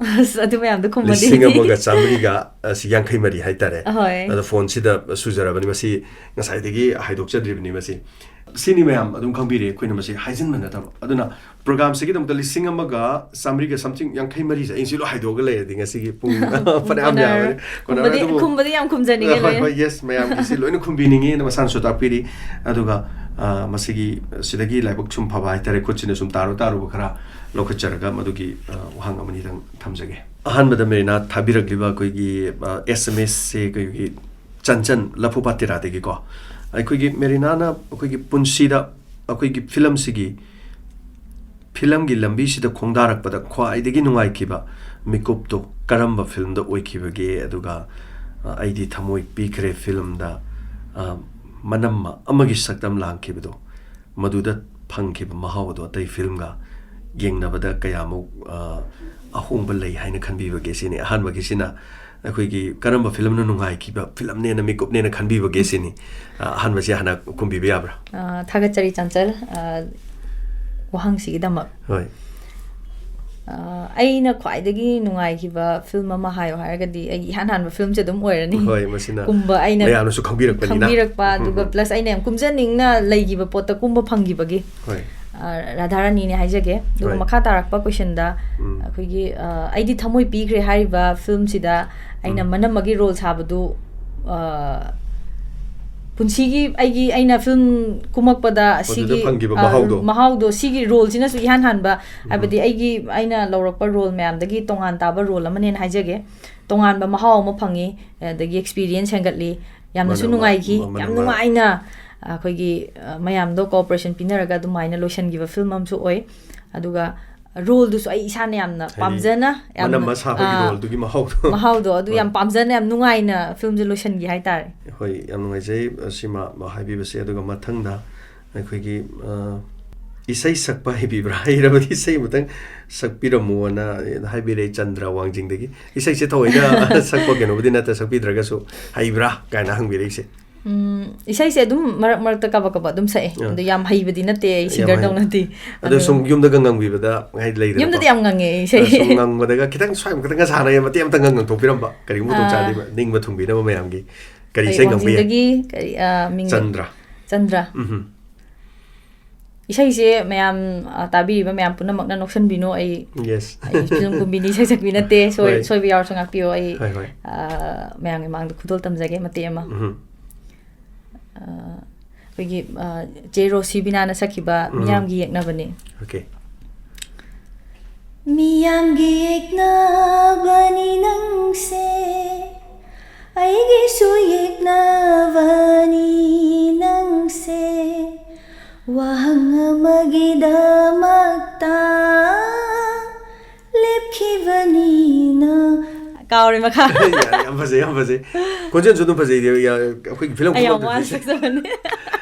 ꯑꯁ, ꯑꯗꯨ ꯃꯌꯥꯝꯗꯣ ꯈꯨꯝꯕꯗꯤ꯫ ꯂꯤꯁꯤꯡ ꯑꯃꯒ ꯆꯥꯃꯔꯤꯒ, ꯑ, ꯁꯤ ꯌꯥꯡꯈꯩ ꯃꯔꯤ ꯍꯥꯏ ꯇꯥꯔꯦ꯫ ꯑꯍꯣꯏ꯫ ꯑꯗꯣ ꯐꯣꯟꯁꯤꯗ ꯁꯨꯖꯔꯕꯅꯤ, ꯃꯁꯤ ꯉꯁꯥꯏꯗꯒꯤ ꯍꯥꯏꯗꯣꯛꯆꯗ꯭ꯔꯤꯕꯅꯤ꯫ ꯃꯁꯤ, ꯁꯤꯅꯤ ꯃꯌꯥꯝ ꯑꯗꯨꯝ ꯈꯪꯕꯤꯔꯦ, ꯑꯩꯈꯣꯏꯅ ꯃꯁꯤ ꯍꯥꯏꯖꯤꯟꯕ ꯅꯠꯇꯕ꯫ ꯑꯗꯨꯅ ꯄ꯭ꯔꯣꯒꯥꯝꯁꯤꯒꯤꯗꯃꯛꯇ ꯂꯤꯁꯤꯡ ꯑꯃꯒ ꯆꯥꯃꯔꯤꯒ something, ꯌꯥꯡꯈꯩ ꯃꯔꯤꯁꯦ ꯑꯩꯁꯤ ꯂꯣꯏ ꯍꯥꯏꯗꯣꯛꯑꯒ ꯂꯩꯔꯗꯤ ꯉꯁꯤꯒꯤ ꯄꯨꯡ ꯐꯅꯌꯥꯝ ꯀꯣꯟꯅꯔꯣꯏ꯫ ꯌꯥꯝꯃꯅꯤ꯫ ꯀꯣꯟꯅꯔꯣꯏ꯫ ꯈꯨꯝꯕꯗꯤ, ꯑꯗꯨꯕꯨ ꯈꯨꯝꯕꯗꯤ ꯌꯥꯝ ꯈꯨꯝꯖꯅꯤꯡꯉꯦ ꯍꯣꯏ, ꯂꯣꯏꯅ꯫ ꯍꯣꯏ, yes, ꯃꯌꯥꯝꯒꯤꯁꯤ ꯂꯣꯏꯅ ꯈꯨꯝꯕꯤꯅꯤꯡꯉꯤ ꯑꯅ ꯃꯁꯥꯅꯁꯨ ꯇꯥꯛꯄꯤꯔꯤ꯫ ꯑꯗꯨꯒ, ꯑ, ꯃꯁꯤꯒꯤ, ꯁꯤꯗꯒꯤ ꯂꯥꯏꯕꯛ ꯁꯨꯝ ꯐꯕ ꯍꯥꯏꯇꯥꯔꯦ, ꯈꯨꯠꯁꯤꯅ ꯁꯨꯝ ꯇꯥꯔꯨ ꯇꯥꯔꯨꯕ ꯈꯔ ꯂꯧꯈꯠꯆꯔꯒ ꯃꯗꯨꯒꯤ, ꯑ, ꯋꯥꯍꯪ ꯑꯃꯅꯤꯗꯪ ꯊꯝꯖꯒꯦ꯫ ꯑꯍꯥꯟꯕꯗ ꯃꯦꯔꯤꯅꯥ ꯊꯥꯕꯤꯔꯛꯂꯤꯕ ꯑꯩꯈꯣꯏꯒꯤ, ꯑ, S M S ꯁꯦ ꯑꯩꯈꯣꯏꯒꯤ ꯆꯟꯆꯟ ꯂꯐꯨꯄꯥꯠ ꯇꯦꯔꯥꯗꯒꯤꯀꯣ꯫ ꯑꯩꯈꯣꯏꯒꯤ ꯃꯦꯔꯤꯅꯥꯅ ꯑꯩꯈꯣꯏꯒꯤ ꯄꯨꯟꯁꯤꯗ ꯑꯩꯈꯣꯏꯒꯤ ꯐꯤꯂꯝꯁꯤꯒꯤ, ꯐꯤꯂꯝꯒꯤ ꯂꯝꯕꯤꯁꯤꯗ ꯈꯣꯡꯗꯥꯔꯛꯄꯗ ꯈ꯭ꯋꯥꯏꯗꯒꯤ ꯅꯨꯡꯉꯥꯏꯈꯤꯕ ꯃꯤꯀꯨꯞꯇꯣ ꯀꯔꯝꯕ ꯐꯤꯂꯝꯗ ꯑꯣꯏꯈꯤꯕꯒꯦ? ꯑꯗꯨꯒ, ꯑ, ꯑꯩꯗꯤ ꯊꯃꯣꯏ ꯄꯤꯈ꯭ꯔꯦ ꯐꯤꯂꯝꯗ, ꯑ, ꯃꯅꯝ ꯑꯃꯒꯤ ꯁꯛꯇꯝ ꯂꯥꯡꯈꯤꯕꯗꯣ, ꯃꯗꯨꯗ ꯐꯪꯈꯤꯕ ꯃꯍꯥꯎ ꯑꯗꯣ ꯑꯇꯩ ꯐꯤꯂꯝꯒ ꯌꯦꯡꯅꯕꯗ ꯀꯌꯥꯃꯨꯛ, ꯑ, ꯑꯍꯣꯡꯕ ꯂꯩ ꯍꯥꯏꯅ ꯈꯟꯕꯤꯕꯒꯦ ꯁꯤꯅꯤ꯫ ꯑꯍꯥꯟꯕꯒꯤꯁꯤꯅ ꯑꯩꯈꯣꯏꯒꯤ ꯀꯔꯝꯕ ꯐꯤꯂꯝꯅ ꯅꯨꯡꯉꯥꯏꯈꯤꯕ ꯐꯤꯂꯝꯅꯦꯅ ꯃꯤꯀꯨꯞꯅꯦꯅ ꯈꯟꯕꯤꯕꯒꯦ ꯁꯤꯅꯤ꯫ ꯑ, ꯑꯍꯥꯟꯕꯁꯦ ꯍꯥꯟꯅ ꯈꯨꯝꯕꯤꯕ ꯌꯥꯕ꯭ꯔꯥ? ꯑ, ꯊꯥꯒꯠꯆꯔꯤ ꯆꯥꯟꯆꯜ, ꯑ, ꯋꯥꯍꯪꯁꯤꯒꯤꯗꯃꯛ꯫ ꯍꯣꯏ꯫ ꯑ, ꯑꯩꯅ ꯈ꯭ꯋꯥꯏꯗꯒꯤ ꯅꯨꯡꯉꯥꯏꯈꯤꯕ ꯐꯤꯂꯝ ꯑꯃ ꯍꯥꯏꯌꯣ ꯍꯥꯏꯔꯒꯗꯤ ꯑꯩꯒꯤ ꯏꯍꯥꯟ ꯍꯥꯟꯕ ꯐꯤꯂꯝꯁꯦ ꯑꯗꯨꯝ ꯑꯣꯏꯔꯅꯤ꯫ ꯍꯣꯏ, ꯃꯁꯤꯅ ꯀꯨꯝꯕ ꯑꯩꯅ ꯃꯌꯥꯝꯅꯁꯨ ꯈꯪꯕꯤꯔꯛꯄꯅꯤꯅ꯫ ꯈꯪꯕꯤꯔꯛꯄ, ꯎꯝ, ꯑꯗꯨꯒ ꯎꯝ꯫ plus ꯑꯩꯅ ꯌꯥꯝ ꯀꯨꯝꯖꯅꯤꯡꯅ ꯂꯩꯈꯤꯕ ꯄꯣꯠꯇ ꯀꯨꯝꯕ ꯐꯪꯈꯤꯕꯒꯤ꯫ ꯍꯣꯏ꯫ ꯑ, ꯔꯥꯙꯥꯔꯥꯅꯤꯅꯦ ꯍꯥꯏꯖꯒꯦ꯫ ꯑꯗꯨꯒ ꯍꯣꯏ꯫ ꯃꯈꯥ ꯇꯥꯔꯛꯄ questionꯗ ꯎꯝ꯫ ꯑꯩꯈꯣꯏꯒꯤ, ꯑ, ꯑꯩꯗꯤ ꯊꯃꯣꯏ ꯄꯤꯈ꯭ꯔꯦ ꯍꯥꯏꯔꯤꯕ ꯐꯤꯂꯝꯁꯤꯗ ꯑꯩꯅ ꯎꯝ꯫ ꯃꯅꯝ ꯑꯃꯒꯤ role ꯁꯥꯕꯗꯨ, ꯑ, ꯄꯨꯟꯁꯤꯒꯤ ꯑꯩꯒꯤ, ꯑꯩꯅ ꯐꯤꯂꯝ ꯀꯨꯝꯃꯛꯄꯗ ꯃꯗꯨꯗ ꯁꯤꯒꯤ, ꯐꯪꯈꯤꯕ ꯑ, ꯃꯍꯥꯎꯗꯣ꯫ ꯃꯍꯥꯎꯗꯣ, ꯁꯤꯒꯤ roleꯁꯤꯅꯁꯨ ꯏꯍꯥꯟ ꯍꯥꯟꯕ, ꯎꯝ꯫ ꯍꯥꯏꯕꯗꯤ ꯑꯩꯒꯤ, ꯑꯩꯅ ꯂꯧꯔꯛꯄ role ꯃꯌꯥꯝꯗꯒꯤ ꯇꯣꯉꯥꯟ ꯇꯥꯕ role ꯑꯃꯅꯦꯅ ꯍꯥꯏꯖꯒꯦ꯫ ꯇꯣꯉꯥꯟꯕ ꯃꯍꯥꯎ ꯑꯃ ꯐꯪꯉꯤ, ꯑꯗꯒꯤ experience ꯍꯦꯟꯒꯠꯂꯤ, ꯌꯥꯝꯅꯁꯨ ꯃꯅꯝ ꯑꯃ, ꯅꯨꯡꯉꯥꯏꯈꯤ, ꯃꯅꯝ ꯌꯥꯝ ꯑꯃ꯫ ꯅꯨꯡꯉꯥꯏꯅ ꯑꯩꯈꯣꯏꯒꯤ, ꯑ, ꯃꯌꯥꯝꯗꯣ cooperation ꯄꯤꯅꯔꯒ ꯑꯗꯨꯃꯥꯏꯅ ꯂꯣꯏꯁꯤꯟꯈꯤꯕ ꯐꯤꯂꯝ ꯑꯃꯁꯨ ꯑꯣꯏ꯫ ꯑꯗꯨꯒ roleꯗꯨꯁꯨ ꯑꯩ ꯏꯁꯥꯅ ꯌꯥꯝꯅ ꯍꯥꯏꯗꯤ ꯄꯥꯝꯖꯅ, ꯌꯥꯝꯅ, ꯃꯅꯝ ꯑꯃ ꯁꯥꯕꯒꯤ ꯑ, roleꯗꯨꯒꯤ ꯃꯍꯥꯎꯗꯣ꯫ ꯃꯍꯥꯎꯗꯣ ꯑꯗꯨ ꯍꯣꯏ꯫ ꯌꯥꯝ ꯄꯥꯝꯖꯅ, ꯌꯥꯝ ꯅꯨꯡꯉꯥꯏꯅ ꯐꯤꯂꯝꯁꯦ ꯂꯣꯏꯁꯤꯟꯈꯤ ꯍꯥꯏꯇꯥꯔꯦ꯫ ꯍꯣꯏ, ꯌꯥꯝ ꯅꯨꯡꯉꯥꯏꯖꯩ, ꯑ, ꯁꯤꯃ, ꯑ, ꯍꯥꯏꯕꯤꯕꯁꯦ꯫ ꯑꯗꯨꯒ ꯃꯊꯪꯗ ꯑꯩꯈꯣꯏꯒꯤ, ꯑ, ꯏꯁꯩ ꯁꯛꯄ ꯍꯩꯕꯤꯕ꯭ꯔꯥ? ꯍꯩꯔꯕꯗꯤ ꯏꯁꯩ ꯑꯃꯇꯪ ꯁꯛꯄꯤꯔꯝꯃꯣꯅ ꯍꯥꯏꯕꯤꯔꯛꯏ ꯆꯟꯗ꯭ꯔ ꯋꯥꯡꯖꯤꯡꯗꯒꯤ꯫ ꯏꯁꯩꯁꯦ ꯊꯑꯣꯏꯅ ꯁꯛꯄ ꯀꯩꯅꯣꯕꯨꯗꯤ ꯅꯠꯇꯦ, ꯁꯛꯄꯤꯗ꯭ꯔꯒꯁꯨ ꯍꯩꯕ꯭ꯔꯥ ꯀꯥꯏꯅ ꯍꯪꯕꯤꯔꯛꯏꯁꯦ꯫ ꯎꯝ, ꯏꯁꯩꯁꯦ ꯑꯗꯨꯝ ꯃꯔꯛ ꯃꯔꯛꯇ ꯀꯥꯕꯛ ꯀꯥꯕꯛ ꯑꯗꯨꯝ ꯁꯛꯑꯦ꯫ ꯑꯥ꯫ ꯑꯗꯣ ꯌꯥꯝ ꯍꯩꯕꯗꯤ ꯅꯠꯇꯦ ꯑꯩ, ꯌꯥꯝ singer ꯍꯩ-, ꯗꯧꯅꯗꯤ꯫ ꯑꯗꯣ ꯁꯨꯝ ꯌꯨꯝꯗꯒ ꯉꯪꯕꯤꯕꯗ ꯍꯥꯏꯗꯤ ꯂꯩꯗꯅꯀꯣ꯫ ꯌꯨꯝꯗꯗꯤ ꯌꯥꯝ ꯉꯪꯉꯦ ꯑꯩ ꯏꯁꯩ꯫ ꯑ, ꯁꯨꯝ ꯉꯪꯕꯗꯒ ꯈꯤꯇꯪ ꯁ꯭ꯋꯥꯏ ꯈꯤꯇꯪꯒ ꯁꯥꯟꯅꯩ, ꯃꯇꯦꯛ ꯑꯃꯇꯪꯒ ꯉꯪꯊꯣꯛꯄꯤꯔꯝꯕ, ꯀꯔꯤꯒꯨꯝꯕ ꯈꯨꯗꯣꯡ ꯑꯥ꯫ ꯆꯥꯔꯗꯤ ꯅꯤꯡꯕ ꯊꯨꯡꯕꯤꯅꯕ ꯃꯌꯥꯝꯒꯤ꯫ ꯀꯔꯤ ꯑꯩ ꯏꯁꯩ ꯉꯪꯕ ꯌꯥꯏ? ꯋꯥꯡꯖꯤꯡꯗꯒꯤ ꯀꯔꯤ, ꯑ, ꯃꯤꯡ ꯆꯟꯗ꯭ꯔ꯫ ꯆꯟꯗ꯭ꯔ꯫ ꯎꯝ꯫ ꯏꯁꯩꯁꯦ ꯃꯌꯥꯝ, ꯑ, ꯇꯥꯕꯤꯔꯤꯕ ꯃꯌꯥꯝ ꯄꯨꯝꯅꯃꯛꯅ ꯅꯣꯛꯁꯟꯕꯤꯅꯨ꯫ ꯑꯩ, Yes꯫ ꯑꯩ film ꯀꯨꯝꯕꯤꯅꯤ, ꯏꯁꯩ ꯁꯛꯄꯤ ꯅꯠꯇꯦ꯫ ꯁꯣꯏ-, ꯍꯣꯏ꯫ ꯁꯣꯏꯕ ꯌꯥꯎꯔꯁꯨ ꯉꯥꯛꯄꯤꯌꯣ꯫ ꯑꯩ, ꯍꯣꯏ, ꯍꯣꯏ꯫ ꯑ, ꯃꯌꯥꯝꯒꯤ ꯃꯥꯡꯗ ꯈꯨꯗꯣꯜ ꯇꯝꯖꯒꯦ ꯃꯇꯦꯛ ꯑꯃ꯫ ꯎꯝ꯫ ꯑ, ꯑꯩꯈꯣꯏꯒꯤ, ꯑ, ꯆꯦ ꯔꯣꯁꯤꯕꯤꯅꯥꯅ ꯁꯛꯈꯤꯕ ꯎꯝ꯫ ꯃꯤꯌꯥꯝꯒꯤ ꯌꯦꯛꯅꯕꯅꯤ꯫ Okay꯫ ꯃꯤꯌꯥꯝꯒꯤ ꯌꯦꯛꯅꯕꯅꯤ ꯅꯪꯁꯦ, ꯑꯩꯒꯤꯁꯨ ꯌꯦꯛꯅꯕꯅꯤ ꯅꯪꯁꯦ, ꯋꯥꯍꯪ ꯑꯃꯒꯤꯗꯃꯛꯇ ꯂꯦꯞꯈꯤꯕꯅꯤꯅ꯫ ꯀꯥꯎꯔꯦ ꯃꯈꯥ꯫ ꯌꯥꯔꯦ, ꯌꯥꯝ ꯐꯖꯩ, ꯌꯥꯝ ꯐꯖꯩ꯫ ꯈꯣꯟꯖꯦꯜꯁꯨ ꯑꯗꯨꯝ ꯐꯖꯩ, ꯌꯥ-, ꯑꯩꯈꯣꯏꯒꯤ film ꯑꯩ ꯌꯥꯝ ꯀꯨꯝꯕꯗꯗꯤ ꯋꯥꯅ ꯁꯛꯆꯕꯅꯤ꯫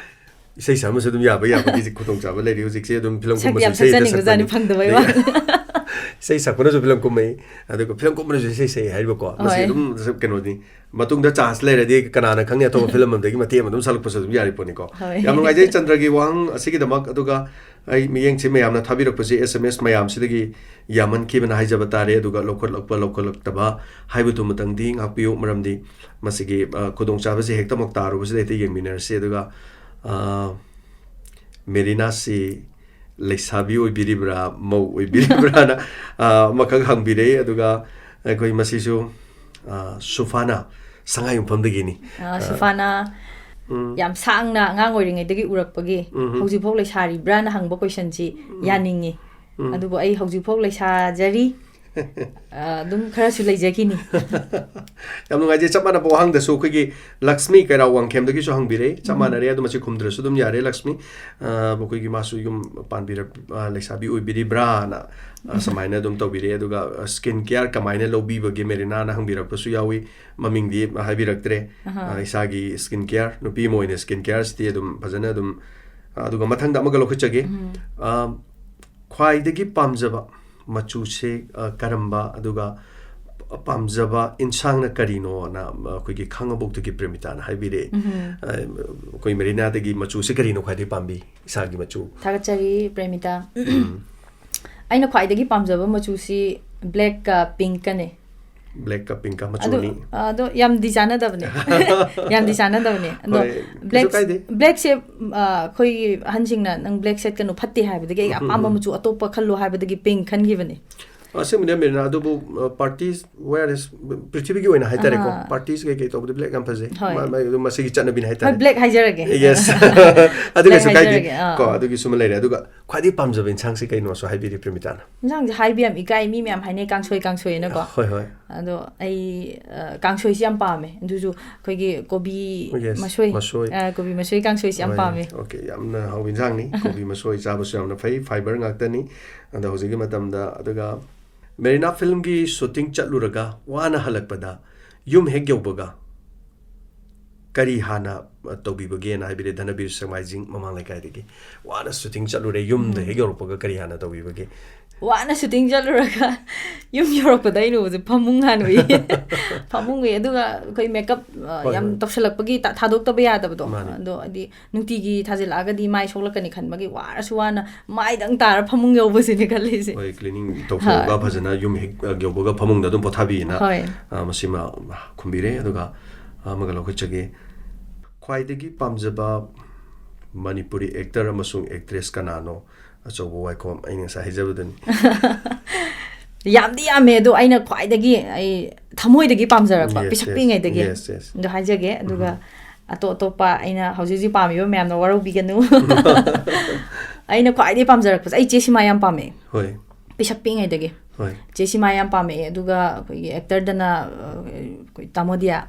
ꯏꯁꯩ ꯁꯛꯑꯝꯃꯁꯨ ꯑꯗꯨꯝ ꯌꯥꯕ, ꯌꯥꯕꯒꯤ ꯈꯨꯗꯣꯡꯆꯥꯕ ꯂꯩꯔꯤ꯫ ꯍꯧꯖꯤꯛꯁꯦ ꯑꯗꯨꯝ film ꯁꯛꯇꯤ ꯀꯨꯝꯕꯁꯦ ꯌꯥꯝ ꯏꯁꯩ ꯍꯦꯛꯇ ꯁꯛꯆꯅꯤꯡꯕꯖꯥꯠꯅꯤ, ꯁꯛꯄꯅꯤ꯫ ꯐꯪꯗꯕꯩ ꯂꯩ-, ꯋꯥꯅꯤ꯫ ꯏꯁꯩ ꯁꯛꯄꯅꯁꯨ film ꯀꯨꯝꯃꯛꯏ, ꯑꯗꯨꯒ film ꯀꯨꯝꯕꯅꯁꯨ ꯏꯁꯩ ꯁꯛꯏ ꯍꯥꯏꯔꯤꯕꯀꯣ꯫ ꯃꯁꯤ ꯍꯣꯏ꯫ ꯑꯗꯨꯝ ꯀꯩꯅꯣꯅꯤ, ꯃꯇꯨꯡꯗ chance ꯂꯩꯔꯗꯤ ꯀꯅꯥꯅ ꯈꯪꯅꯤ, ꯑꯇꯣꯞꯄ film ꯑꯃꯗꯒꯤ ꯃꯇꯦꯛ ꯑꯃ ꯑꯗꯨꯝ ꯁꯛꯂꯛꯄꯁꯨ ꯑꯗꯨꯝ ꯌꯥꯔꯤ ꯄꯣꯠꯅꯤꯀꯣ꯫ ꯍꯣꯏ꯫ ꯌꯥꯝ ꯅꯨꯡꯉꯥꯏꯖꯩ ꯆꯟꯗ꯭ꯔꯒꯤ ꯋꯥꯍꯪ ꯑꯁꯤꯒꯤꯗꯃꯛ꯫ ꯑꯗꯨꯒ ꯑꯩ ꯃꯤꯠꯌꯦꯡꯁꯤ ꯃꯌꯥꯝꯅ ꯊꯥꯕꯤꯔꯛꯄꯁꯤ, S M S ꯃꯌꯥꯝꯁꯤꯗꯒꯤ ꯌꯥꯝꯃꯟꯈꯤꯕꯅ ꯍꯥꯏꯖꯕ ꯇꯥꯔꯦ꯫ ꯑꯗꯨꯒ ꯂꯧꯈꯠꯂꯛꯄ ꯂꯧꯈꯠꯂꯛꯇꯕ ꯍꯥꯏꯕꯗꯨꯃꯇꯪꯗꯤ ꯉꯥꯛꯄꯤꯌꯨ, ꯃꯔꯝꯗꯤ ꯃꯁꯤꯒꯤ, ꯑ, ꯈꯨꯗꯣꯡꯆꯥꯕꯁꯤ ꯍꯦꯛꯇꯃꯛ ꯇꯥꯔꯨꯕꯁꯤꯗ ꯍꯦꯛꯇ ꯌꯦꯡꯃꯤꯟꯅꯔꯁꯤ꯫ ꯑꯗꯨꯒ, ꯑ, ꯃꯦꯔꯤꯅꯥꯁꯤ ꯂꯩꯁꯥꯕꯤ ꯑꯣꯏꯕꯤꯔꯤꯕ꯭ꯔꯥ, ꯃꯧ ꯑꯣꯏꯕꯤꯔꯤꯕ꯭ꯔꯥꯅ, ꯑ, ꯑꯃꯈꯛ ꯍꯪꯕꯤꯔꯛꯏ꯫ ꯑꯗꯨꯒ ꯑꯩꯈꯣꯏ ꯃꯁꯤꯁꯨ, ꯑ, ꯁꯨꯐꯥꯅ ꯁꯉꯥꯏꯌꯨꯝꯐꯝꯗꯒꯤꯅꯤ꯫ ꯑ, ꯑ, ꯁꯨꯐꯥꯅ ꯎꯝ꯫ ꯌꯥꯝ ꯁꯥꯡꯅ ꯑꯉꯥꯡ ꯑꯣꯏꯔꯤꯉꯩꯗꯒꯤ ꯎꯔꯛꯄꯒꯤ ꯎꯝ꯫ ꯍꯧꯖꯤꯛꯐꯥꯎ ꯂꯩꯁꯥꯔꯤꯕ꯭ꯔꯥꯅ ꯍꯪꯕ questionꯁꯤ ꯎꯝ꯫ ꯌꯥꯅꯤꯡꯉꯤ꯫ ꯎꯝ꯫ ꯑꯗꯨꯕꯨ ꯑꯩ ꯍꯧꯖꯤꯛꯐꯥꯎ ꯂꯩꯁꯥꯖꯔꯤ꯫ ꯑ, ꯑꯗꯨꯝ ꯈꯔꯁꯨ ꯂꯩꯖꯈꯤꯅꯤ꯫ ꯌꯥꯝ ꯅꯨꯡꯉꯥꯏꯖꯩ꯫ ꯆꯞ ꯃꯥꯟꯅꯕ ꯋꯥꯍꯪꯗꯁꯨ ꯑꯩꯈꯣꯏꯒꯤ ꯂꯛꯁꯃꯤ ꯀꯩꯔꯥꯎ ꯋꯥꯡꯈꯦꯝꯗꯒꯤꯁꯨ ꯍꯪꯕꯤꯔꯛꯏ꯫ ꯆꯞ ꯎꯝ꯫ ꯃꯥꯟꯅꯔꯦ꯫ ꯑꯗꯨ ꯃꯁꯤ ꯈꯨꯝꯗ꯭ꯔꯁꯨ ꯑꯗꯨꯝ ꯌꯥꯔꯦ꯫ ꯂꯛꯁꯃꯤ, ꯑ, ꯑꯩꯈꯣꯏꯒꯤ ꯃꯥꯁꯨ ꯌꯨꯝ ꯄꯥꯟꯕꯤꯔ-, ꯑ, ꯂꯩꯁꯥꯕꯤ ꯑꯣꯏꯕꯤꯔꯤꯕ꯭ꯔꯥꯅ, ꯑ, ꯎꯝ꯫ ꯁꯨꯃꯥꯏꯅ ꯑꯗꯨꯝ ꯇꯧꯕꯤꯔꯛꯑꯦ꯫ ꯑꯗꯨꯒ, ꯑ, skin care ꯀꯃꯥꯏꯅ ꯂꯧꯕꯤꯕꯒꯦ ꯃꯦꯔꯤꯅꯥꯅ ꯍꯪꯕꯤꯔꯛꯄꯁꯨ ꯌꯥꯎꯏ꯫ ꯃꯃꯤꯡꯗꯤ ꯍꯥꯏꯕꯤꯔꯛꯇ꯭ꯔꯦ꯫ ꯑꯍꯥ꯫ ꯑ, ꯏꯁꯥꯒꯤ skin care, ꯅꯨꯄꯤ ꯑꯃ ꯑꯣꯏꯅ skin careꯁꯤꯗꯤ ꯑꯗꯨꯝ ꯐꯖꯅ ꯑꯗꯨꯝ ꯑꯗꯨꯒ ꯃꯊꯪꯗ ꯑꯃꯒ ꯂꯧꯈꯠꯆꯒꯦ꯫ ꯎꯝ꯫ ꯑ, ꯈ꯭ꯋꯥꯏꯗꯒꯤ ꯄꯥꯝꯖꯕ ꯃꯆꯨꯁꯦ, ꯑ, ꯀꯔꯝꯕ, ꯑꯗꯨꯒ ꯄꯥꯝꯖꯕ ꯏꯟꯁꯥꯡꯅ ꯀꯔꯤꯅꯣꯅ ꯑꯩꯈꯣꯏꯒꯤ ꯈꯥꯉꯕꯣꯛꯇꯒꯤ ꯄ꯭ꯔꯦꯃꯤꯇꯥꯅ ꯍꯥꯏꯕꯤꯔꯛꯑꯦ꯫ ꯎꯝ꯫ ꯑ, ꯑꯩꯈꯣꯏ ꯃꯦꯔꯤꯅꯥꯗꯒꯤ ꯃꯆꯨꯁꯦ ꯀꯔꯤꯅꯣ ꯈ꯭ꯋꯥꯏꯗꯒꯤ ꯄꯥꯝꯕꯤ, ꯏꯁꯥꯒꯤ ꯃꯆꯨ? ꯊꯥꯒꯠꯆꯔꯤ, ꯄ꯭ꯔꯦꯃꯤꯇꯥ꯫ ꯎꯝ꯫ ꯑꯩꯅ ꯈ꯭ꯋꯥꯏꯗꯒꯤ ꯄꯥꯝꯖꯕ ꯃꯆꯨꯁꯤ blackꯀ pinkꯀꯅꯦ꯫ Blackꯀ pinkꯀ ꯑꯗꯨ, ꯃꯆꯨꯅꯤ꯫ ꯑ, ꯑꯗꯣ ꯌꯥꯝꯗꯤ ꯆꯥꯟꯅꯗꯕꯅꯦ꯫ ꯌꯥꯝꯗꯤ ꯆꯥꯟꯅꯗꯕꯅꯦ꯫ ꯑꯗꯣ ꯍꯣꯏ, ꯀꯩꯁꯨ black, ꯀꯥꯏꯗꯦ꯫ Blackꯁꯦ, ꯑ, ꯑꯩꯈꯣꯏꯒꯤ ꯑꯍꯟꯁꯤꯡꯅ "ꯅꯪ black ꯁꯦꯠꯀꯅꯨ, ꯐꯠꯇꯦ" ꯍꯥꯏꯕꯗꯒꯤ ꯑꯩ ꯎꯝ, ꯎꯝ, ꯑꯄꯥꯝꯕ ꯎꯝ꯫ ꯃꯆꯨ ꯑꯇꯣꯞꯄ ꯈꯜꯂꯣ ꯍꯥꯏꯕꯗꯒꯤ pink ꯈꯟꯈꯤꯕꯅꯦ꯫ ꯑꯁꯦꯡꯕꯗꯤ ꯑꯃꯤꯔꯅ ꯑꯗꯨꯕꯨ, ꯑ, parties wear is, ꯄ꯭ꯔꯤꯊꯤꯕꯤꯒꯤ ꯑꯣꯏꯅ ꯍꯥꯏꯇꯥꯔꯦꯀꯣ, ꯑꯥ꯫ Parties ꯀꯩ ꯀꯩ ꯇꯧꯕꯗ black ꯌꯥꯝ ꯐꯖꯩ꯫ ꯍꯣꯏ꯫ ꯃꯥ-, ꯃꯥ-, ꯑꯗꯨꯝ ꯃꯁꯤꯒꯤ ꯆꯠꯅꯕꯤꯅꯤ ꯍꯣꯏ, ꯍꯥꯏꯇꯥꯔꯦ꯫ Black ꯍꯥꯏꯖꯔꯒꯦ꯫ Yes꯫ ꯑꯗꯨ black ꯀꯩꯁꯨ ꯀꯥꯏꯗꯦ꯫ ꯍꯥꯏꯖꯔꯒꯦ, ꯑꯥ꯫ ꯀꯣ, ꯑꯗꯨꯒꯤꯁꯨ ꯑꯃ ꯂꯩꯔꯦ꯫ ꯑꯗꯨꯒ ꯈ꯭ꯋꯥꯏꯗꯒꯤ ꯄꯥꯝꯖꯕ ꯏꯟꯁꯥꯡꯁꯤ ꯀꯩꯅꯣꯁꯨ ꯍꯥꯏꯕꯤꯔꯤ ꯄ꯭ꯔꯦꯃꯤꯇꯥꯅ꯫ ꯏꯟꯁꯥꯡꯁꯦ ꯍꯥꯏꯕ ꯌꯥꯝ ꯏꯀꯥꯏ, ꯃꯤ ꯃꯌꯥꯝ ꯍꯥꯏꯅꯩ ꯀꯥꯡꯁꯣꯏ, ꯀꯥꯡꯁꯣꯏꯅꯀꯣ꯫ ꯍꯣꯏ, ꯍꯣꯏ꯫ ꯑꯗꯣ ꯑꯩ, ꯑ, ꯀꯥꯡꯁꯣꯏꯁꯤ ꯌꯥꯝ ꯄꯥꯝꯃꯦ꯫ ꯑꯗꯨꯁꯨ ꯑꯩꯈꯣꯏꯒꯤ ꯀꯣꯕꯤ Yes, ꯃꯁꯣꯏ, ꯃꯁꯣꯏ꯫ ꯑ, ꯀꯣꯕꯤ ꯃꯁꯣꯏ ꯀꯥꯡꯁꯣꯏꯁꯤ ꯌꯥꯝ ꯍꯣꯏ, ꯄꯥꯝꯃꯦ꯫ Okay, ꯌꯥꯝꯅ ꯍꯥꯎꯕ ꯏꯟꯁꯥꯡꯅꯤ꯫ ꯀꯣꯕꯤ ꯃꯁꯣꯏ ꯆꯥꯕꯁꯨ ꯌꯥꯝꯅ ꯐꯩ, fiber ꯉꯥꯛꯇꯅꯤ꯫ ꯑꯗꯣ ꯍꯧꯖꯤꯛꯀꯤ ꯃꯇꯝꯗ, ꯑꯗꯨꯒ ꯃꯦꯔꯤꯅꯥ ꯐꯤꯂꯝꯒꯤ shooting ꯆꯠꯂꯨꯔꯒ ꯋꯥꯅ ꯍꯜꯂꯛꯄꯗ ꯌꯨꯝ ꯍꯦꯛ ꯌꯧꯕꯒ ꯀꯔꯤ ꯍꯥꯟꯅ, ꯑ, ꯇꯧꯕꯤꯕꯒꯦꯅ ꯍꯥꯏꯕꯤꯔꯦ ꯙꯅꯕꯤꯔ ꯁꯦꯛꯃꯥꯏꯖꯤꯡ ꯃꯃꯥꯡ ꯂꯩꯀꯥꯏꯗꯒꯤ꯫ ꯋꯥꯅ shooting ꯆꯠꯂꯨꯔꯦ, ꯌꯨꯝꯗ ꯎꯝ꯫ ꯍꯦꯛ ꯌꯧꯔꯛꯄꯒ ꯀꯔꯤ ꯍꯥꯟꯅ ꯇꯧꯕꯤꯕꯒꯦ? ꯋꯥꯅ shooting ꯆꯠꯂꯨꯔꯒ ꯌꯨꯝ ꯌꯧꯔꯛꯄꯗ ꯑꯩ ꯎꯕꯁꯦ ꯐꯃꯨꯡ ꯍꯥꯟꯅ ꯎꯏ꯫ ꯐꯃꯨꯡ ꯎꯏ, ꯑꯗꯨꯒ ꯑꯩꯈꯣꯏ makeup, ꯑ, ꯍꯣꯏ, ꯌꯥꯝ ꯍꯣꯏ꯫ ꯇꯧꯁꯜꯂꯛꯄꯒꯤ ꯇ-, ꯊꯥꯗꯣꯛꯇꯕ ꯌꯥꯗꯕꯗꯣ꯫ ꯃꯥꯅꯦ꯫ ꯑꯗꯣ ꯍꯥꯏꯗꯤ ꯅꯨꯡꯇꯤꯒꯤ ꯊꯥꯖꯤꯜꯂꯛꯑꯒꯗꯤ ꯃꯥꯏ ꯁꯣꯛꯂꯛꯀꯅꯤ ꯈꯟꯕꯒꯤ ꯋꯥꯔꯁꯨ ꯋꯥꯅ ꯃꯥꯏꯗꯪ ꯇꯥꯔ ꯐꯃꯨꯡ ꯌꯧꯕꯁꯤꯅꯦ ꯈꯜꯂꯤꯁꯦ꯫ ꯍꯣꯏ, cleaning ꯇꯧꯊꯣꯛꯑꯒ ꯍꯣꯏ꯫ ꯐꯖꯅ ꯌꯨꯝ ꯍꯦꯛ, ꯑ, ꯌꯧꯕꯒ ꯐꯃꯨꯡꯗ ꯑꯗꯨꯝ ꯄꯣꯊꯥꯕꯤꯅ, ꯍꯣꯏ꯫ ꯑ, ꯃꯁꯤꯃ ꯈꯨꯝꯕꯤꯔꯦ꯫ ꯑꯗꯨꯒ ꯑꯃꯒ ꯂꯧꯈꯠꯆꯒꯦ꯫ ꯈ꯭ꯋꯥꯏꯗꯒꯤ ꯄꯥꯝꯖꯕ ꯃꯅꯤꯄꯨꯔꯤ actor ꯑꯃꯁꯨꯡ actress ꯀꯅꯥꯅꯣ? ꯑꯆꯧꯕ ꯋꯥꯏꯈꯣꯝ, ꯑꯩꯅ ꯉꯁꯥꯏ ꯍꯥꯏꯖꯕꯗꯨꯅꯤ꯫ ꯌꯥꯝꯗꯤ ꯌꯥꯝꯃꯦ, ꯑꯗꯣ ꯑꯩꯅ ꯈ꯭ꯋꯥꯏꯗꯒꯤ ꯑꯩ ꯊꯃꯣꯏꯗꯒꯤ ꯄꯥꯝꯖꯔꯛꯄ, Yes, ꯄꯤꯁꯛ yes, ꯄꯤꯛꯏꯉꯩꯗꯒꯤ yes, yes. ꯑꯗꯣ ꯍꯥꯏꯖꯒꯦ꯫ ꯑꯗꯨꯒ ꯎꯝ꯫ ꯑꯇꯣꯞ ꯑꯇꯣꯞꯄ ꯑꯩꯅ ꯍꯧꯖꯤꯛ ꯍꯧꯖꯤꯛ ꯄꯥꯝꯃꯤꯕ ꯃꯌꯥꯝꯅ ꯋꯥꯔꯧꯕꯤꯒꯅꯨ꯫ ꯑꯩꯅ ꯈ꯭ꯋꯥꯏꯗꯒꯤ ꯄꯥꯝꯖꯔꯛꯄꯁꯦ, ꯑꯩ ꯆꯦ ꯁꯤꯃꯥ ꯌꯥꯝ ꯄꯥꯝꯃꯦ꯫ ꯍꯣꯏ꯫ ꯄꯤꯁꯛ ꯄꯤꯛꯏꯉꯩꯗꯒꯤ꯫ ꯍꯣꯏ꯫ ꯆꯦ ꯁꯤꯃꯥ ꯌꯥꯝ ꯄꯥꯝꯃꯛꯑꯦ꯫ ꯑꯗꯨꯒ ꯑꯩꯈꯣꯏꯒꯤ actorꯗꯅ, ꯑ, ꯑꯩꯈꯣꯏ ꯇꯥꯃꯣꯗꯤꯌꯥ꯫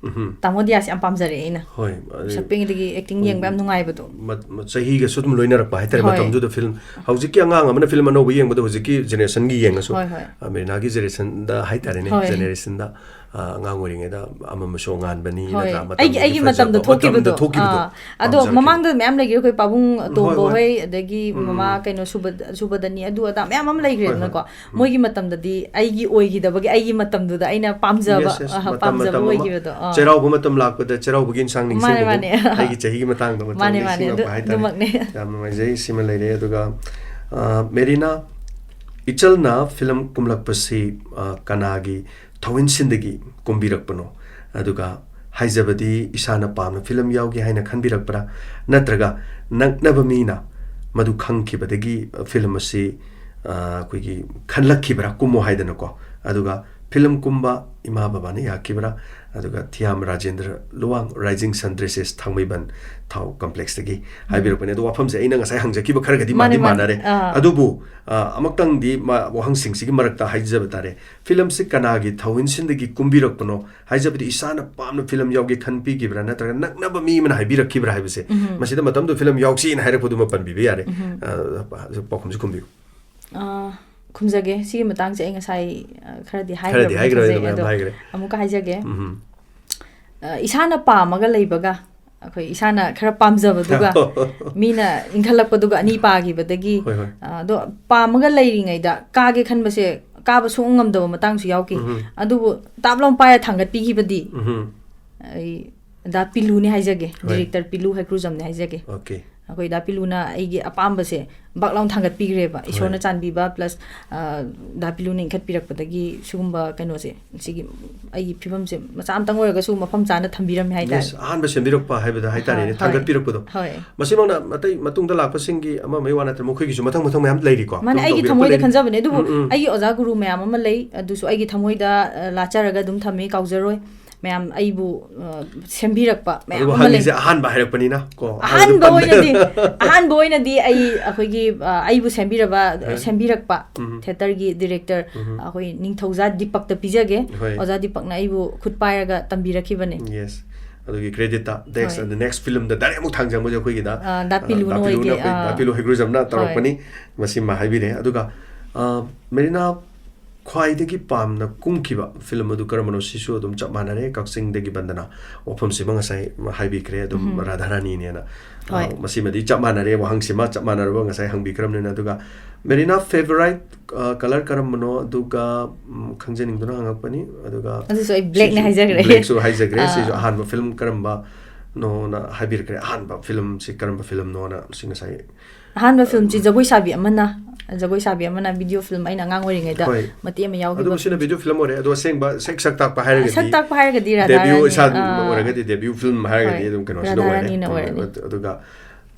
ꯎꯝꯍꯨꯝ꯫ ꯇꯥꯃꯣꯗꯤꯌꯥꯁꯦ ꯌꯥꯝ ꯄꯥꯝꯖꯔꯛꯑꯦ ꯑꯩꯅ꯫ ꯍꯣꯏ, ꯑꯗꯩ ꯄꯤꯁꯛ ꯄꯤꯛꯏꯉꯩꯗꯒꯤ acting ꯎꯝ, ꯌꯦꯡꯕ ꯌꯥꯝ ꯅꯨꯡꯉꯥꯏꯕꯗꯣ꯫ ꯃ-, ꯃ-, ꯆꯍꯤꯒꯁꯨ ꯑꯗꯨꯝ ꯂꯣꯏꯅꯔꯛꯄ ꯍꯥꯏꯇꯥꯔꯦ, ꯍꯣꯏ꯫ ꯃꯇꯝꯗꯨꯗ film, ꯍꯧꯖꯤꯛꯀꯤ ꯑꯉꯥꯡ ꯑꯃꯅ film ꯑꯅꯧꯕ ꯌꯦꯡꯕꯗ ꯍꯧꯖꯤꯛꯀꯤ generationꯒꯤ ꯌꯦꯡꯉꯁꯨ, ꯍꯣꯏ, ꯍꯣꯏ꯫ ꯑ, ꯃꯦꯔꯤꯅꯥꯒꯤ generationꯗ ꯍꯥꯏꯇꯥꯔꯦꯅꯦ, ꯍꯣꯏ꯫ Generationꯗ ꯑ, ꯑꯉꯥꯡ ꯑꯣꯏꯔꯤꯉꯩꯗ ꯑꯃꯝ ꯑꯁꯣꯛ ꯉꯥꯟꯕꯅꯤ, ꯍꯣꯏ, ꯅꯠꯇ꯭ꯔꯥ? ꯃꯇꯝꯒꯤ ꯑꯩꯒꯤ ꯑꯩꯒꯤ ꯐꯖꯕ, ꯃꯇꯝꯗ ꯊꯣꯛꯈꯤꯕꯗꯣ꯫ ꯃꯇꯝꯗ ꯊꯣꯛꯈꯤꯕꯗꯣ ꯑꯥ, ꯑꯗꯣ ꯄꯥꯝꯖꯔꯛꯈꯤꯕ꯫ ꯃꯃꯥꯡꯗ ꯃꯌꯥꯝ ꯂꯩꯈ꯭ꯔꯦ, ꯑꯩꯈꯣꯏ ꯄꯥꯕꯨꯡ ꯍꯣꯏ, ꯇꯣꯝꯕ ꯍꯣꯏ꯫ ꯍꯣꯏ, ꯑꯗꯒꯤ ꯎꯝ꯫ ꯃꯃꯥ ꯀꯩꯅꯣ ꯁꯨꯕ- ꯁꯨꯕꯗꯅꯤ, ꯑꯗꯨ ꯑꯗꯥ ꯃꯌꯥꯝ ꯑꯃ ꯂꯩꯈ꯭ꯔꯦꯗꯅꯀꯣ꯫ ꯍꯣꯏ, ꯍꯣꯏ꯫ ꯎꯝ꯫ ꯃꯣꯏꯒꯤ ꯃꯇꯝꯗꯗꯤ ꯑꯩꯒꯤ ꯑꯣꯏꯈꯤꯗꯕꯒꯤ, ꯑꯩꯒꯤ ꯃꯇꯝꯗꯨꯗ ꯑꯩꯅ ꯄꯥꯝꯖꯕ Yes, yes. ꯑꯍ, ꯃꯇꯝ- ꯄꯥꯝꯖꯕ ꯃꯇꯝ ꯑꯃ, ꯑꯣꯏꯈꯤꯕꯗꯣ꯫ ꯑꯥ꯫ ꯆꯩꯔꯥꯎꯕ ꯃꯇꯝ ꯂꯥꯛꯄꯗ ꯆꯩꯔꯥꯎꯕꯒꯤ ꯏꯟꯁꯥꯡ ꯃꯥꯅꯦ, ꯅꯤꯡꯁꯤꯡꯕꯒꯨꯝ, ꯃꯥꯅꯦ꯫ ꯑꯩꯒꯤ ꯆꯍꯤꯒꯤ ꯃꯇꯥꯡꯗ ꯃꯇꯝ ꯃꯥꯅꯦ, ꯃꯥꯅꯦ꯫ ꯅꯤꯡꯁꯤꯡꯂꯛꯄ ꯑꯗꯨ- ꯍꯥꯏꯇꯥꯔꯦ꯫ ꯑꯗꯨꯃꯛꯅꯦ꯫ ꯌꯥꯝ ꯅꯨꯡꯉꯥꯏꯖꯩ꯫ ꯁꯤꯃ ꯂꯩꯔꯦ꯫ ꯑꯗꯨꯒ, ꯑ, ꯃꯦꯔꯤꯅꯥ, ꯏꯆꯜꯅ ꯐꯤꯂꯝ ꯀꯨꯝꯂꯛꯄꯁꯤ, ꯑ, ꯀꯅꯥꯒꯤ ꯊꯧꯏꯟꯁꯤꯟꯗꯒꯤ ꯀꯨꯝꯕꯤꯔꯛꯄꯅꯣ? ꯑꯗꯨꯒ ꯍꯥꯏꯖꯕꯗꯤ, ꯏꯁꯥꯅ ꯄꯥꯝꯅ ꯐꯤꯂꯝ ꯌꯥꯎꯒꯦ ꯍꯥꯏꯅ ꯈꯟꯕꯤꯔꯛꯄ꯭ꯔꯥ, ꯅꯠꯇ꯭ꯔꯒ ꯅꯛꯅꯕ ꯃꯤꯅ ꯃꯗꯨ ꯈꯪꯈꯤꯕꯗꯒꯤ ꯐꯤꯂꯝ ꯑꯁꯤ, ꯑ, ꯑꯩꯈꯣꯏꯒꯤ ꯈꯟꯂꯛꯈꯤꯕ꯭ꯔꯥ, ꯀꯨꯝꯃꯣ ꯍꯥꯏꯗꯅꯀꯣ? ꯑꯗꯨꯒ ꯐꯤꯂꯝ ꯀꯨꯝꯕ ꯏꯃꯥ ꯕꯕꯥꯅ ꯌꯥꯈꯤꯕ꯭ꯔꯥ? ꯑꯗꯨꯒ ꯊꯤꯌꯥꯝ Rajendra Luwang, Rising Sun Dresses, ꯊꯥꯡꯃꯩꯕꯟ, ꯊꯥꯎ ꯀꯝꯄ꯭ꯂꯦꯛꯁꯇꯒꯤ ꯍꯥꯏꯕꯤꯔꯛꯄꯅꯦ꯫ ꯑꯗꯣ ꯋꯥꯐꯝꯁꯦ ꯑꯩꯅ ꯉꯁꯥꯏ ꯍꯪꯖꯈꯤꯕ ꯈꯔꯒꯗꯤ ꯃꯥꯅꯦ, ꯃꯥꯗꯤ ꯃꯥꯅꯦ꯫ ꯃꯥꯟꯅꯔꯦ꯫ ꯑꯥ꯫ ꯑꯗꯨꯕꯨ, ꯑ, ꯑꯃꯨꯛꯇꯪꯗꯤ ꯃꯥ-, ꯋꯥꯍꯪꯁꯤꯡꯁꯤꯒꯤ ꯃꯔꯛꯇ ꯍꯥꯏꯖꯕ ꯇꯥꯔꯦ, ꯐꯤꯂꯝꯁꯤ ꯀꯅꯥꯒꯤ ꯊꯧꯏꯟꯁꯤꯟꯗꯒꯤ ꯀꯨꯝꯕꯤꯔꯛꯄꯅꯣ? ꯍꯥꯏꯖꯕꯗꯤ, ꯏꯁꯥꯅ ꯄꯥꯝꯅ ꯐꯤꯂꯝ ꯌꯥꯎꯒꯦ ꯈꯟꯕꯤꯈꯤꯕ꯭ꯔꯥ, ꯅꯠꯇ꯭ꯔꯒ ꯅꯛꯅꯕ ꯃꯤ ꯑꯃꯅ ꯍꯥꯏꯕꯤꯔꯛꯈꯤꯕ꯭ꯔꯥ ꯍꯥꯏꯕꯁꯦ, ꯎꯝ꯫ ꯃꯁꯤꯗ ꯃꯇꯝꯗꯨ ꯐꯤꯂꯝ ꯌꯥꯎꯁꯤꯅ ꯍꯥꯏꯔꯛꯄꯗꯨꯃ ꯄꯟꯕꯤꯕ ꯌꯥꯔꯦ꯫ ꯎꯝ꯫ ꯑ, ꯄꯥꯎꯈꯨꯝꯁꯤ ꯈꯨꯝꯕꯤꯌꯨ꯫ ꯑ, ꯈꯨꯝꯖꯒꯦ꯫ ꯁꯤꯒꯤ ꯃꯇꯥꯡꯁꯦ ꯑꯩ ꯉꯁꯥꯏ, ꯑ, ꯈꯔꯗꯤ ꯈꯔꯗꯤ ꯍꯥꯏꯈ꯭ꯔꯕꯅꯤ, ꯍꯥꯏꯈ꯭ꯔꯦ, ꯈꯟꯖꯩ꯫ ꯑꯗꯨ ꯃꯌꯥꯝ ꯑꯗꯣ ꯍꯥꯏꯈ꯭ꯔꯦ꯫ ꯑꯃꯨꯛꯀ ꯍꯥꯏꯖꯒꯦ꯫ ꯎꯝ꯫ ꯑ, ꯏꯁꯥꯅ ꯄꯥꯝꯃꯒ ꯂꯩꯕꯒ, ꯑꯩꯈꯣꯏ ꯏꯁꯥꯅ ꯈꯔ ꯄꯥꯝꯖꯕꯗꯨꯒ ꯃꯤꯅ ꯏꯟꯈꯠꯂꯛꯄꯗꯨꯒ ꯑꯅꯤ ꯄꯥꯈꯤꯕꯗꯒꯤ, ꯍꯣꯏ, ꯍꯣꯏ꯫ ꯑ, ꯑꯗꯣ ꯄꯥꯝꯃꯒ ꯂꯩꯔꯤꯉꯩꯗ ꯀꯥꯒꯦ ꯈꯟꯕꯁꯦ ꯀꯥꯕ ꯁꯨꯡꯉꯝ ꯉꯝꯗꯕ ꯃꯇꯥꯡꯁꯨ ꯌꯥꯎꯈꯤ꯫ ꯎꯝ꯫ ꯑꯗꯨꯕꯨ ꯇꯥꯞ ꯂꯥꯎ ꯄꯥꯏꯔ ꯊꯥꯡꯒꯠꯄꯤꯈꯤꯕꯗꯤ ꯎꯝ꯫ ꯑꯩ ꯗꯥ ꯄꯤꯂꯨꯅꯦ ꯍꯥꯏꯖꯒꯦ, ꯍꯣꯏ꯫ Director ꯄꯤꯂꯨ ꯍꯩꯀ꯭ꯔꯨꯖꯝꯅꯦ ꯍꯥꯏꯖꯒꯦ꯫ Okay꯫ ꯑꯩꯈꯣꯏ ꯗꯥ ꯄꯤꯂꯨꯅ ꯑꯩꯒꯤ ꯑꯄꯥꯝꯕꯁꯦ ꯕꯥꯛ ꯂꯥꯎꯅ ꯊꯥꯡꯒꯠꯄꯤꯈ꯭ꯔꯦꯕ, ꯏꯁꯣꯔꯅ ꯍꯣꯏ꯫ ꯆꯥꯟꯕꯤꯕ, plus, ꯑ, ꯗꯥ ꯄꯤꯂꯨꯅ ꯏꯟꯈꯠꯄꯤꯔꯛꯄꯗꯒꯤ ꯁꯤꯒꯨꯝꯕ ꯀꯩꯅꯣꯁꯦ, ꯁꯤꯒꯤ ꯑꯩꯒꯤ ꯐꯤꯕꯝꯁꯦ ꯃꯆꯥ ꯑꯃꯇꯪ ꯑꯣꯏꯔꯒꯁꯨ ꯃꯐꯝ ꯆꯥꯅ ꯊꯝꯕꯤꯔꯝꯃꯦ ꯍꯥꯏꯇꯥꯔꯦ꯫ Yes, ꯑꯍꯥꯟꯕ ꯁꯦꯝꯕꯤꯔꯛꯄ ꯍꯥꯏꯕꯗ ꯍꯥꯏꯇꯥꯔꯦꯅꯦ, ꯍꯣꯏ, ꯍꯣꯏ꯫ ꯊꯥꯡꯒꯠꯄꯤꯔꯛꯄꯗꯣ꯫ ꯍꯣꯏ꯫ ꯃꯁꯤꯃꯛꯅ ꯑꯇꯩ ꯃꯇꯨꯡꯗ ꯂꯥꯛꯄꯁꯤꯡꯒꯤ ꯑꯃ ꯑꯃꯒꯤ ꯋꯥ ꯅꯠꯇ꯭ꯔꯦ, ꯃꯈꯣꯏꯒꯤꯁꯨ ꯃꯊꯪ ꯃꯊꯪ ꯃꯌꯥꯝ ꯂꯩꯔꯤꯀꯣ꯫ ꯃꯥꯅꯦ, ꯑꯗꯨꯝ ꯑꯩꯒꯤ ꯇꯧꯕꯤꯔꯛꯄ ꯊꯃꯣꯏꯗ ꯂꯩꯔꯤ꯫ ꯈꯟꯖꯕꯅꯦ, ꯑꯗꯨꯕꯨ ꯎꯝ, ꯎꯝ꯫ ꯑꯩꯒꯤ ꯑꯣꯖꯥ ꯒꯨꯔꯨ ꯃꯌꯥꯝ ꯑꯃ ꯂꯩ, ꯑꯗꯨꯁꯨ ꯑꯩꯒꯤ ꯊꯃꯣꯏꯗ, ꯑ, ꯂꯥꯠꯆꯔꯒ ꯑꯗꯨꯝ ꯊꯝꯃꯤ, ꯀꯥꯎꯖꯔꯣꯏ꯫ ꯃꯌꯥꯝ ꯑꯩꯕꯨ, ꯑ, ꯁꯦꯝꯕꯤꯔꯛꯄ ꯃꯌꯥꯝ ꯑꯗꯨꯕꯨ ꯑꯃ ꯂꯩ꯫ ꯍꯪꯉꯤꯁꯦ ꯑꯍꯥꯟꯕ ꯍꯥꯏꯔꯛꯄꯅꯤꯅ ꯀꯣ, ꯑꯍꯥꯟꯕ ꯑꯍꯥꯟꯕ ꯑꯣꯏꯅꯗꯤ, ꯄꯟꯕ- ꯑꯍꯥꯟꯕ ꯑꯣꯏꯅꯗꯤ ꯑꯩ, ꯑꯩꯈꯣꯏꯒꯤ, ꯑ, ꯑꯩꯕꯨ ꯁꯦꯝꯕꯤꯔꯕ, ꯑ, ꯁꯦꯝꯕꯤꯔꯛꯄ ꯎꯝ꯫ Theatreꯒꯤ director, ꯎꯝ꯫ ꯑꯩꯈꯣꯏ ꯅꯤꯡꯊꯧꯖꯥ ꯗꯤꯄꯛꯇ ꯄꯤꯖꯒꯦ꯫ ꯍꯣꯏ꯫ ꯑꯣꯖꯥ ꯗꯤꯄꯛꯅ ꯑꯩꯕꯨ ꯈꯨꯠ ꯄꯥꯏꯔꯒ ꯇꯝꯕꯤꯔꯛꯈꯤꯕꯅꯦ꯫ Yes꯫ ꯑꯗꯨꯒꯤ creditꯇ next, ꯍꯣꯏ꯫ The next filmꯗ direct ꯑꯃꯨꯛ ꯊꯥꯡꯖꯕꯁꯦ ꯑꯩꯈꯣꯏꯒꯤꯗ, ꯑ, ꯗꯥ ꯑ, ꯄꯤꯂꯨꯅ ꯗꯥ ꯄꯤꯂꯨꯅ ꯑꯣꯏꯒꯦ, ꯑꯩꯈꯣꯏ ꯗꯥ ꯑ꯫ ꯄꯤꯂꯨ ꯍꯩꯀ꯭ꯔꯨꯖꯝꯅ ꯍꯣꯏ꯫ ꯇꯧꯔꯛꯄꯅꯤ꯫ ꯃꯁꯤꯃ ꯍꯥꯏꯕꯤꯔꯦ꯫ ꯑꯗꯨꯒ, ꯑ, ꯃꯦꯔꯤꯅꯥ, ꯈ꯭ꯋꯥꯏꯗꯒꯤ ꯄꯥꯝꯅ ꯀꯨꯝꯈꯤꯕ ꯐꯤꯂꯝ ꯑꯗꯨ ꯀꯔꯝꯕꯅꯣ? ꯁꯤꯁꯨ ꯑꯗꯨꯝ ꯆꯞ ꯃꯥꯟꯅꯔꯦ, ꯀꯛꯆꯤꯡꯗꯒꯤ ꯕꯟꯗꯅ꯫ ꯋꯥꯐꯝꯁꯤꯃ ꯉꯁꯥꯏ ꯍꯥꯏꯕꯤꯈ꯭ꯔꯦ ꯑꯗꯨꯝ, ꯎꯝ꯫ ꯔꯥꯙꯥꯔꯥꯅꯤꯅꯦꯅ꯫ ꯍꯣꯏ꯫ ꯑ, ꯃꯁꯤꯃꯗꯤ ꯆꯞ ꯃꯥꯟꯅꯔꯦ, ꯋꯥꯍꯪꯁꯤꯃ ꯆꯞ ꯃꯥꯟꯅꯔꯕ ꯉꯁꯥꯏ ꯍꯪꯕꯤꯈ꯭ꯔꯕꯅꯤꯅ꯫ ꯑꯗꯨꯒ ꯃꯦꯔꯤꯅꯥ ꯐꯦꯚꯣꯔꯥꯏꯠ ꯀꯂꯔ ꯀꯔꯝꯕꯅꯣ? ꯑꯗꯨꯒ ꯎꯝ, ꯈꯪꯖꯅꯤꯡꯗꯨꯅ ꯍꯪꯉꯛꯄꯅꯤ꯫ ꯑꯗꯨꯒ ꯑꯗꯨꯁꯨ ꯑꯩ ꯕ꯭ꯂꯦꯛꯅꯦ ꯁꯤꯁꯨ ꯍꯥꯏꯖꯈ꯭ꯔꯦ꯫ ꯕ꯭ꯂꯦꯛꯁꯨ ꯍꯥꯏꯖꯈ꯭ꯔꯦ꯫ ꯑꯥ꯫ ꯁꯤꯁꯨ ꯑꯍꯥꯟꯕ ꯐꯤꯂꯝ ꯀꯔꯝꯕꯅꯣꯅ ꯍꯥꯏꯕꯤꯔꯛꯈ꯭ꯔꯦ꯫ ꯑꯍꯥꯟꯕ ꯐꯤꯂꯝꯁꯤ ꯀꯔꯝꯕ ꯐꯤꯂꯝꯅꯣꯅ ꯁꯤ ꯉꯁꯥꯏ ꯑꯍꯥꯟꯕ ꯐꯤꯂꯝꯁꯤ ꯖꯒꯣꯏ ꯁꯥꯕꯤ ꯑꯃꯅ, ꯖꯒꯣꯏ ꯁꯥꯕꯤ ꯑꯃꯅ ꯚꯤꯗꯤꯑꯣ ꯐꯤꯂꯝ ꯑꯩꯅ ꯑꯉꯥꯡ ꯑꯣꯏꯔꯤꯉꯩꯗ ꯍꯣꯏ꯫ ꯃꯇꯦꯛ ꯑꯃ ꯑꯗꯨ ꯌꯥꯎꯈꯤꯕ꯫ ꯃꯁꯤꯅ ꯚꯤꯗꯤꯑꯣ ꯐꯤꯂꯝ ꯑꯣꯏꯔꯦ, ꯑꯗꯣ ꯑꯁꯦꯡꯕ ꯁꯛ ꯁꯛ ꯇꯥꯛꯄ ꯍꯥꯏꯔꯒꯗꯤ ꯁꯛ ꯇꯥꯛꯄ ꯍꯥꯏꯔꯒꯗꯤ ꯔꯥꯙꯥ ꯗꯦꯕ꯭ꯌꯨ ꯔꯥꯅꯤ꯫ ꯏꯁꯥ ꯑꯥ꯫ ꯑꯣꯏꯔꯒꯗꯤ ꯗꯦꯕ꯭ꯌꯨ ꯐꯤꯂꯝ ꯍꯥꯏꯔꯒꯗꯤ ꯍꯣꯏ, ꯑꯗꯨꯝ ꯀꯩꯅꯣꯁꯤꯅ ꯔꯥꯙꯥ ꯑꯣꯏꯔꯦ꯫ ꯔꯥꯅꯤꯅ ꯑꯣꯏꯔꯅꯤ꯫ ꯑꯗꯨ- ꯑꯗꯨꯒ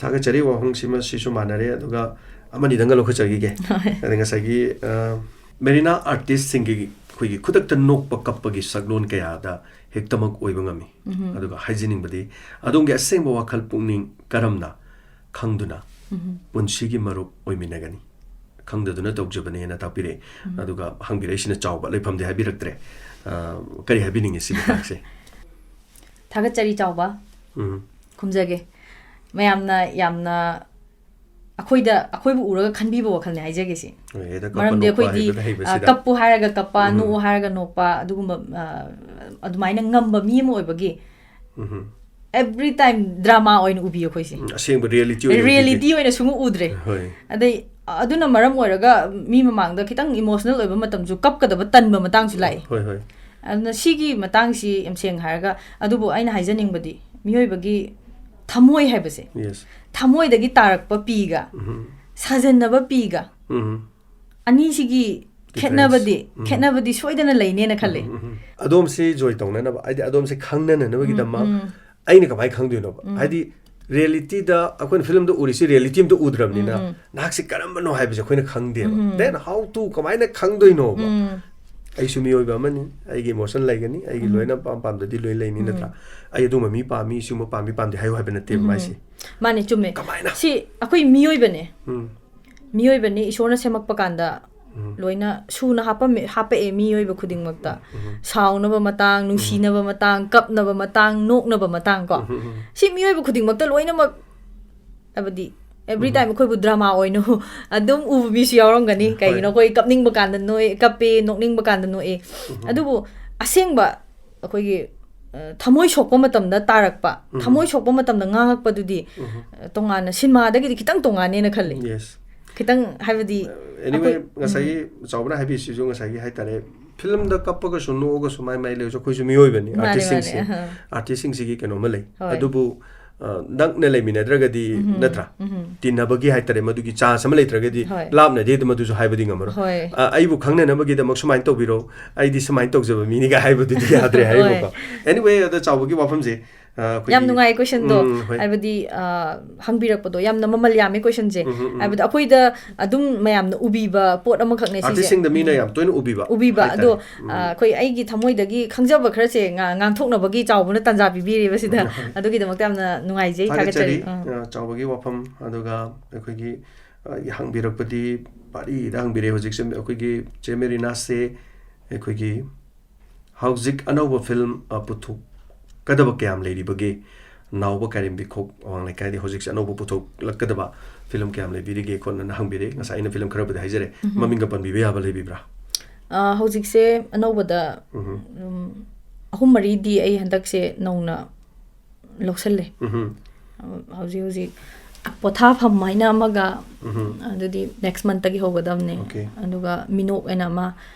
ꯊꯥꯒꯠꯆꯔꯤ꯫ ꯋꯥꯍꯪꯁꯤꯃ ꯁꯤꯁꯨ ꯃꯥꯟꯅꯔꯦ꯫ ꯑꯗꯨꯒ ꯑꯃꯅꯤꯗꯪꯒ ꯂꯧꯈꯠꯆꯈꯤꯒꯦ꯫ ꯑꯗ ꯉꯁꯥꯏꯒꯤ ꯑ, ꯃꯦꯔꯤꯅꯥ ꯑꯥꯔꯇꯤꯁꯁꯤꯡꯒꯤ ꯑꯩꯈꯣꯏꯒꯤ ꯈꯨꯗꯛꯇ ꯅꯣꯛꯄ ꯀꯞꯄꯒꯤ ꯁꯛꯂꯣꯟ ꯀꯌꯥꯗ ꯍꯦꯛꯇꯃꯛ ꯑꯣꯏꯕ ꯉꯝꯃꯤ꯫ ꯎꯝ꯫ ꯑꯗꯨꯒ ꯍꯥꯏꯖꯅꯤꯡꯕꯗꯤ ꯑꯗꯣꯝꯒꯤ ꯑꯁꯦꯡꯕ ꯋꯥꯈꯜ ꯄꯨꯛꯅꯤꯡ ꯀꯔꯝꯅ ꯈꯪꯗꯨꯅ ꯎꯝ꯫ ꯄꯨꯟꯁꯤꯒꯤ ꯃꯔꯨꯞ ꯑꯣꯏꯃꯤꯟꯅꯒꯅꯤ? ꯈꯪꯗꯗꯨꯅ ꯇꯧꯖꯕꯅꯦꯅ ꯇꯥꯛꯄꯤꯔꯛꯑꯦ꯫ ꯎꯝ꯫ ꯑꯗꯨꯒ ꯍꯪꯕꯤꯔꯛꯏꯁꯤꯅ ꯆꯥꯎꯕ ꯂꯩꯐꯝꯗꯤ ꯍꯥꯏꯕꯤꯔꯛꯇ꯭ꯔꯦ꯫ ꯑ, ꯀꯔꯤ ꯍꯥꯏꯕꯤꯅꯤꯡꯉꯤ ꯁꯤ ꯃꯇꯥꯡꯁꯦ? ꯊꯥꯒꯠꯆꯔꯤ ꯆꯥꯎꯕ꯫ ꯎꯝ꯫ ꯈꯨꯝꯖꯒꯦ꯫ ꯃꯌꯥꯝꯅ ꯌꯥꯝꯅ ꯑꯩꯈꯣꯏꯗ, ꯑꯩꯈꯣꯏꯕꯨ ꯎꯔꯒ ꯈꯟꯕꯤꯕ ꯋꯥꯈꯜꯅꯦ ꯍꯥꯏꯖꯒꯦ ꯁꯤ꯫ ꯍꯣꯏ, ꯍꯦꯛꯇ ꯀꯞꯄ ꯃꯔꯝꯗꯤ ꯅꯣꯛꯄ ꯑꯩꯈꯣꯏꯗꯤ, ꯍꯩꯕꯗ ꯑ, ꯍꯩꯕꯁꯤꯗ꯫ ꯀꯞꯄꯨ ꯍꯥꯏꯔꯒ ꯀꯞꯄ, ꯎꯝ꯫ ꯅꯣꯛꯎ ꯍꯥꯏꯔꯒ ꯅꯣꯛꯄ, ꯑꯗꯨꯒꯨꯝꯕ, ꯑ, ꯑꯗꯨꯃꯥꯏꯅ ꯉꯝꯕ ꯃꯤ ꯑꯃ ꯑꯣꯏꯕꯒꯤ ꯎꯝ꯫ every time drama ꯑꯣꯏꯅ ꯎꯕꯤ ꯑꯩꯈꯣꯏꯁꯦ꯫ ꯎꯝ, ꯑꯁꯦꯡꯕ reality ꯑꯣꯏꯅ ꯎꯕꯤꯗꯦ꯫ Reality ꯑꯣꯏꯅ ꯁꯨꯡꯎ ꯎꯗ꯭ꯔꯦ꯫ ꯍꯣꯏ꯫ ꯑꯗꯩ ꯑꯗꯨꯅ ꯃꯔꯝ ꯑꯣꯏꯔꯒ ꯃꯤ ꯃꯃꯥꯡꯗ ꯈꯤꯇꯪ emotional ꯑꯣꯏꯕ ꯃꯇꯝꯁꯨ ꯀꯞꯀꯗꯕ ꯇꯟꯕ ꯃꯇꯥꯡꯁꯨ ꯂꯥꯛꯑꯦ꯫ ꯍꯣꯏ, ꯍꯣꯏ꯫ ꯑꯗꯨꯅ ꯁꯤꯒꯤ ꯃꯇꯥꯡꯁꯤ ꯌꯥꯝ ꯁꯦꯡꯅ ꯍꯥꯏꯔꯒ, ꯑꯗꯨꯕꯨ ꯑꯩꯅ ꯍꯥꯏꯖꯅꯤꯡꯕꯗꯤ ꯃꯤꯑꯣꯏꯕꯒꯤ ꯊꯃꯣꯏ ꯍꯥꯏꯕꯁꯦ, Yes. ꯊꯃꯣꯏꯗꯒꯤ ꯇꯥꯔꯛꯄ ꯄꯤꯒ ꯎꯝ꯫ ꯁꯥꯖꯟꯅꯕ ꯄꯤꯒ ꯎꯝ꯫ ꯑꯅꯤꯁꯤꯒꯤ Difference. ꯈꯦꯠꯅꯕꯗꯤ, ꯎꯝ꯫ ꯈꯦꯠꯅꯕꯗꯤ ꯁꯣꯏꯗꯅ ꯂꯩꯅꯦꯅ ꯈꯜꯂꯦ꯫ ꯎꯝ, ꯎꯝ, ꯎꯝ꯫ ꯑꯗꯣꯝꯁꯤ ꯖꯣꯏ ꯇꯧꯅꯅꯕ, ꯍꯥꯏꯗꯤ ꯑꯗꯣꯝꯁꯤ ꯈꯪꯅꯅꯕꯒꯤꯗꯃꯛ ꯎꯝ, ꯎꯝ꯫ ꯑꯩꯅ ꯀꯃꯥꯏꯅ ꯈꯪꯗꯣꯏꯅꯣꯕ? ꯎꯝ꯫ ꯍꯥꯏꯗꯤ reality ꯗ ꯑꯩꯈꯣꯏꯅ ꯐꯤꯂꯝꯗ ꯎꯔꯤꯁꯤ reality ꯑꯝꯇ ꯎꯗ꯭ꯔꯕꯅꯤꯅ ꯎꯝ, ꯎꯝ꯫ ꯅꯍꯥꯛꯁꯤ ꯀꯔꯝꯕꯅꯣ ꯍꯥꯏꯕꯁꯦ ꯑꯩꯈꯣꯏꯅ ꯈꯪꯗꯦꯕ꯫ ꯎꯝ꯫ Then how to, ꯀꯃꯥꯏꯅ ꯈꯪꯗꯣꯏꯅꯣꯕ? ꯎꯝ꯫ ꯑꯩꯁꯨ ꯃꯤꯑꯣꯏꯕ ꯑꯃꯅꯤ, ꯑꯩꯒꯤ emotion ꯂꯩꯒꯅꯤ, ꯑꯩꯒꯤ ꯎꯝ꯫ ꯂꯣꯏꯅ ꯄꯥꯝ ꯄꯥꯝꯗꯗꯤ ꯂꯣꯏ ꯂꯩꯅꯤ, ꯎꯝ꯫ ꯅꯠꯇ꯭ꯔꯥ? ꯑꯩ ꯑꯗꯨꯝꯕ ꯃꯤ ꯄꯥꯝꯃꯤ, ꯁꯤꯒꯨꯝꯕ ꯄꯥꯝꯃꯤ ꯄꯥꯝꯗꯦ ꯍꯥꯏꯌꯨ ꯍꯥꯏꯕ ꯅꯠꯇꯦꯕ ꯎꯝ꯫ ꯃꯥꯏꯁꯦ꯫ ꯃꯥꯅꯦ, ꯆꯨꯝꯃꯦ꯫ ꯀꯃꯥꯏꯅ? ꯁꯤ ꯑꯩꯈꯣꯏ ꯃꯤꯑꯣꯏꯕꯅꯦ꯫ ꯎꯝ꯫ ꯃꯤꯑꯣꯏꯕꯅꯤ, ꯏꯁꯣꯔꯅ ꯁꯦꯝꯃꯛꯄ ꯀꯥꯟꯗ ꯎꯝ꯫ ꯂꯣꯏꯅ ꯁꯨꯅ ꯍꯥꯞꯄꯝꯃꯦ, ꯍꯥꯞꯄꯛꯑꯦ ꯃꯤꯑꯣꯏꯕ ꯈꯨꯗꯤꯡꯃꯛꯇ꯫ ꯎꯝ꯫ ꯁꯥꯎꯅꯕ ꯃꯇꯥꯡ, ꯅꯨꯡꯁꯤꯅꯕ ꯃꯇꯥꯡ, ꯀꯞꯅꯕ ꯃꯇꯥꯡ, ꯅꯣꯛꯅꯕ ꯃꯇꯥꯡ ꯀꯣ꯫ ꯎꯝ, ꯎꯝ, ꯎꯝ꯫ ꯁꯤ ꯃꯤꯑꯣꯏꯕ ꯈꯨꯗꯤꯡꯃꯛꯇ ꯂꯣꯏꯅꯃꯛ, ꯍꯥꯏꯕꯗꯤ, ꯑꯦꯕ꯭ꯔꯤ ꯇꯥꯏꯝ ꯑꯩꯈꯣꯏꯕꯨ ꯗ꯭ꯔꯃꯥ ꯑꯣꯏꯅ ꯑꯗꯨꯝ ꯎꯕ ꯃꯤꯁꯨ ꯌꯥꯎꯔꯝꯒꯅꯤ꯫ ꯀꯩꯒꯤꯅꯣ, ꯑꯩꯈꯣꯏ ꯀꯞꯅꯤꯡꯕ ꯀꯥꯟꯗ ꯅꯣꯛꯑꯦ, ꯀꯞꯄꯦ, ꯅꯣꯛꯅꯤꯡꯕ ꯀꯥꯟꯗ ꯅꯣꯛꯑꯦ꯫ ꯑꯗꯨꯕꯨ ꯑꯁꯦꯡꯕ ꯑꯩꯈꯣꯏꯒꯤ ꯑ, ꯊꯃꯣꯏ ꯁꯣꯛꯄ ꯃꯇꯝꯗ ꯇꯥꯔꯛꯄ, ꯊꯃꯣꯏ ꯁꯣꯛꯄ ꯃꯇꯝꯗ ꯉꯥꯡꯉꯛꯄꯗꯨꯗꯤ, ꯑ, ꯇꯣꯉꯥꯟꯅ, ꯁꯤꯅꯦꯃꯥꯗꯒꯤꯗꯤ ꯈꯤꯇꯪ ꯇꯣꯉꯥꯟꯅꯦꯅ ꯈꯜꯂꯤ꯫ ꯌꯦꯁ꯫ ꯈꯤꯇꯪ, ꯍꯥꯏꯕꯗꯤ ꯑꯦꯅꯤꯋꯦ, ꯑꯩꯈꯣꯏ- ꯉꯁꯥꯏꯒꯤ ꯆꯥꯎꯕꯅ ꯍꯥꯏꯕꯤꯔꯤꯁꯤꯁꯨ ꯉꯁꯥꯏꯒꯤ ꯍꯥꯏꯇꯥꯔꯦ, ꯐꯤꯂꯝꯗ ꯀꯞꯄꯒꯁꯨ ꯅꯣꯛꯑꯒꯁꯨ ꯃꯥꯏ ꯃꯥꯏ ꯂꯩꯔꯁꯨ ꯑꯩꯈꯣꯏꯁꯨ ꯃꯤꯑꯣꯏꯕꯅꯤ꯫ ꯃꯥꯅꯦ, ꯑꯥꯔꯇꯤꯁꯁꯤꯡꯁꯦ, ꯃꯥꯅꯦ, ꯑꯍ꯫ ꯑꯥꯔꯇꯤꯁꯁꯤꯡꯁꯤꯒꯤ ꯀꯩꯅꯣꯝꯃ ꯂꯩ꯫ ꯍꯣꯏ꯫ ꯑꯗꯨꯕꯨ ꯑ, ꯅꯛꯅ ꯂꯩꯃꯤꯟꯅꯗ꯭ꯔꯒꯗꯤ, ꯎꯝꯍꯨꯝ, ꯅꯠꯇ꯭ꯔꯥ? ꯎꯝꯍꯨꯝ꯫ ꯇꯤꯟꯅꯕꯒꯤ ꯍꯥꯏꯇꯥꯔꯦ, ꯃꯗꯨꯒꯤ ꯆꯥꯟꯁ ꯑꯃ ꯂꯩꯇ꯭ꯔꯒꯗꯤ ꯍꯣꯏ꯫ ꯂꯥꯞꯅꯗꯤ ꯑꯗꯨꯝ ꯑꯗꯨꯁꯨ ꯍꯥꯏꯕꯗꯤ ꯉꯝꯃꯔꯣꯏ꯫ ꯍꯣꯏ꯫ ꯑ, ꯑꯩꯕꯨ ꯈꯪꯅꯅꯕꯒꯤꯗꯃꯛ ꯁꯨꯃꯥꯏꯅ ꯇꯧꯕꯤꯔꯣ, ꯑꯩꯗꯤ ꯁꯨꯃꯥꯏꯅ ꯇꯧꯖꯕ ꯃꯤꯅꯤꯒ ꯍꯥꯏꯕꯗꯨꯗꯤ ꯌꯥꯗ꯭ꯔꯦ ꯍꯣꯏ꯫ ꯍꯥꯏꯔꯤꯕꯀꯣ꯫ ꯑꯦꯅꯤꯋꯦ, ꯑꯗ ꯆꯥꯎꯕꯒꯤ ꯋꯥꯐꯝꯁꯦ, ꯑ, ꯑꯩꯈꯣꯏꯒꯤ- ꯌꯥꯝ ꯅꯨꯡꯉꯥꯏ ꯀꯣꯏꯁꯟꯗꯣ꯫ ꯎꯝ, ꯍꯣꯏ꯫ ꯍꯥꯏꯕꯗꯤ ꯑ, ꯍꯪꯕꯤꯔꯛꯄꯗꯣ ꯌꯌꯥꯝꯅ ꯃꯃꯜ ꯌꯥꯝꯃꯤ ꯀꯣꯏꯁꯟꯁꯦ꯫ ꯎꯝꯍꯨꯝ, ꯎꯝ꯫ ꯍꯥꯏꯕꯗꯤ ꯑꯩꯈꯣꯏꯗ ꯑꯗꯨꯝ ꯃꯌꯥꯝꯅ ꯎꯕꯤꯕ ꯄꯣꯠ ꯑꯃꯈꯛꯅꯦ ꯁꯤꯁꯦ꯫ ꯑꯥꯔꯇꯤꯁꯁꯤꯡꯗ ꯃꯤꯅ ꯌꯥꯝ ꯇꯣꯏꯅ ꯎꯕꯤꯕ ꯎꯕꯤꯕ ꯍꯥꯏꯇꯥꯔꯦ꯫ ꯑꯗꯣ ꯎꯝ꯫ ꯑ, ꯑꯩꯈꯣꯏ ꯑꯩꯒꯤ ꯊꯃꯣꯏꯗꯒꯤ ꯈꯪꯖꯕ ꯈꯔꯁꯦ ꯉꯥ- ꯉꯥꯡꯊꯣꯛꯅꯕꯒꯤ ꯆꯥꯎꯕꯅ ꯇꯥꯟꯖꯥ ꯄꯤꯕꯤꯔꯤꯕ ꯁꯤꯗ꯫ ꯍꯣꯏ꯫ ꯑꯗꯨꯒꯤꯗꯃꯛꯇ ꯌꯥꯝꯅ ꯅꯨꯡꯉꯥꯏꯖꯩ, ꯊꯥꯒꯠꯆꯔꯤ꯫ ꯊꯥꯒꯠꯆꯔꯤ꯫ ꯑꯥ꯫ ꯑ, ꯆꯥꯎꯕꯒꯤ ꯋꯥꯐꯝ, ꯑꯗꯨꯒ ꯑꯩꯈꯣꯏꯒꯤ, ꯑ, ꯍꯪꯕꯤꯔꯛꯄꯗꯤ ꯄꯥꯔꯤꯗ ꯍꯪꯕꯤꯔꯛꯑꯦ꯫ ꯍꯧꯖꯤꯛꯁꯦ ꯑꯩꯈꯣꯏꯒꯤ ꯆꯦ ꯃꯦꯔꯤꯅꯥꯁꯦ ꯑꯩꯈꯣꯏꯒꯤ ꯍꯧꯖꯤꯛ ꯑꯅꯧꯕ ꯐꯤꯂꯝ, ꯑ, ꯄꯨꯊꯣꯛꯀꯗꯕ ꯀꯌꯥꯝ ꯂꯩꯔꯤꯕꯒꯦ? ꯅꯥꯎꯕ ꯀꯥꯏꯔꯦꯝꯕꯤ ꯈꯣꯛ ꯑꯋꯥꯡ ꯂꯩꯀꯥꯏꯗꯤ ꯍꯧꯖꯤꯛꯁꯦ ꯑꯅꯧꯕ ꯄꯨꯊꯣꯛꯂꯛꯀꯗꯕ ꯐꯤꯂꯝ ꯀꯌꯥꯝ ꯂꯩꯕꯤꯔꯤꯒꯦ ꯈꯣꯠꯅꯅ ꯍꯪꯕꯤꯔꯛꯑꯦ꯫ ꯉꯁꯥꯏ ꯑꯩꯅ ꯐꯤꯂꯝ ꯈꯔꯕꯨꯗꯤ ꯍꯥꯏꯖꯔꯦ꯫ ꯃꯃꯤꯡꯒ ꯄꯟꯕꯤꯕ ꯌꯥꯕ ꯂꯩꯕꯤꯕ꯭ꯔꯥ? ꯑ, ꯍꯧꯖꯤꯛꯁꯦ ꯑꯅꯧꯕꯗ, ꯎꯝꯍꯨꯝ꯫ ꯎꯝ, ꯑꯍꯨꯝ ꯃꯔꯤꯗꯤ ꯑꯩ ꯍꯟꯗꯛꯁꯦ ꯅꯧꯅ ꯂꯧꯁꯜꯂꯦ꯫ ꯎꯝꯍꯨꯝ꯫ ꯍꯧꯖꯤꯛ ꯍꯧꯖꯤꯛ ꯄꯣꯊꯥꯐꯝ ꯍꯥꯏꯅ ꯑꯃꯒ, ꯎꯝꯍꯨꯝ꯫ ꯑꯗꯨꯗꯤ ꯅꯦꯛꯁ ꯃꯟꯠꯇꯒꯤ ꯍꯧꯒꯗꯕꯅꯦ꯫ ꯑꯣꯀꯦ꯫ ꯑꯗꯨꯒ ꯃꯤꯅꯣꯛ ꯍꯥꯏꯅ ꯑꯃ,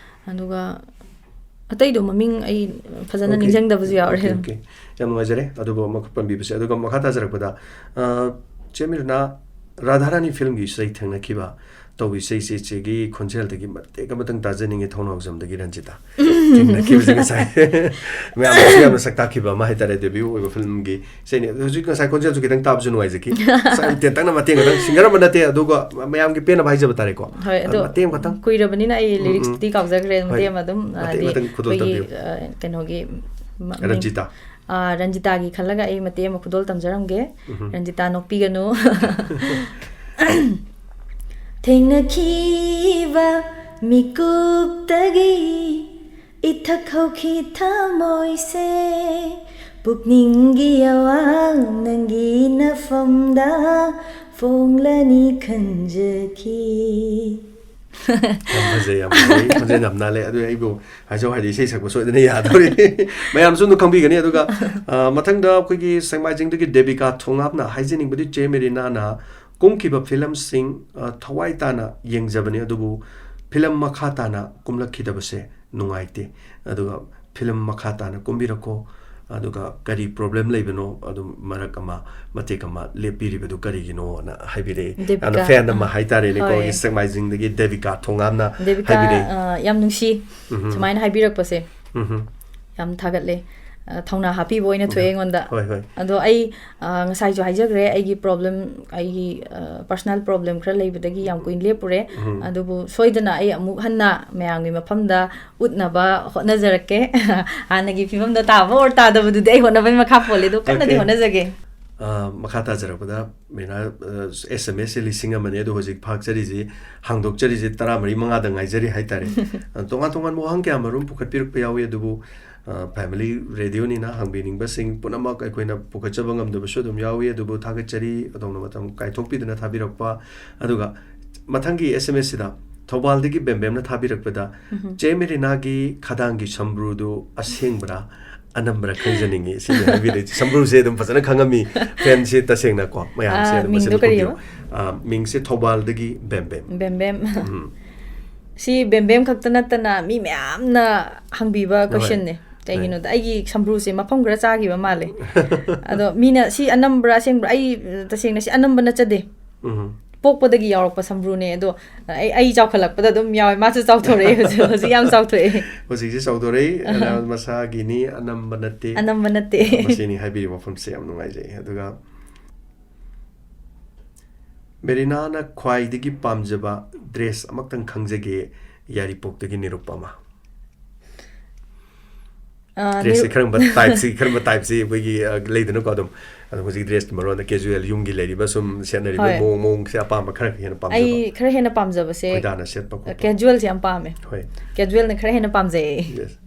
ꯑꯗꯨꯒ ꯑꯇꯩꯗꯣ ꯃꯃꯤꯡ ꯑꯩ ꯐꯖꯅ ꯑꯣꯀꯦ꯫ ꯅꯤꯡꯁꯤꯡꯗꯕꯁꯨ ꯌꯥꯎꯔꯦ꯫ Okay, okay. ꯌꯥꯝ ꯅꯨꯡꯉꯥꯏꯖꯔꯦ ꯑꯗꯨꯒ ꯑꯃꯈꯛ ꯄꯟꯕꯤꯕꯁꯦ꯫ ꯑꯗꯨꯒ ꯃꯈꯥ ꯇꯥꯖꯔꯛꯄꯗ, ꯑ, ꯆꯦ ꯃꯤꯔꯅꯥ, ꯔꯥꯙꯥꯔꯥꯅꯤ ꯐꯤꯂꯝꯒꯤ ꯏꯁꯩ ꯊꯦꯡꯅꯈꯤꯕ ꯇꯧꯕ ꯏꯁꯩꯁꯦ ꯆꯦꯒꯤ ꯈꯣꯟꯖꯦꯜꯗꯒꯤ ꯃꯇꯦꯛ ꯑꯃꯇꯪ ꯇꯥꯖꯅꯤꯡꯉꯦ, ꯊꯧꯅꯥꯎꯖꯝꯗꯒꯤ ꯔꯟꯖꯤꯇꯥ꯫ ꯊꯦꯡꯅꯈꯤꯕꯁꯦ ꯉꯁꯥꯏ ꯃꯌꯥꯝꯅꯁꯨ ꯌꯥꯝꯅ ꯁꯛ ꯇꯥꯛꯈꯤꯕ ꯑꯃ ꯍꯥꯏꯇꯥꯔꯦ, ꯗꯦꯕ꯭ꯌꯨ ꯑꯣꯏꯕ ꯐꯤꯂꯝꯒꯤ ꯏꯁꯩꯅꯤ꯫ ꯑꯗꯣ ꯍꯧꯖꯤꯛ ꯉꯁꯥꯏ ꯈꯣꯟꯖꯦꯜꯁꯨ ꯈꯤꯇꯪ ꯇꯥꯕꯁꯨ ꯅꯨꯡꯉꯥꯏꯖꯈꯤ꯫ ꯉꯁꯥꯏ ꯇꯦꯟꯇꯛꯅ ꯃꯇꯦꯛ ꯑꯃꯇꯪ, ꯁꯤꯡꯒꯔ ꯑꯃ ꯅꯠꯇꯦ, ꯑꯗꯨꯒ ꯃꯌꯥꯝꯒꯤ ꯄꯦꯟꯅꯕ ꯍꯥꯏꯖꯕ ꯇꯥꯔꯦꯀꯣ꯫ ꯍꯣꯏ, ꯑꯗꯣ ꯃꯇꯦꯛ ꯑꯃꯈꯛꯇꯪ꯫ ꯀꯨꯏꯔꯕꯅꯤꯅ ꯑꯩ ꯎꯝ, ꯂꯤꯔꯤꯛꯁꯇꯤ ꯎꯝ꯫ ꯀꯥꯎꯖꯈ꯭ꯔꯦ꯫ ꯍꯣꯏ, ꯃꯇꯦꯛ ꯑꯃ ꯑꯗꯨꯝ, ꯃꯇꯦꯛ ꯍꯥꯏꯗꯤ ꯑꯃꯇꯪ ꯈꯨꯗꯣꯜ ꯑꯩꯈꯣꯏꯒꯤ, ꯇꯝꯕꯤꯌꯨ꯫ ꯑ, ꯀꯩꯅꯣꯒꯤ ꯃ-, ꯔꯟꯖꯤꯇꯥ꯫ ꯑ, ꯔꯟꯖꯤꯇꯥꯒꯤ ꯈꯜꯂꯒ ꯑꯩ ꯃꯇꯦꯛ ꯑꯃ ꯈꯨꯗꯣꯜ ꯇꯝꯖꯔꯝꯒꯦ꯫ ꯎꯝꯍꯨꯝ꯫ ꯔꯟꯖꯤꯇꯥ ꯅꯣꯛꯄꯤꯒꯅꯨ꯫ ꯊꯦꯡꯅꯈꯤꯕ ꯃꯤꯀꯨꯞꯇꯒꯤ ꯏꯊꯛ ꯍꯧꯈꯤ ꯊꯃꯣꯏꯁꯦ, ꯄꯨꯛꯅꯤꯡꯒꯤ ꯑꯋꯥꯡ ꯅꯪꯒꯤ ꯅꯐꯝꯗ ꯐꯣꯡꯂꯅꯤ ꯈꯟꯖꯈꯤ꯫ ꯌꯥꯝ ꯐꯖꯩ, ꯌꯥꯝ ꯐꯖꯩ, ꯈꯣꯟꯖꯦꯜ ꯌꯥꯝ ꯅꯥꯜꯂꯦ꯫ ꯑꯗꯨ ꯑꯩꯕꯨ ꯍꯥꯏꯖꯧ ꯍꯥꯏꯗꯤ ꯏꯁꯩ ꯁꯛꯄ ꯁꯣꯏꯗꯅ ꯌꯥꯗꯧꯔꯤ꯫ ꯃꯌꯥꯝꯁꯨ ꯑꯗꯨꯝ ꯈꯪꯕꯤꯒꯅꯤ꯫ ꯑꯗꯨꯒ ꯑ, ꯃꯊꯪꯗ ꯑꯩꯈꯣꯏꯒꯤ ꯁꯦꯛꯃꯥꯏꯖꯤꯡꯗꯒꯤ ꯗꯦꯕꯤꯀꯥ ꯊꯣꯉꯥꯞꯅ ꯍꯥꯏꯖꯅꯤꯡꯕꯗꯤ ꯆꯦ ꯃꯦꯔꯤꯅꯥꯅ ꯀꯨꯝꯈꯤꯕ ꯐꯤꯂꯝꯁꯤꯡ ꯑ, ꯊꯋꯥꯏ ꯇꯥꯅ ꯌꯦꯡꯖꯕꯅꯤ, ꯑꯗꯨꯕꯨ ꯐꯤꯂꯝ ꯃꯈꯥ ꯇꯥꯅ ꯀꯨꯝꯂꯛꯈꯤꯗꯕꯁꯦ ꯅꯨꯡꯉꯥꯏꯇꯦ꯫ ꯑꯗꯨꯒ ꯐꯤꯂꯝ ꯃꯈꯥ ꯇꯥꯅ ꯀꯨꯝꯕꯤꯔꯛꯈꯣ, ꯑꯗꯨꯒ ꯀꯔꯤ ꯄ꯭ꯔꯣꯕ꯭ꯂꯦꯝ ꯂꯩꯕꯅꯣ, ꯑꯗꯨꯝ ꯃꯔꯛ ꯑꯃ, ꯃꯇꯦꯛ ꯑꯃ ꯂꯦꯞꯄꯤꯔꯤꯕꯗꯨ ꯀꯔꯤꯒꯤꯅꯣꯅ ꯍꯥꯏꯕꯤꯔꯛꯑꯦ꯫ ꯗꯦꯕꯤꯀꯥ, ꯌꯥꯝꯅ ꯐꯦꯟ ꯑꯃ ꯑꯥ, ꯍꯥꯏꯇꯥꯔꯦꯅꯦꯀꯣ, ꯍꯣꯏ꯫ ꯑꯩꯈꯣꯏꯒꯤ ꯁꯦꯛꯃꯥꯏꯖꯤꯡꯗꯒꯤ ꯗꯦꯕꯤꯀꯥ ꯊꯣꯉꯥꯝꯅ ꯗꯦꯕꯤꯀꯥ, ꯍꯥꯏꯕꯤꯔꯛꯑꯦ꯫ ꯑ, ꯌꯥꯝ ꯅꯨꯡꯁꯤ ꯎꯝꯍꯨꯝ꯫ ꯁꯨꯃꯥꯏꯅ ꯍꯥꯏꯕꯤꯔꯛꯄꯁꯦ꯫ ꯎꯝꯍꯨꯝ꯫ ꯌꯥꯝ ꯊꯥꯒꯠꯂꯦ꯫ ꯑ, ꯊꯧꯅꯥ ꯍꯥꯞꯄꯤꯕ ꯑꯣꯏꯅ ꯊꯣꯛꯑꯦ ꯑꯩꯉꯣꯟꯗ꯫ ꯍꯣꯏ, ꯍꯣꯏ꯫ ꯑꯗꯣ ꯑꯩ, ꯑ, ꯉꯁꯥꯏꯁꯨ ꯍꯥꯏꯖꯈ꯭ꯔꯦ, ꯑꯩꯒꯤ ꯄ꯭ꯔꯣꯕ꯭ꯂꯦꯝ, ꯑꯩꯒꯤ, ꯑ, ꯄꯔꯁꯣꯅꯦꯜ ꯄ꯭ꯔꯣꯕ꯭ꯂꯦꯝ ꯈꯔ ꯂꯩꯕꯗꯒꯤ ꯌꯥꯝ ꯀꯨꯏꯅ ꯂꯦꯞꯄꯨꯔꯦ꯫ ꯎꯝ꯫ ꯑꯗꯨꯕꯨ ꯁꯣꯏꯗꯅ ꯑꯩ ꯑꯃꯨꯛ ꯍꯟꯅ ꯃꯌꯥꯝꯒꯤ ꯃꯐꯝꯗ ꯎꯠꯅꯕ ꯍꯣꯠꯅꯖꯔꯛꯀꯦ꯫ ꯍꯥꯟꯅꯒꯤ ꯐꯤꯕꯝꯗ ꯇꯥꯕ ꯑꯣꯔ ꯇꯥꯗꯕꯗꯨꯗꯤ ꯑꯩ ꯍꯣꯠꯅꯕꯩ ꯃꯈꯥ ꯄꯣꯜꯂꯦ, ꯑꯗꯣ ꯀꯟꯅꯗꯤ Okay꯫ ꯍꯣꯠꯅꯖꯒꯦ꯫ ꯑ, ꯃꯈꯥ ꯇꯥꯖꯔꯛꯄꯗ ꯃꯦꯔꯥ, ꯑ, ꯑꯦꯁ ꯑꯦꯝ ꯑꯦꯁꯁꯦ ꯂꯤꯁꯤꯡ ꯑꯃꯅꯤ, ꯑꯗꯣ ꯍꯧꯖꯤꯛ ꯐꯥꯛꯆꯔꯤꯁꯤ, ꯍꯥꯡꯗꯣꯛꯆꯔꯤꯁꯤ ꯇꯔꯥꯃꯔꯤ ꯃꯉꯥꯗ ꯉꯥꯏꯖꯔꯤ ꯍꯥꯏꯇꯥꯔꯦ꯫ ꯑ, ꯇꯣꯉꯥꯟ ꯇꯣꯉꯥꯟꯕ ꯋꯥꯍꯪ ꯀꯌꯥ ꯃꯔꯨꯝ ꯄꯨꯈꯠꯄꯤꯔꯛꯄ ꯌꯥꯎꯏ, ꯑꯗꯨꯕꯨ, ꯑ, ꯐꯦꯃꯤꯂꯤ ꯔꯦꯗꯤꯑꯣꯅꯤꯅ ꯍꯪꯕꯤꯅꯤꯡꯕꯁꯤꯡ ꯄꯨꯝꯅꯃꯛ ꯑꯩꯈꯣꯏꯅ ꯄꯨꯈꯠꯆꯕ ꯉꯝꯗꯕꯁꯨ ꯑꯗꯨꯝ ꯌꯥꯎꯏ, ꯑꯗꯨꯕꯨ ꯊꯥꯒꯠꯆꯔꯤ ꯑꯗꯣꯝꯅ ꯃꯇꯝ ꯀꯥꯏꯊꯣꯛꯄꯤꯗꯨꯅ ꯊꯥꯕꯤꯔꯛꯄ꯫ ꯑꯗꯨꯒ ꯃꯊꯪꯒꯤ ꯑꯦꯁ ꯑꯦꯝ ꯑꯦꯁꯁꯤꯗ ꯊꯧꯕꯥꯜꯗꯒꯤ ꯕꯦꯝꯕꯦꯝꯅ ꯊꯥꯕꯤꯔꯛꯄꯗ, ꯎꯝꯍꯨꯝ꯫ ꯆꯦ ꯃꯦꯔꯤꯅꯥꯒꯤ ꯈꯗꯥꯡꯒꯤ ꯁꯝꯕ꯭ꯔꯨꯗꯨ ꯑꯁꯦꯡꯕ꯭ꯔꯥ ꯑꯅꯝꯕ꯭ꯔꯥ ꯈꯪꯖꯅꯤꯡꯉꯤ꯫ ꯁꯤꯅꯤ ꯍꯥꯏꯕꯤꯔꯛꯏꯁꯦ꯫ ꯁꯝꯕ꯭ꯔꯨꯁꯦ ꯑꯗꯨꯝ ꯐꯖꯅ ꯈꯪꯉꯝꯃꯤ ꯐꯦꯟꯁꯦ, ꯇꯁꯦꯡꯅꯀꯣ꯫ ꯃꯌꯥꯝꯁꯦ ꯑꯥ, ꯑꯗꯨꯝ ꯃꯤꯡꯗꯣ ꯐꯖꯅ ꯀꯔꯤꯕ? ꯈꯪꯕꯤꯌꯨ꯫ ꯑꯥ, ꯃꯤꯡꯁꯦ ꯊꯧꯕꯥꯜꯗꯒꯤ ꯕꯦꯝꯕꯦꯝ꯫ ꯕꯦꯝꯕꯦꯝ꯫ ꯎꯝ꯫ ꯁꯤ ꯕꯦꯝꯕꯦꯝ ꯈꯛꯇ ꯅꯠꯇꯅ ꯃꯤ ꯃꯌꯥꯝꯅ ꯍꯪꯕꯤꯕ ꯍꯣꯏ꯫ ꯀꯣꯏꯁꯟꯅꯦ꯫ ꯀꯩꯒꯤꯅꯣꯗ, ꯑꯩꯒꯤ ꯁꯝꯕ꯭ꯔꯨꯁꯦ ꯃꯐꯝ ꯈꯔ ꯆꯥꯈꯤꯕ ꯃꯥꯜꯂꯦ꯫ ꯑꯗꯣ ꯃꯤꯅ ꯁꯤ ꯑꯅꯝꯕ꯭ꯔꯥ ꯑꯁꯦꯡꯕ꯭ꯔꯥ? ꯑꯩ, ꯇꯁꯦꯡꯅ ꯁꯤ ꯑꯅꯝꯕ ꯅꯠꯆꯗꯦ꯫ ꯎꯝ꯫ ꯄꯣꯛꯄꯗꯒꯤ ꯌꯥꯎꯔꯛꯄ ꯁꯝꯕ꯭ꯔꯨꯅꯦ꯫ ꯑꯗꯣ ꯑꯩ, ꯑꯩ ꯆꯥꯎꯈꯠꯂꯛꯄꯗ ꯑꯗꯨꯝ ꯌꯥꯎꯋꯦ꯫ ꯃꯥꯁꯨ ꯆꯥꯎꯊꯣꯔꯛꯑꯦ ꯍꯧꯖꯤꯛ, ꯍꯧꯖꯤꯛ ꯌꯥꯝ ꯆꯥꯎꯊꯣꯛꯑꯦ꯫ ꯍꯧꯖꯤꯛꯁꯤ ꯆꯥꯎꯊꯣꯔꯛꯏ꯫ ꯑꯍ꯫ ꯑꯅ-, ꯃꯁꯥꯒꯤꯅꯤ, ꯑꯅꯝꯕ ꯅꯠꯇꯦ꯫ ꯑꯅꯝꯕ ꯅꯠꯇꯦ꯫ ꯃꯁꯤꯅꯤ ꯍꯥꯏꯕꯤꯔꯤꯕ ꯋꯥꯐꯝꯁꯦ ꯌꯥꯝ ꯅꯨꯡꯉꯥꯏꯖꯩ꯫ ꯑꯗꯨꯒ ꯃꯦꯔꯤꯅꯥꯅ ꯈ꯭ꯋꯥꯏꯗꯒꯤ ꯄꯥꯝꯖꯕ ꯗ꯭ꯔꯦꯁ ꯑꯃꯛꯇꯪ ꯈꯪꯖꯒꯦ, ꯌꯥꯏꯔꯤꯄꯣꯛꯇꯒꯤ ꯅꯤꯔꯨꯄꯃ꯫ ꯑ, ꯗ꯭ꯔꯦꯁꯁꯦ ꯅꯤꯔꯨ- ꯀꯔꯝꯕ ꯇꯥꯏꯞꯁꯤ, ꯀꯔꯝꯕ ꯇꯥꯏꯞꯁꯤ ꯑꯩꯈꯣꯏꯒꯤ, ꯑ, ꯂꯩꯗꯅꯀꯣ ꯑꯗꯨꯝ꯫ ꯑꯗꯣ ꯍꯧꯖꯤꯛ ꯗ꯭ꯔꯦꯁꯀꯤ ꯃꯔꯣꯟꯗ casual, ꯌꯨꯝꯒꯤ ꯂꯩꯔꯤꯕ ꯁꯨꯝ ꯁꯦꯠꯅꯔꯤꯕ ꯍꯣꯏ꯫ ꯃꯑꯣꯡ, ꯃꯑꯣꯡꯁꯦ ꯑꯄꯥꯝꯕ ꯈꯔ ꯍꯦꯟꯅ ꯄꯥꯝꯖꯕ꯫ ꯑꯩ ꯈꯔ ꯍꯦꯟꯅ ꯄꯥꯝꯖꯕꯁꯦ ꯈꯣꯏꯗꯥꯅ ꯁꯦꯠꯄ ꯈꯣꯠꯄ꯫ Casualꯁꯦ ꯌꯥꯝ ꯄꯥꯝꯃꯦ꯫ ꯍꯣꯏ꯫ Casualꯅ ꯈꯔ ꯍꯦꯟꯅ ꯄꯥꯝꯖꯩ ꯑꯩ꯫ Yes꯫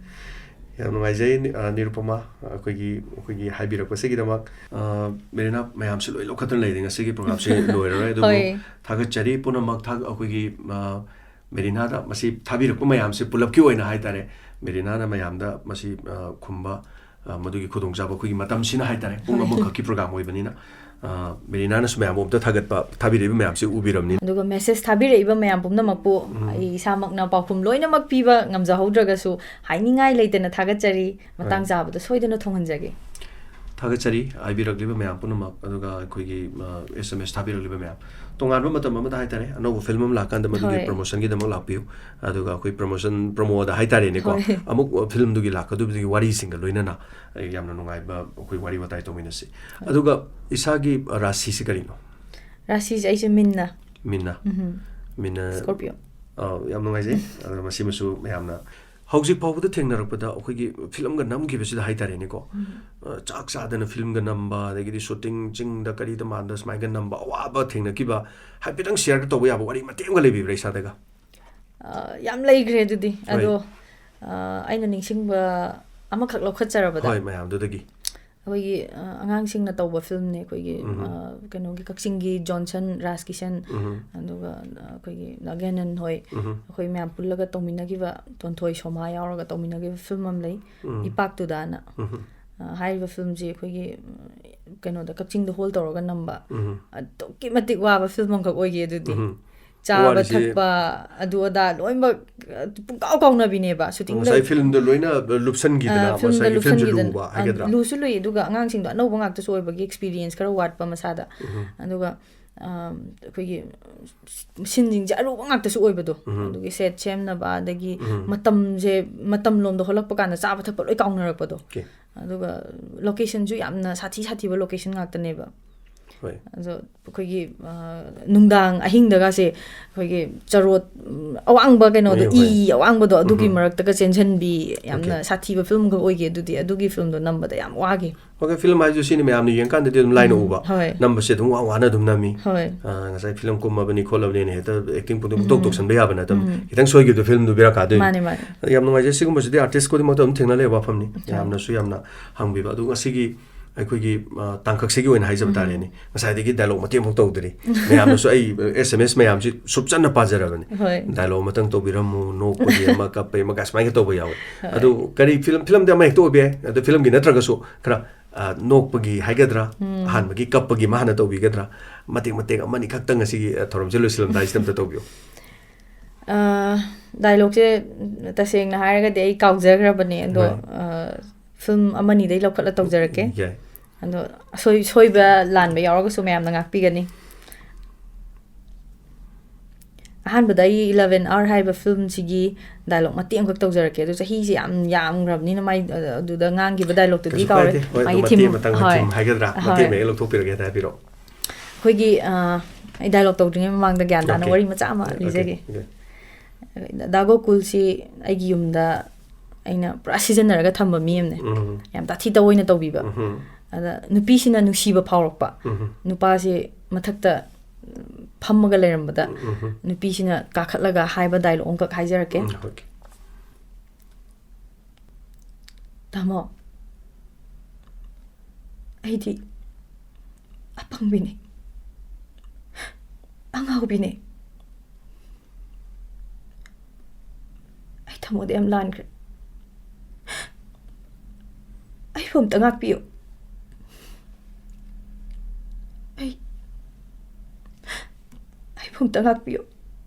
ꯌꯥꯝ ꯅꯨꯡꯉꯥꯏꯖꯩ, ꯅꯤ-, ꯑ, ꯅꯤꯔꯨꯄꯃꯥ, ꯑꯩꯈꯣꯏꯒꯤ, ꯑꯩꯈꯣꯏꯒꯤ ꯍꯥꯏꯕꯤꯔꯛꯄꯁꯤꯒꯤꯗꯃꯛ꯫ ꯑ, ꯃꯦꯔꯤꯅꯥ, ꯃꯌꯥꯝꯁꯦ ꯂꯣꯏ ꯂꯧꯈꯠꯇꯅ ꯂꯩꯔꯦ ꯉꯁꯤꯒꯤ programꯁꯦ ꯂꯣꯏꯔꯔꯣꯏ, ꯑꯗꯨꯕꯨ ꯍꯣꯏ꯫ ꯊꯥꯒꯠꯆꯔꯤ ꯄꯨꯝꯅꯃꯛ꯫ ꯊꯥ-, ꯑꯩꯈꯣꯏꯒꯤ, ꯑ, ꯃꯦꯔꯤꯅꯥꯗ ꯃꯁꯤ ꯊꯥꯕꯤꯔꯛꯄ ꯃꯌꯥꯝꯁꯦ ꯄꯨꯂꯞꯀꯤ ꯑꯣꯏꯅ ꯍꯥꯏꯇꯥꯔꯦ, ꯃꯦꯔꯤꯅꯥꯅ ꯃꯌꯥꯝꯗ ꯃꯁꯤ, ꯑ, ꯈꯨꯝꯕ, ꯑ, ꯃꯗꯨꯒꯤ ꯈꯨꯗꯣꯡꯆꯥꯕ ꯑꯩꯈꯣꯏꯒꯤ ꯃꯇꯝꯁꯤꯅ ꯍꯥꯏꯇꯥꯔꯦ, ꯄꯨꯡ ꯍꯣꯏ꯫ ꯑꯃꯈꯛꯀꯤ program ꯑꯣꯏꯕꯅꯤꯅ, ꯑ, ꯃꯦꯔꯤꯅꯥꯅꯁꯨ ꯃꯌꯥꯝꯕꯨ ꯑꯝꯇ ꯊꯥꯒꯠꯄ, ꯊꯥꯕꯤꯔꯛꯏꯕ ꯃꯌꯥꯝꯁꯦ ꯎꯕꯤꯔꯝꯅꯤ꯫ ꯑꯗꯨꯒ message ꯊꯥꯕꯤꯔꯛꯏꯕ ꯃꯌꯥꯝ ꯄꯨꯝꯅꯃꯛꯄꯨ ꯎꯝ꯫ ꯑꯩ ꯏꯁꯥꯃꯛꯅ ꯄꯥꯎꯈꯨꯝ ꯂꯣꯏꯅꯃꯛ ꯄꯤꯕ ꯉꯝꯖꯍꯧꯗ꯭ꯔꯒꯁꯨ, ꯍꯥꯏꯅꯤꯡꯉꯥꯏ ꯂꯩꯇꯅ ꯊꯥꯒꯠꯆꯔꯤ꯫ ꯃꯇꯥꯡ ꯍꯣꯏ꯫ ꯆꯥꯕꯗ ꯁꯣꯏꯗꯅ ꯊꯨꯡꯍꯟꯖꯒꯦ꯫ ꯊꯥꯒꯠꯆꯔꯤ ꯍꯥꯏꯕꯤꯔꯛꯂꯤꯕ ꯃꯌꯥꯝ ꯄꯨꯝꯅꯃꯛ, ꯑꯗꯨꯒ ꯑꯩꯈꯣꯏꯒꯤ, ꯑ, SMS ꯊꯥꯕꯤꯔꯛꯂꯤꯕ ꯃꯌꯥꯝ꯫ ꯇꯣꯉꯥꯟꯕ ꯃꯇꯝ ꯑꯃꯗ ꯍꯥꯏꯇꯥꯔꯦ, ꯑꯅꯧꯕ film ꯑꯃ ꯂꯥꯛꯀꯥꯟꯗ ꯃꯗꯨꯒꯤ ꯍꯣꯏ꯫ Promotionꯒꯤꯗꯃꯛ ꯂꯥꯛꯄꯤꯌꯨ꯫ ꯑꯗꯨꯒ ꯑꯩꯈꯣꯏ promotion, promoꯗ ꯍꯥꯏꯇꯥꯔꯦꯅꯦꯀꯣ, ꯍꯣꯏ꯫ ꯑꯃꯨꯛ filmꯗꯨꯒꯤ ꯂꯥꯛꯀꯗꯕꯗꯨꯒꯤ ꯋꯥꯔꯤꯁꯤꯡꯒ ꯂꯣꯏꯅꯅ ꯑꯩ ꯌꯥꯝꯅ ꯅꯨꯡꯉꯥꯏꯕ ꯑꯩꯈꯣꯏ ꯋꯥꯔꯤ ꯋꯥꯇꯥꯏ ꯇꯧꯃꯤꯟꯅꯁꯤ꯫ ꯍꯣꯏ꯫ ꯑꯗꯨꯒ ꯏꯁꯥꯒꯤ ꯔꯥꯁꯤꯁꯤ ꯀꯔꯤꯅꯣ? ꯔꯥꯁꯤꯁꯦ ꯑꯩꯁꯦ ꯃꯤꯟꯅ꯫ ꯃꯤꯟꯅ? ꯎꯝꯍꯨꯝ꯫ ꯃꯤꯟꯅ꯫ Scorpio꯫ ꯑ, ꯌꯥꯝ ꯅꯨꯡꯉꯥꯏꯖꯩ꯫ ꯑꯗꯣ ꯃꯁꯤꯃꯁꯨ ꯃꯌꯥꯝꯅ ꯍꯧꯖꯤꯛ ꯐꯥꯎꯕꯗ ꯊꯦꯡꯅꯔꯛꯄꯗ ꯑꯩꯈꯣꯏꯒꯤ filmꯒ ꯅꯝꯈꯤꯕꯁꯤꯗ ꯍꯥꯏꯇꯥꯔꯦꯅꯦꯀꯣ, ꯎꯝ꯫ ꯑ, ꯆꯥꯛ ꯆꯥꯗꯅ filmꯒ ꯅꯝꯕ, ꯑꯗꯒꯤꯗꯤ shooting ꯆꯤꯡꯗ ꯀꯔꯤꯗ ꯃꯥꯟꯗ ꯁꯨꯃꯥꯏꯅ ꯅꯝꯕ, ꯑꯋꯥꯕ ꯊꯦꯡꯅꯈꯤꯕ ꯍꯥꯏꯐꯦꯠꯇꯪ share ꯇꯧꯕ ꯌꯥꯕ ꯋꯥꯔꯤ ꯃꯇꯦꯛ ꯑꯃꯒ ꯂꯩꯕꯤꯕ꯭ꯔꯥ ꯏꯁꯥꯗꯒ? ꯑ, ꯌꯥꯝ ꯂꯩꯈ꯭ꯔꯦ ꯑꯗꯨꯗꯤ꯫ ꯍꯣꯏ꯫ ꯑꯗꯣ, ꯑ, ꯑꯩꯅ ꯅꯤꯡꯁꯤꯡꯕ ꯑꯃꯈꯛ ꯂꯧꯈꯠꯆꯔꯕꯗ, ꯍꯣꯏ, ꯃꯌꯥꯝꯗꯨꯗꯒꯤ꯫ ꯑꯩꯈꯣꯏꯒꯤ, ꯑ, ꯑꯉꯥꯡꯁꯤꯡꯅ ꯇꯧꯕ filmꯅꯦ ꯑꯩꯈꯣꯏꯒꯤ, ꯎꯝꯍꯨꯝ꯫ ꯑ, ꯀꯩꯅꯣꯒꯤ ꯀꯛꯆꯤꯡꯒꯤ ꯖꯣꯟꯁꯟ, ꯔꯥꯖ ꯀꯤꯁꯟ, ꯎꯝꯍꯨꯝ꯫ ꯑꯗꯨꯒ, ꯑ, ꯑꯩꯈꯣꯏꯒꯤ ꯅꯥꯒꯦꯅꯟ ꯍꯣꯏ, ꯎꯝꯍꯨꯝ꯫ ꯑꯩꯈꯣꯏ ꯃꯌꯥꯝ ꯄꯨꯜꯂꯒ ꯇꯧꯃꯤꯟꯅꯈꯤꯕ, ꯇꯣꯟꯊꯣꯏ ꯁꯣꯃꯥ ꯌꯥꯎꯔꯒ ꯇꯧꯃꯤꯟꯅꯈꯤꯕ film ꯑꯃ ꯂꯩ, ꯎꯝ꯫ ꯏꯄꯥꯛꯇꯨꯗꯅ꯫ ꯎꯝꯍꯨꯝ꯫ ꯑ, ꯍꯥꯏꯔꯤꯕ filmꯁꯤ ꯑꯩꯈꯣꯏꯒꯤ, ꯎꯝ, ꯀꯩꯅꯣꯗ, ꯀꯛꯆꯤꯡꯗ hall ꯇꯧꯔꯒ ꯅꯝꯕ꯫ ꯎꯝꯍꯨꯝ꯫ ꯑꯗꯨꯛꯀꯤ ꯃꯇꯤꯛ ꯋꯥꯕ film ꯑꯃꯈꯛ ꯑꯣꯏꯈꯤ ꯑꯗꯨꯗꯤ꯫ ꯎꯝꯍꯨꯝ꯫ ꯆꯥꯕ ꯋꯥꯔꯤꯁꯤ ꯊꯛꯄ, ꯑꯗꯨ ꯑꯗꯥ ꯂꯣꯏꯅꯃꯛ, ꯑ, ꯄꯨꯡꯀꯥꯎ ꯀꯥꯎꯅꯕꯤꯅꯦꯕ shooting ꯉꯁꯥꯏ ꯂꯣꯏ-, filmꯗ ꯂꯣꯏꯅ ꯂꯨꯞꯁꯟꯈꯤꯗꯅ, ꯑ, filmꯗ ꯉꯁꯥꯏꯒꯤ filmꯁꯨ ꯂꯨꯞꯁꯟꯈꯤꯗꯅ, ꯂꯨꯕ ꯑ, ꯍꯥꯏꯒꯗ꯭ꯔꯥ? ꯂꯨꯁꯨ ꯂꯨꯏ, ꯑꯗꯨꯒ ꯑꯉꯥꯡꯁꯤꯡꯗꯣ ꯑꯅꯧꯕ ꯉꯥꯛꯇꯁꯨ ꯑꯣꯏꯕꯒꯤ experience ꯈꯔ ꯋꯥꯠꯄ ꯃꯁꯥꯗ꯫ ꯎꯝꯍꯨꯝ꯫ ꯑꯗꯨꯒ, ꯑ, ꯑꯩꯈꯣꯏꯒꯤ sceneꯁꯤꯡꯁꯦ ꯑꯔꯨꯕ ꯉꯥꯛꯇꯁꯨ ꯑꯣꯏꯕꯗꯣ꯫ ꯎꯝꯍꯨꯝ꯫ ꯑꯗꯨꯒꯤ set ꯁꯦꯝꯅꯕ, ꯑꯗꯒꯤ ꯎꯝꯍꯨꯝ꯫ ꯃꯇꯝꯁꯦ, ꯃꯇꯝ ꯂꯣꯝꯗ ꯍꯣꯜꯂꯛꯄ ꯀꯥꯟꯗ ꯆꯥꯕ ꯊꯛꯄ ꯂꯣꯏ ꯀꯥꯎꯅꯔꯛꯄꯗꯣ꯫ Okay꯫ ꯑꯗꯨꯒ locationꯁꯨ ꯌꯥꯝꯅ ꯁꯥꯊꯤ ꯁꯥꯊꯤꯕ location ꯉꯥꯛꯇꯅꯦꯕ꯫ ꯍꯣꯏ꯫ ꯑꯗꯣ ꯑꯩꯈꯣꯏꯒꯤ ꯑ, ꯅꯨꯡꯗꯥꯡ ꯑꯍꯤꯡꯗꯒꯁꯦ ꯑꯩꯈꯣꯏꯒꯤ ꯆꯔꯣꯠ ꯎꯝ, ꯑꯋꯥꯡꯕ ꯀꯩꯅꯣꯗꯣ, ꯍꯣꯏ, ꯍꯣꯏ꯫ ꯏ ꯑꯋꯥꯡꯕꯗꯣ, ꯑꯗꯨꯒꯤ ꯎꯝ꯫ ꯃꯔꯛꯇꯒ ꯆꯦꯟꯁꯤꯟꯕꯤ, ꯌꯥꯝꯅ Okay. ꯁꯥꯊꯤꯕ ꯐꯤꯂꯝꯒ ꯑꯣꯏꯒꯦ꯫ ꯑꯗꯨꯗꯤ ꯑꯗꯨꯒꯤ ꯐꯤꯂꯝꯗꯣ ꯅꯝꯕꯗ ꯌꯥꯝ ꯋꯥꯒꯤ꯫ ꯑꯣꯀꯦ, ꯐꯤꯂꯝ ꯍꯥꯏꯁꯨ ꯁꯤꯅ ꯃꯌꯥꯝꯅ ꯌꯦꯡꯀꯥꯟꯗꯗꯤ ꯑꯗꯨꯝ ꯂꯥꯏꯅ ꯎꯝ, ꯎꯕ꯫ ꯍꯣꯏ꯫ ꯅꯝꯕꯁꯦ ꯑꯗꯨꯝ ꯋꯥ ꯋꯥꯅ ꯑꯗꯨꯝ ꯅꯝꯃꯤ꯫ ꯍꯣꯏ꯫ ꯑ, ꯉꯁꯥꯏ ꯐꯤꯂꯝ ꯀꯨꯝꯃꯕꯅꯤ ꯈꯣꯠꯂꯕꯅꯤꯅ ꯍꯦꯛꯇ ꯑꯦꯛꯇꯤꯡ ꯄꯨꯡꯇꯧ ꯎꯝ꯫ ꯄꯨꯡꯇꯧ ꯇꯧꯁꯟꯕ ꯌꯥꯕ ꯅꯠꯇꯕꯅꯤ꯫ ꯎꯝ꯫ ꯈꯤꯇꯪ ꯁꯣꯏꯈꯤꯕꯗ ꯐꯤꯂꯝꯗꯨ ꯕꯦꯔꯥ ꯀꯥꯗꯣꯏꯅꯤ꯫ ꯃꯥꯅꯦ, ꯃꯥꯅꯦ꯫ ꯑꯗ ꯌꯥꯝ ꯅꯨꯡꯉꯥꯏꯖꯩ꯫ ꯁꯤꯒꯨꯝꯕꯁꯤꯗꯤ ꯑꯥꯔꯇꯤꯁ ꯈꯨꯗꯤꯡꯃꯛꯇ ꯑꯗꯨꯝ ꯊꯦꯡꯅ ꯂꯩꯕ ꯋꯥꯐꯝꯅꯤ꯫ ꯍꯣꯏ꯫ ꯌꯥꯝꯅꯁꯨ ꯌꯥꯝꯅ ꯍꯪꯕꯤꯕ꯫ ꯑꯗꯨ ꯉꯁꯤꯒꯤ ꯑꯩꯈꯣꯏꯒꯤ, ꯑ, ꯇꯥꯡꯀꯛꯁꯤꯒꯤ ꯑꯣꯏꯅ ꯍꯥꯏꯖꯕ ꯎꯝ꯫ ꯇꯥꯔꯦꯅꯦ꯫ ꯉꯁꯥꯏꯗꯒꯤ ꯗꯥꯏꯂꯣꯛ ꯃꯇꯦꯛ ꯑꯃꯐꯥꯎ ꯇꯧꯗ꯭ꯔꯤ꯫ ꯃꯌꯥꯝꯅꯁꯨ ꯑꯩ ꯑꯦꯁ ꯑꯦꯝ ꯑꯦꯁ ꯃꯌꯥꯝꯁꯤ ꯁꯨꯞꯆꯟꯅ ꯄꯥꯖꯔꯕꯅꯤ꯫ ꯍꯣꯏ꯫ ꯗꯥꯏꯂꯣꯛ ꯑꯃꯇꯪ ꯇꯧꯕꯤꯔꯝꯃꯨ, ꯅꯣꯛꯄꯒꯤ ꯑꯃ, ꯀꯞꯄꯒꯤ ꯑꯃ, ꯀꯥꯏ ꯁꯨꯃꯥꯏꯅ ꯇꯧꯕ ꯌꯥꯎꯋꯦ꯫ ꯍꯣꯏ꯫ ꯑꯗꯨ ꯀꯔꯤ ꯐꯤꯂꯝ, ꯐꯤꯂꯝꯗꯤ ꯑꯃ ꯍꯦꯛꯇ ꯑꯣꯏꯕ ꯌꯥꯏ, ꯑꯗꯨ ꯐꯤꯂꯝꯒꯤ ꯅꯠꯇ꯭ꯔꯒꯁꯨ ꯈꯔ, ꯑ, ꯅꯣꯛꯄꯒꯤ ꯍꯥꯏꯒꯗ꯭ꯔꯥ, ꯎꯝ꯫ ꯑꯍꯥꯟꯕꯒꯤ ꯀꯞꯄꯒꯤ ꯑꯃ ꯍꯥꯟꯅ ꯇꯧꯕꯤꯒꯗ꯭ꯔꯥ, ꯃꯇꯦꯛ ꯃꯇꯦꯛ ꯑꯃꯅꯤ ꯈꯛꯇꯪ ꯉꯁꯤꯒꯤ, ꯑ, ꯊꯧꯔꯝꯁꯦ ꯂꯣꯏꯁꯤꯜꯂꯝꯗꯥꯏꯁꯤꯗ ꯑꯝꯇ ꯇꯧꯕꯤꯌꯨ꯫ ꯑ, ꯗꯥꯏꯂꯣꯛꯁꯦ ꯇꯁꯦꯡꯅ ꯍꯥꯏꯔꯒꯗꯤ ꯑꯩ ꯀꯥꯎꯖꯈ꯭ꯔꯕꯅꯦ, ꯑꯗꯣ, ꯍꯣꯏ꯫ ꯑ, ꯐꯤꯂꯝ ꯑꯃꯅꯤꯗꯩ ꯂꯧꯈꯠꯂ ꯇꯧꯖꯔꯛꯀꯦ꯫ ꯌꯥꯏ꯫ ꯑꯗꯣ ꯑꯁꯣꯏ-, ꯁꯣꯏꯕ ꯂꯥꯟꯕ ꯌꯥꯎꯔꯒꯁꯨ ꯃꯌꯥꯝꯅ ꯉꯥꯛꯄꯤꯒꯅꯤ꯫ ꯑꯍꯥꯟꯕꯗ ꯑꯩ ꯏꯂꯚꯦꯟ ꯑꯥꯋꯔ ꯍꯥꯏꯕ ꯐꯤꯂꯝꯁꯤꯒꯤ ꯗꯥꯏꯂꯣꯛ ꯃꯇꯦꯛ ꯑꯃꯈꯛ ꯇꯧꯖꯔꯛꯀꯦ꯫ ꯑꯗꯣ ꯆꯍꯤꯁꯦ ꯌꯥꯝ ꯌꯥꯝꯈ꯭ꯔꯕꯅꯤꯅ ꯃꯥꯏ, ꯑ, ꯑꯗꯨꯗ ꯉꯥꯡꯈꯤꯕ ꯗꯥꯏꯂꯣꯛꯇꯨꯗꯤ ꯀꯩꯁꯨ ꯀꯥꯎꯔꯦ꯫ ꯀꯥꯏꯗꯦ꯫ ꯍꯣꯏ, ꯑꯗꯨ ꯃꯥꯒꯤ ꯃꯇꯦꯛ ꯊꯤꯝ-, ꯃꯇꯥꯡ ꯍꯣꯏ꯫ ꯊꯤꯝ ꯍꯥꯏꯒꯗ꯭ꯔꯥ? ꯍꯣꯏ꯫ ꯃꯇꯦꯛ ꯃꯌꯦꯛ ꯂꯧꯊꯣꯛꯄꯤꯔꯒꯦ ꯍꯥꯏꯕꯤꯔꯛꯑꯣ꯫ ꯑꯩꯈꯣꯏꯒꯤ, ꯑ, ꯑꯩ ꯗꯥꯏꯂꯣꯛ ꯇꯧꯗ꯭ꯔꯤꯉꯩ ꯃꯃꯥꯡꯗ ꯒ꯭ꯌꯥꯟ ꯇꯥꯅ ꯑꯣꯀꯦ꯫ ꯋꯥꯔꯤ ꯃꯆꯥ ꯑꯃ ꯑꯣꯀꯦ, ꯂꯤꯖꯒꯦ꯫ ꯑꯣꯀꯦ꯫ ꯗꯥ ꯒꯣꯀꯨꯜꯁꯤ ꯑꯩꯒꯤ ꯌꯨꯝꯗ ꯑꯩꯅ ꯄꯨꯔꯥ ꯁꯤꯖꯤꯟꯅꯔꯒ ꯊꯝꯕ ꯃꯤ ꯑꯃꯅꯦ꯫ ꯎꯝ꯫ ꯌꯥꯝ ꯇꯥꯊꯤ ꯇꯧꯑꯣꯏꯅ ꯇꯧꯕꯤꯕ꯫ ꯎꯝ꯫ ꯑꯗ ꯅꯨꯄꯤꯁꯤꯅ ꯅꯨꯡꯁꯤꯕ ꯐꯥꯎꯔꯛꯄ꯫ ꯎꯝ꯫ ꯅꯨꯄꯥꯁꯤ ꯃꯊꯛꯇ ꯐꯝꯃꯒ ꯂꯩꯔꯝꯕꯗ ꯎꯝ꯫ ꯅꯨꯄꯤꯁꯤꯅ ꯀꯥꯈꯠꯂꯒ ꯍꯥꯏꯕ ꯗꯥꯏꯂꯣꯛ ꯑꯃꯈꯛ ꯍꯥꯏꯖꯔꯛꯀꯦ꯫ ꯎꯝ, ꯑꯣꯀꯦ꯫ "ꯇꯥꯃꯣ, ꯑꯩꯗꯤ ꯑꯄꯪꯕꯤꯅꯦ, ꯑꯉꯥꯎꯕꯤꯅꯦ꯫ ꯑꯩ ꯊꯃꯣꯏꯗ ꯌꯥꯝ ꯂꯥꯟꯈ꯭ꯔꯦ꯫ ꯑꯩꯕꯨ ꯑꯝꯇ ꯉꯥꯛꯄꯤꯌꯨ꯫ ꯑꯩ, ꯑꯩꯕꯨ ꯑꯝꯇ ꯉꯥꯛꯄꯤꯌꯨ꯫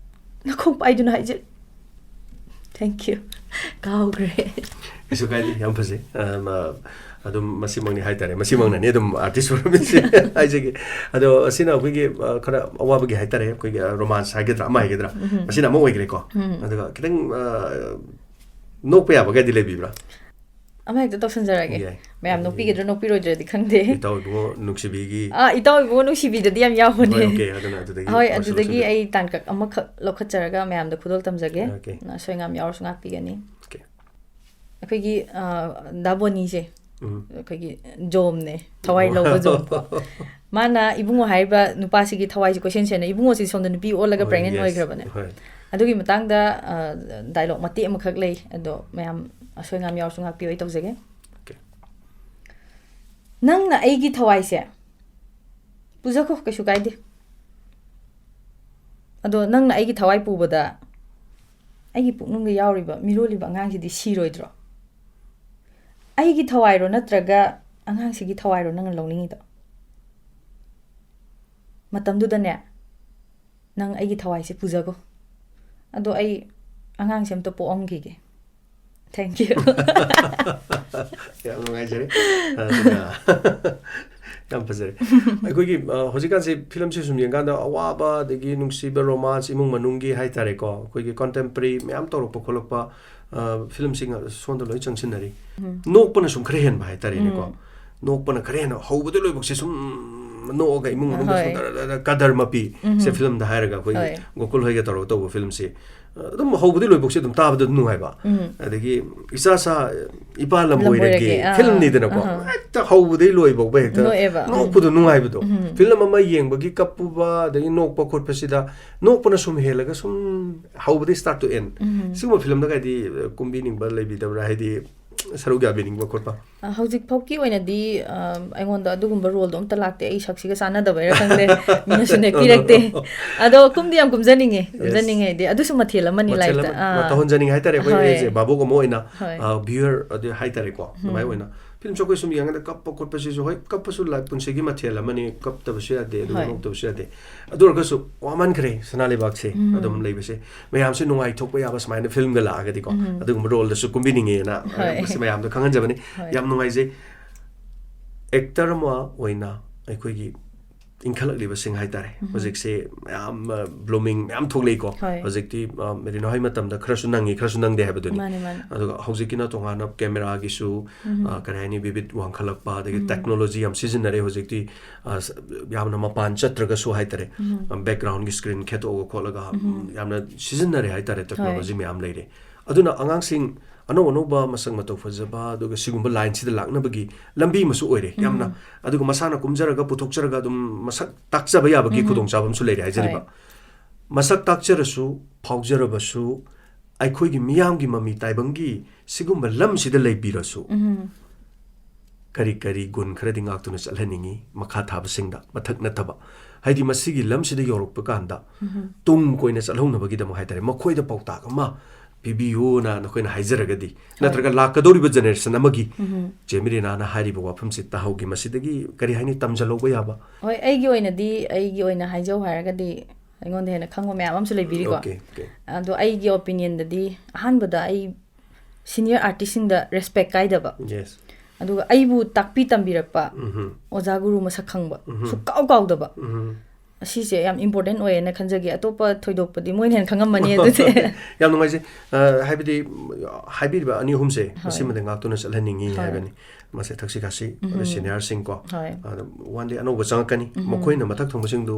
ꯅꯈꯣꯡ ꯄꯥꯏꯗꯨꯅ ꯍꯥꯏꯖꯔꯤ꯫ Thank you." ꯀꯥꯎꯈ꯭ꯔꯦ꯫ ꯀꯩꯁꯨ ꯀꯥꯏꯗꯦ, ꯌꯥꯝ ꯐꯖꯩ꯫ ꯑꯝ, ꯑ, ꯑꯗꯨꯝ ꯃꯁꯤꯃꯛꯅꯤ ꯍꯥꯏꯇꯥꯔꯦ, ꯃꯁꯤꯃꯛꯅꯅꯤ ꯑꯗꯨꯝ ꯑꯥꯔꯇꯤꯁ ꯑꯣꯏꯔꯝꯃꯤꯁꯦ ꯍꯥꯏꯖꯒꯦ꯫ ꯑꯗꯣ ꯑꯁꯤꯅ ꯑꯩꯈꯣꯏꯒꯤ, ꯑ, ꯈꯔ ꯑꯋꯥꯕꯒꯤ ꯍꯥꯏꯇꯥꯔꯦ, ꯑꯩꯈꯣꯏꯒꯤ, ꯑ, ꯔꯣꯃꯥꯟꯁ ꯍꯥꯏꯒꯗ꯭ꯔꯥ, ꯑꯃ ꯍꯥꯏꯒꯗ꯭ꯔꯥ, ꯎꯝ꯫ ꯑꯁꯤꯅ ꯑꯃ ꯑꯣꯏꯈ꯭ꯔꯦꯀꯣ꯫ ꯎꯝ꯫ ꯑꯗꯨꯒ ꯈꯤꯇꯪ, ꯑ, ꯅꯣꯛꯄ ꯌꯥꯕꯒꯗꯤ ꯂꯩꯕꯤꯕ꯭ꯔꯥ? ꯑꯃ ꯍꯦꯛꯇ ꯇꯧꯁꯟꯖꯔꯛꯑꯒꯦ꯫ ꯌꯥꯏ꯫ ꯃꯌꯥꯝ ꯑꯗꯨꯗꯤ ꯅꯣꯛꯄꯤꯒꯗ꯭ꯔꯥ ꯅꯣꯛꯄꯤꯔꯣꯏꯗ꯭ꯔꯗꯤ ꯈꯪꯗꯦ꯫ ꯏꯇꯥꯎ ꯏꯕꯨꯡꯉꯣ ꯅꯨꯡꯁꯤꯕꯤꯒꯤ ꯑꯥ, ꯏꯇꯥꯎ ꯏꯕꯨꯡꯉꯣ ꯅꯨꯡꯁꯤꯕꯤꯗꯗꯤ ꯌꯥꯝ ꯌꯥꯎꯕꯅꯦ꯫ ꯍꯣꯏ, okay, ꯑꯗꯨꯅ ꯑꯗꯨꯗꯒꯤ ꯍꯣꯏ, ꯄꯣꯠꯁꯨ ꯑꯗꯨꯗꯒꯤ ꯂꯧꯁꯤꯟꯕꯤꯔꯣ꯫ ꯑꯩ ꯇꯥꯡꯀꯛ ꯑꯃꯈꯛ ꯂꯧꯈꯠꯆꯔꯒ ꯃꯌꯥꯝꯗ ꯈꯨꯗꯣꯜ ꯇꯝꯖꯒꯦ꯫ Okay. ꯑꯁꯣꯏ ꯑꯉꯥꯝ ꯌꯥꯎꯔꯁꯨ ꯉꯥꯛꯄꯤꯒꯅꯤ꯫ Okay. ꯑꯩꯈꯣꯏꯒꯤ ꯑ, ꯗꯥ ꯕꯣꯅꯤꯁꯦ, ꯎꯝ꯫ ꯑꯩꯈꯣꯏꯒꯤ ꯖꯣꯝꯅꯦ, ꯊꯋꯥꯏ ꯂꯧꯕ ꯖꯣꯝ꯫ ꯃꯥꯅ ꯏꯕꯨꯡꯉꯣ ꯍꯥꯏꯔꯤꯕ ꯅꯨꯄꯥꯁꯤꯒꯤ ꯊꯋꯥꯏꯁꯦ ꯀꯣꯏꯁꯦꯟ ꯁꯦꯟꯅ, ꯏꯕꯨꯡꯉꯣꯁꯤ ꯁꯣꯝꯗ ꯅꯨꯄꯤ ꯑꯣꯜꯂꯒ ꯍꯣꯏ, pregnant yes. ꯑꯣꯏꯈ꯭ꯔꯕꯅꯦ꯫ ꯍꯣꯏ꯫ ꯑꯗꯨꯒꯤ ꯃꯇꯥꯡꯗ ꯗꯥꯏꯂꯣꯛ ꯃꯇꯦꯛ ꯑꯃꯈꯛ ꯂꯩ, ꯑꯗꯣ ꯃꯌꯥꯝ ꯑꯁꯣꯏ ꯑꯉꯥꯝ ꯌꯥꯎꯔꯁꯨ ꯉꯥꯛꯄꯤꯌꯨ, ꯑꯩ ꯇꯧꯖꯒꯦ꯫ Okay. "ꯅꯪꯅ ꯑꯩꯒꯤ ꯊꯋꯥꯏꯁꯦ ꯄꯨꯖꯈꯣ, ꯀꯩꯁꯨ ꯀꯥꯏꯗꯦ꯫ ꯑꯗꯣ ꯅꯪꯅ ꯑꯩꯒꯤ ꯊꯋꯥꯏ ꯄꯨꯕꯗ ꯑꯩꯒꯤ ꯄꯨꯛꯅꯨꯡꯗ ꯌꯥꯎꯔꯤꯕ ꯃꯤꯔꯣꯜꯂꯤꯕ ꯑꯉꯥꯡꯁꯤꯗꯤ ꯁꯤꯔꯣꯏꯗ꯭ꯔꯣ? ꯑꯩꯒꯤ ꯊꯋꯥꯏꯔꯣ ꯅꯠꯇ꯭ꯔꯒ ꯑꯉꯥꯡꯁꯤꯒꯤ ꯊꯋꯥꯏꯔꯣ ꯅꯪꯅ ꯂꯧꯅꯤꯡꯉꯤꯗꯣ? ꯃꯇꯝꯗꯨꯗꯅꯦ, ꯅꯪ ꯑꯩꯒꯤ ꯊꯋꯥꯏꯁꯦ ꯄꯨꯖꯈꯣ꯫ ꯑꯗꯣ ꯑꯩ ꯑꯉꯥꯡꯁꯦ ꯑꯝꯇ ꯄꯣꯛꯑꯝꯈꯤꯒꯦ꯫ Thank you." ꯌꯥꯝ ꯅꯨꯡꯉꯥꯏꯖꯔꯦ꯫ ꯑꯗꯨꯅ ꯌꯥꯝ ꯐꯖꯔꯦ꯫ ꯑꯩꯈꯣꯏꯒꯤ, ꯑ, ꯍꯧꯖꯤꯛꯀꯥꯟꯁꯤ ꯐꯤꯂꯝꯁꯦ ꯁꯨꯝ ꯌꯦꯡꯀꯥꯟꯗ ꯑꯋꯥꯕ, ꯑꯗꯒꯤ ꯅꯨꯡꯁꯤꯕ, romance, ꯏꯃꯨꯡ ꯃꯅꯨꯡꯒꯤ ꯍꯥꯏꯇꯥꯔꯦꯀꯣ, ꯑꯩꯈꯣꯏꯒꯤ contemporary ꯃꯌꯥꯝ ꯇꯧꯔꯛꯄ ꯈꯣꯠꯂꯛꯄ, ꯑ, ꯐꯤꯂꯝꯁꯤꯡ ꯁꯣꯝꯗ ꯂꯣꯏ ꯆꯪꯁꯤꯟꯅꯔꯤ꯫ ꯅꯣꯛꯄꯅ ꯁꯨꯝ ꯈꯔ ꯍꯦꯟꯕ ꯍꯥꯏꯇꯥꯔꯦꯅꯦꯀꯣ꯫ ꯎꯝ꯫ ꯅꯣꯛꯄꯅ ꯈꯔ ꯍꯦꯟꯅ ꯍꯧꯕꯗꯩ ꯂꯣꯏꯕꯧꯁꯦ ꯁꯨꯝ ꯅꯣꯛꯑꯒ ꯏꯃꯨꯡ ꯃꯅꯨꯡꯗ ꯁꯨꯝ ꯍꯣꯏ꯫ ꯗꯔ ꯗꯔ ꯗꯔ ꯀꯗꯔ ꯃꯄꯤ꯫ ꯁꯦ ꯎꯝ꯫ ꯐꯤꯂꯝꯗ ꯍꯥꯏꯔꯒ ꯑꯩꯈꯣꯏꯒꯤ ꯍꯣꯏ꯫ ꯒꯣꯀꯨꯜ ꯍꯣꯏꯒ ꯇꯧꯔꯒ ꯇꯧꯕ ꯐꯤꯂꯝꯁꯤ, ꯑꯗꯨꯝ ꯍꯧꯕꯗꯩ ꯂꯣꯏꯕꯧꯁꯦ ꯑꯗꯨꯝ ꯇꯥꯕꯗ ꯑꯗꯨꯝ ꯅꯨꯡꯉꯥꯏꯕ꯫ ꯎꯝ꯫ ꯑꯗꯒꯤ ꯏꯆꯥ ꯁꯥ ꯏꯄꯥ ꯂꯝꯕꯣꯏꯔꯒꯤ ꯂꯝꯕꯣꯏꯔꯒꯦ, ꯑꯥ, ꯐꯤꯂꯝꯅꯤꯗꯅꯀꯣ꯫ ꯑꯍꯥ꯫ ꯍꯦꯛꯇ ꯍꯧꯕꯗꯩ ꯂꯣꯏꯕꯧꯕ ꯍꯦꯛꯇ ꯅꯣꯛꯑꯦꯕ, ꯎꯝ꯫ ꯅꯣꯛꯄꯗꯣ ꯅꯨꯡꯉꯥꯏꯕꯗꯣ꯫ ꯎꯝ꯫ ꯐꯤꯂꯝ ꯑꯃ ꯌꯦꯡꯕꯒꯤ ꯀꯞꯄꯨꯕ, ꯑꯗꯒꯤ ꯅꯣꯛꯄ ꯈꯣꯠꯄꯁꯤꯗ ꯅꯣꯛꯄꯅ ꯁꯨꯝ ꯍꯦꯜꯂꯒ ꯁꯨꯝ ꯍꯧꯕꯗꯩ start to end꯫ ꯎꯝ꯫ ꯁꯤꯒꯨꯝꯕ ꯐꯤꯂꯝꯗꯒꯗꯤ, ꯑ, ꯀꯨꯝꯕꯤꯅꯤꯡꯕ ꯂꯩꯕꯤꯗꯕ꯭ꯔꯥ? ꯍꯥꯏꯗꯤ ꯁꯔꯨꯛ ꯌꯥꯕꯤꯅꯤꯡꯕ ꯈꯣꯠꯄ? ꯑ, ꯍꯧꯖꯤꯛ ꯐꯥꯎꯒꯤ ꯑꯣꯏꯅꯗꯤ, ꯑ, ꯑꯩꯉꯣꯟꯗ ꯑꯗꯨꯒꯨꯝꯕ ꯔꯣꯜꯗꯣ ꯑꯝꯇ ꯂꯥꯛꯇꯦ꯫ ꯑꯩ ꯁꯛꯁꯤꯒ ꯆꯥꯟꯅꯗꯕꯩꯔꯥ ꯈꯪꯗꯦ꯫ ꯃꯤꯅꯁꯨ ꯅꯦꯛꯄꯤꯔꯛꯇꯦ꯫ ꯑꯗꯣ ꯀꯨꯝꯗꯤ ꯌꯥꯝ ꯀꯨꯝꯖꯅꯤꯡꯉꯦ꯫ Yes. ꯀꯨꯝꯖꯅꯤꯡꯉꯦ ꯍꯥꯏꯗꯤ ꯑꯗꯨꯁꯨ ꯃꯊꯦꯜ ꯑꯃꯅꯤ ꯃꯊꯦꯜ ꯂꯥꯏꯐꯇ꯫ ꯑꯃ, ꯑꯥ꯫ ꯇꯧꯍꯟꯖꯅꯤꯡꯉꯦ ꯍꯥꯏꯇꯥꯔꯦ꯫ ꯑꯩꯈꯣꯏ ꯍꯣꯏ꯫ ꯑꯩꯁꯦ ꯚꯥꯕꯣꯛ ꯑꯃ ꯑꯣꯏꯅ, ꯍꯣꯏ꯫ ꯑ, viewer ꯑꯗꯨ ꯍꯥꯏꯇꯥꯔꯦꯀꯣ, ꯑꯗꯨꯃꯥꯏꯅ ꯎꯝ꯫ ꯑꯣꯏꯅ ꯐꯤꯂꯝꯁꯨ ꯑꯩꯈꯣꯏ ꯁꯨꯝ ꯌꯦꯡꯉꯗ ꯀꯞꯄ ꯈꯣꯠꯄꯁꯤꯁꯨ, ꯍꯣꯏ, ꯀꯞꯄꯁꯨ ꯂꯥꯏ-, ꯄꯨꯟꯁꯤꯒꯤ ꯃꯊꯦꯜ ꯑꯃꯅꯤ, ꯀꯞꯇꯕꯁꯨ ꯌꯥꯗꯦ, ꯑꯗꯨꯒ ꯍꯣꯏ꯫ ꯅꯣꯛꯇꯕꯁꯨ ꯌꯥꯗꯦ꯫ ꯑꯗꯨ ꯑꯣꯏꯔꯒꯁꯨ ꯋꯥꯃꯟꯈ꯭ꯔꯦ ꯁꯅꯥ ꯂꯩꯕꯥꯛꯁꯦ ꯎꯝ꯫ ꯑꯗꯨꯝ ꯂꯩꯕꯁꯦ꯫ ꯃꯌꯥꯝꯁꯦ ꯅꯨꯡꯉꯥꯏꯊꯣꯛꯄ ꯌꯥꯕ ꯁꯨꯃꯥꯏꯅ ꯐꯤꯂꯝꯒ ꯂꯥꯛꯑꯒꯗꯤꯀꯣ, ꯎꯝ꯫ ꯑꯗꯨꯒꯨꯝꯕ ꯔꯣꯜꯗꯁꯨ ꯀꯨꯝꯕꯤꯅꯤꯡꯉꯦꯅ ꯍꯣꯏ꯫ ꯃꯁꯤ ꯃꯌꯥꯝꯗ ꯈꯪꯍꯟꯖꯕꯅꯤ꯫ ꯍꯣꯏ꯫ ꯌꯥꯝ ꯅꯨꯡꯉꯥꯏꯖꯩ꯫ Actor ꯑꯃ ꯑꯣꯏꯅ ꯑꯩꯈꯣꯏꯒꯤ ꯏꯟꯈꯠꯂꯛꯂꯤꯕꯁꯤꯡ ꯍꯥꯏꯇꯥꯔꯦ, ꯍꯧꯖꯤꯛꯁꯦ ꯃꯌꯥꯝ ꯕ꯭ꯂꯨꯃꯤꯡ ꯃꯌꯥꯝ ꯊꯣꯛꯂꯛꯏꯀꯣ꯫ ꯍꯧꯖꯤꯛꯇꯤ ꯃꯦꯔꯤꯅꯥ ꯍꯣꯏ ꯃꯇꯝꯗ ꯈꯔꯁꯨ ꯅꯪꯉꯤ, ꯈꯔꯁꯨ ꯅꯪꯗꯦ ꯍꯥꯏꯕꯗꯨꯅꯤ꯫ ꯑꯗꯨꯒ ꯍꯧꯖꯤꯛꯀꯤꯅ ꯇꯣꯉꯥꯟꯅ ꯀꯦꯃꯦꯔꯥꯒꯤꯁꯨ, ꯀꯔꯤ ꯍꯥꯏꯅꯤ, ꯕꯤꯕꯤꯠ ꯋꯥꯡꯈꯠꯂꯛꯄ, ꯑꯗꯒꯤ ꯇꯦꯛꯅꯣꯂꯣꯖꯤ ꯌꯥꯝ ꯁꯤꯖꯤꯟꯅꯔꯦ ꯍꯧꯖꯤꯛꯇꯤ꯫ ꯌꯥꯝꯅ ꯃꯄꯥꯟ ꯆꯠꯇ꯭ꯔꯒꯁꯨ ꯍꯥꯏꯇꯥꯔꯦ, ꯕꯦꯛꯒ꯭ꯔꯥꯎꯟꯒꯤ ꯁ꯭ꯀ꯭ꯔꯤꯟ ꯈꯦꯠꯇꯣꯛꯑꯒ ꯈꯣꯠꯂꯒ ꯌꯥꯝꯅ ꯁꯤꯖꯤꯟꯅꯔꯦ ꯍꯥꯏꯇꯥꯔꯦ, ꯇꯦꯛꯅꯣꯂꯣꯖꯤ ꯃꯌꯥꯝ ꯂꯩꯔꯦ꯫ ꯑꯗꯨꯅ ꯑꯉꯥꯡꯁꯤꯡ ꯑꯅꯧ ꯑꯅꯧꯕ ꯃꯁꯛ ꯃꯇꯧ ꯐꯖꯕ, ꯑꯗꯨꯒ ꯁꯤꯒꯨꯝꯕ ꯂꯥꯏꯟꯁꯤꯗ ꯂꯥꯛꯅꯕꯒꯤ ꯂꯝꯕꯤ ꯑꯃꯁꯨ ꯑꯣꯏꯔꯦ ꯌꯥꯝꯅ꯫ ꯑꯗꯨꯒ ꯃꯁꯥꯅ ꯀꯨꯝꯖꯔꯒ ꯄꯨꯊꯣꯛꯆꯔꯒ ꯑꯗꯨꯝ ꯃꯁꯛ ꯇꯥꯛꯆꯕ ꯌꯥꯕꯒꯤ ꯈꯨꯗꯣꯡꯆꯥꯕ ꯑꯃꯁꯨ ꯂꯩꯔꯦ ꯍꯥꯏꯖꯔꯤꯕ꯫ ꯃꯁꯛ ꯇꯥꯛꯆꯔꯁꯨ, ꯐꯥꯎꯖꯔꯕꯁꯨ, ꯑꯩꯈꯣꯏꯒꯤ ꯃꯤꯌꯥꯝꯒꯤ ꯃꯃꯤ ꯇꯥꯏꯕꯪꯒꯤ ꯁꯤꯒꯨꯝꯕ ꯂꯝꯁꯤꯗ ꯂꯩꯕꯤꯔꯁꯨ, ꯀꯔꯤ ꯀꯔꯤ ꯒꯨꯟ ꯈꯔꯗꯤ ꯉꯥꯛꯇꯨꯅ ꯆꯠꯍꯟꯅꯤꯡꯉꯤ ꯃꯈꯥ ꯊꯥꯕꯁꯤꯡꯗ, ꯃꯊꯛ ꯅꯠꯇꯕ꯫ ꯍꯥꯏꯗꯤ ꯃꯁꯤꯒꯤ ꯂꯝꯁꯤꯗ ꯌꯧꯔꯛꯄ ꯀꯥꯟꯗ ꯇꯨꯡ ꯀꯣꯏꯅ ꯆꯠꯍꯧꯅꯕꯒꯤꯗꯃꯛ ꯍꯥꯏꯇꯥꯔꯦ, ꯃꯈꯣꯏꯗ ꯄꯥꯎꯇꯥꯛ ꯑꯃ ꯄꯤꯕꯤꯌꯨꯅ ꯅꯈꯣꯏꯅ ꯍꯥꯏꯖꯔꯒꯗꯤ, ꯅꯠꯇ꯭ꯔꯒ ꯂꯥꯛꯀꯗꯧꯔꯤꯕ ꯖꯦꯅꯦꯔꯦꯁꯟ ꯑꯃꯒꯤ ꯆꯦ ꯃꯤꯔꯤꯅꯥꯅ ꯍꯥꯏꯔꯤꯕ ꯋꯥꯐꯝꯁꯤ ꯇꯥꯍꯧꯒꯦ, ꯃꯁꯤꯗꯒꯤ ꯀꯔꯤ ꯍꯥꯏꯅꯤ, ꯇꯝꯖꯍꯧꯕ ꯌꯥꯕ? ꯍꯣꯏ, ꯑꯩꯒꯤ ꯑꯣꯏꯅꯗꯤ, ꯑꯩꯒꯤ ꯑꯣꯏꯅ ꯍꯥꯏꯖꯧ ꯍꯥꯏꯔꯒꯗꯤ, ꯑꯩꯉꯣꯟꯗ ꯍꯦꯟꯅ ꯈꯪꯕ ꯃꯌꯥꯝ ꯑꯃꯁꯨ ꯂꯩꯕꯤꯔꯤꯀꯣ꯫ Okay, okay. ꯑꯗꯣ ꯑꯩꯒꯤ ꯑꯣꯄꯤꯅꯤꯌꯟꯗꯗꯤ, ꯑꯍꯥꯟꯕꯗ ꯑꯩ ꯁꯤꯅꯤꯌꯔ ꯑꯥꯔꯇꯤꯁꯁꯤꯡꯗ ꯔꯦꯁꯄꯦꯛ ꯀꯥꯏꯗꯕ, Yes. ꯑꯗꯨꯒ ꯑꯩꯕꯨ ꯇꯥꯛꯄꯤ ꯇꯝꯕꯤꯔꯛꯄ ꯎꯝꯍꯨꯝ. ꯑꯣꯖꯥ ꯒꯨꯔꯨ ꯃꯁꯛ ꯈꯪꯕ, ꯎꯝꯍꯨꯝ. ꯁꯨꯛꯀꯥꯎ ꯀꯥꯎꯗꯕ, ꯎꯝꯍꯨꯝ. ꯑꯁꯤꯁꯦ ꯌꯥꯝ ꯏꯝꯄꯣꯔꯇꯦꯟ ꯑꯣꯏꯌꯦꯅ ꯈꯟꯖꯒꯦ꯫ ꯑꯇꯣꯞꯄ ꯊꯣꯏꯗꯣꯛꯄꯗꯤ ꯃꯣꯏꯅ ꯍꯦꯟꯅ ꯈꯪꯉꯝꯃꯅꯤ ꯑꯗꯨꯗꯤ꯫ ꯌꯥꯝ ꯅꯨꯡꯉꯥꯏꯖꯩ꯫ ꯑ, ꯍꯥꯏꯕꯗꯤ, ꯍꯥꯏꯕꯤꯔꯤꯕ ꯑꯅꯤ ꯑꯍꯨꯝꯁꯦ ꯍꯣꯏ. ꯃꯁꯤꯃꯗꯤ ꯉꯥꯛꯇꯨꯅ ꯆꯠꯍꯟꯅꯤꯡꯉꯤ ꯍꯣꯏ. ꯍꯥꯏꯕꯅꯤ꯫ ꯃꯁꯦ ꯊꯛꯁꯤ ꯈꯥꯁꯤ, ꯎꯝꯍꯨꯝ. ꯑꯗꯩ ꯁꯤꯅꯤꯌꯔꯁꯤꯡꯀꯣ, ꯍꯣꯏ. ꯑꯗ ꯋꯥꯟ ꯗꯦ ꯑꯅꯧꯕ ꯆꯪꯉꯛꯀꯅꯤ, ꯎꯝꯍꯨꯝ. ꯃꯈꯣꯏꯅ ꯃꯊꯛ ꯊꯣꯡꯕꯁꯤꯡꯗꯨ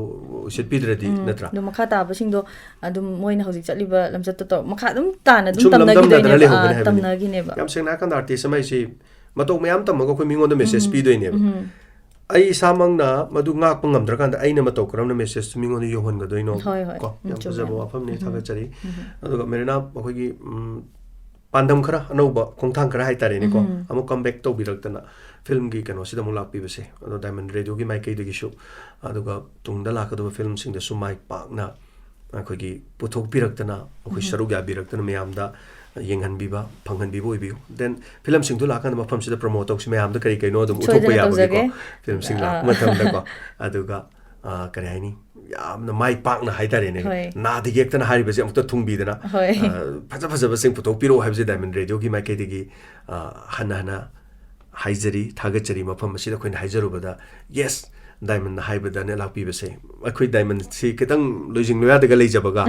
ꯎꯁꯤꯠꯄꯤꯗ꯭ꯔꯗꯤ, ꯎꯝ. ꯅꯠꯇ꯭ꯔꯥ? ꯑꯗꯣ ꯃꯈꯥ ꯇꯥꯕꯁꯤꯡꯗꯣ ꯑꯗꯨꯝ ꯃꯣꯏꯅ ꯍꯧꯖꯤꯛ ꯆꯠꯂꯤꯕ ꯂꯝꯆꯠꯇꯣ ꯇꯧꯔ ꯃꯈꯥ ꯑꯗꯨꯝ ꯇꯥꯅ ꯑꯗꯨꯝ ꯁꯨꯝ ꯂꯝꯗꯝꯅꯗꯅ ꯇꯝꯅꯈꯤꯗꯣꯏꯅꯦꯕ꯫ ꯂꯩꯍꯧꯒꯅꯤ ꯑꯥ, ꯍꯥꯏꯕꯅꯤ꯫ ꯇꯝꯅꯈꯤꯅꯦꯕ꯫ ꯌꯥꯝ ꯁꯦꯡꯅ ꯍꯥꯏꯔꯀꯥꯟꯗ ꯑꯥꯔꯇꯤꯁ ꯑꯃ ꯍꯥꯏꯁꯤ ꯃꯇꯧ ꯃꯌꯥꯝ ꯇꯝꯃꯒ ꯑꯩꯈꯣꯏ ꯃꯤꯉꯣꯟꯗ ꯃꯦꯁꯦꯖ ꯎꯝꯍꯨꯝ. ꯄꯤꯗꯣꯏꯅꯦꯕ꯫ ꯎꯝꯍꯨꯝ. ꯑꯩ ꯏꯁꯥꯃꯛꯅ ꯃꯗꯨ ꯉꯥꯛꯄ ꯉꯝꯗ꯭ꯔꯀꯥꯟꯗ ꯑꯩꯅ ꯃꯇꯧ ꯀꯔꯝꯅ ꯃꯦꯁꯦꯖꯇꯨ ꯃꯤꯉꯣꯟꯗ ꯌꯧꯍꯟꯒꯗꯣꯏꯅꯣ? ꯍꯣꯏ, ꯍꯣꯏ. ꯀꯣ? ꯎꯝ, ꯌꯥꯝ ꯆꯨꯝꯃꯦ. ꯐꯖꯕ ꯋꯥꯐꯝꯅꯤ, ꯎꯝꯍꯨꯝ. ꯊꯥꯒꯠꯆꯔꯤ꯫ ꯎꯝꯍꯨꯝ. ꯑꯗꯨꯒ ꯃꯦꯔꯤꯅꯥ, ꯑꯩꯈꯣꯏꯒꯤ, ꯎꯝ, ꯄꯥꯟꯗꯝ ꯈꯔ ꯑꯅꯧꯕ ꯈꯣꯡꯊꯥꯡ ꯈꯔ ꯍꯥꯏꯇꯥꯔꯦꯅꯦꯀꯣ, ꯎꯝꯍꯨꯝ. ꯑꯃꯨꯛ ꯀꯝꯕꯦꯛ ꯇꯧꯕꯤꯔꯛꯇꯅ ꯐꯤꯂꯝꯒꯤ ꯀꯩꯅꯣꯁꯤꯗ ꯑꯃꯨꯛ ꯂꯥꯛꯄꯤꯕꯁꯦ, ꯑꯗꯣ ꯗꯥꯏꯃꯟ ꯔꯦꯗꯤꯑꯣꯒꯤ ꯃꯥꯏꯀꯩꯗꯒꯤꯁꯨ, ꯑꯗꯨꯒ ꯇꯨꯡꯗ ꯂꯥꯛꯀꯗꯕ ꯐꯤꯂꯝꯁꯤꯡꯗꯁꯨ ꯃꯥꯏ ꯄꯥꯛꯅ ꯑꯩꯈꯣꯏꯒꯤ ꯄꯨꯊꯣꯛꯄꯤꯔꯛꯇꯅ, ꯑꯩꯈꯣꯏ ꯎꯝꯍꯨꯝ. ꯁꯔꯨꯛ ꯌꯥꯕꯤꯔꯛꯇꯅ ꯃꯌꯥꯝꯗ ꯌꯦꯡꯍꯟꯕꯤꯕ, ꯐꯪꯍꯟꯕꯤꯕ ꯑꯣꯏꯕꯤꯌꯨ꯫ Then ꯐꯤꯂꯝꯁꯤꯡꯗꯨ ꯂꯥꯛꯀꯥꯟꯗ ꯃꯐꯝꯁꯤꯗ ꯄ꯭ꯔꯣꯃꯣꯠ ꯇꯧꯁꯤ, ꯃꯌꯥꯝꯗ ꯀꯔꯤ ꯀꯩꯅꯣ ꯑꯗꯨꯝ ꯎꯠꯊꯣꯛꯄ ꯁꯣꯏꯗꯅ ꯌꯥꯕꯒꯤꯀꯣ, ꯇꯧꯖꯒꯦ. ꯐꯤꯂꯝꯁꯤꯡ ꯂꯥꯛꯄ ꯑꯥ. ꯃꯇꯝꯗꯀꯣ꯫ ꯑꯗꯨꯒ, ꯑꯥ, ꯀꯔꯤ ꯍꯥꯏꯅꯤ, ꯌꯥꯝꯅ ꯃꯥꯏ ꯄꯥꯛꯅ ꯍꯥꯏꯇꯥꯔꯦꯅꯦ, ꯍꯣꯏ. ꯅꯥꯗ ꯌꯦꯛꯇꯅ ꯍꯥꯏꯔꯤꯕꯁꯦ ꯑꯃꯨꯛꯇ ꯊꯨꯡꯕꯤꯗꯅ, ꯍꯣꯏ. ꯑꯥ, ꯐꯖ ꯐꯖꯕꯁꯤꯡ ꯄꯨꯊꯣꯛꯄꯤꯔꯛꯑꯣ ꯍꯥꯏꯕꯁꯦ ꯗꯥꯏꯃꯟ ꯔꯦꯗꯤꯑꯣꯒꯤ ꯃꯥꯏꯀꯩꯗꯒꯤ, ꯑꯥ, ꯍꯟꯅ ꯍꯟꯅ ꯍꯥꯏꯖꯔꯤ, ꯊꯥꯒꯠꯆꯔꯤ꯫ ꯃꯐꯝ ꯑꯁꯤꯗ ꯑꯩꯈꯣꯏꯅ ꯍꯥꯏꯖꯔꯨꯕꯗ, ꯌꯦꯁ, ꯗꯥꯏꯃꯟꯅ ꯍꯥꯏꯕꯗꯅꯦ ꯂꯥꯛꯄꯤꯕꯁꯦ, ꯑꯩꯈꯣꯏ ꯗꯥꯏꯃꯟꯁꯤ ꯈꯤꯇꯪ ꯂꯣꯏꯖꯤꯡ ꯂꯣꯌꯥꯗꯒ ꯂꯩꯖꯕꯒ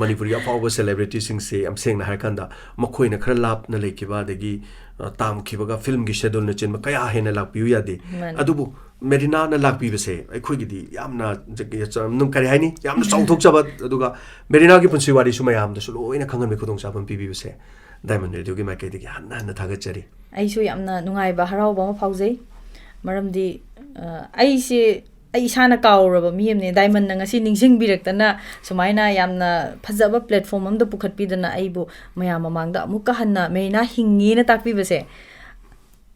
ꯃꯅꯤꯄꯨꯔꯒꯤ ꯑꯐꯥꯎꯕ ꯁꯦꯂꯦꯕ꯭ꯔꯤꯇꯤꯁꯤꯡꯁꯦ, ꯌꯥꯝ ꯁꯦꯡꯅ ꯍꯥꯏꯔꯀꯥꯟꯗ, ꯃꯈꯣꯏꯅ ꯈꯔ ꯂꯥꯞꯅ ꯂꯩꯈꯤꯕ, ꯑꯗꯒꯤ ꯑ, ꯇꯥꯝꯈꯤꯕꯒ ꯐꯤꯜꯝꯒꯤ ꯁꯦꯗꯨꯜꯅꯆꯤꯡꯕ ꯀꯌꯥ ꯍꯦꯟꯅ ꯂꯥꯛꯄꯤꯌꯨ ꯌꯥꯗꯦ꯫ ꯃꯥꯅꯦ꯫ ꯑꯗꯨꯕꯨ ꯃꯦꯔꯤꯅꯥꯅ ꯂꯥꯛꯄꯤꯕꯁꯦ ꯑꯩꯈꯣꯏꯒꯤꯗꯤ ꯌꯥꯝꯅ ꯖ-, ꯖ-, ꯅꯨꯡ-, ꯀꯔꯤ ꯍꯥꯏꯅꯤ, ꯌꯥꯝꯅ ꯆꯥꯎꯊꯣꯛꯆꯕ, ꯑꯗꯨꯒ ꯃꯦꯔꯤꯅꯥꯒꯤ ꯄꯨꯟꯁꯤ ꯋꯥꯔꯤꯁꯨ ꯃꯌꯥꯝꯗꯁꯨ ꯂꯣꯏꯅ ꯈꯪꯍꯟꯕꯒꯤ ꯈꯨꯗꯣꯡꯆꯥꯕ ꯑꯃ ꯄꯤꯕꯤꯕꯁꯦ ꯗꯥꯏꯃꯟ ꯔꯦꯗꯤꯑꯣꯒꯤ ꯃꯥꯏꯀꯩꯗꯒꯤ ꯍꯟꯅ ꯍꯟꯅ ꯊꯥꯒꯠꯆꯔꯤ꯫ ꯑꯩꯁꯨ ꯌꯥꯝꯅ ꯅꯨꯡꯉꯥꯏꯕ, ꯍꯔꯥꯎꯕ ꯑꯃ ꯐꯥꯎꯖꯩ꯫ ꯃꯔꯝꯗꯤ, ꯑ, ꯑꯩꯁꯦ, ꯑꯩ ꯏꯁꯥꯅ ꯀꯥꯎꯔꯕ ꯃꯤ ꯑꯃꯅꯦ꯫ ꯗꯥꯏꯃꯟꯅ ꯉꯁꯤ ꯅꯤꯡꯁꯤꯡꯕꯤꯔꯛꯇꯅ, ꯁꯨꯃꯥꯏꯅ ꯌꯥꯝꯅ ꯐꯖꯕ platform ꯑꯃꯗ ꯄꯨꯈꯠꯄꯤꯗꯅ, ꯑꯩꯕꯨ ꯃꯌꯥꯝ ꯃꯃꯥꯡꯗ ꯑꯃꯨꯛꯀ ꯍꯟꯅ ꯃꯦꯔꯤꯅꯥ ꯍꯤꯡꯉꯤꯅ ꯇꯥꯛꯄꯤꯕꯁꯦ,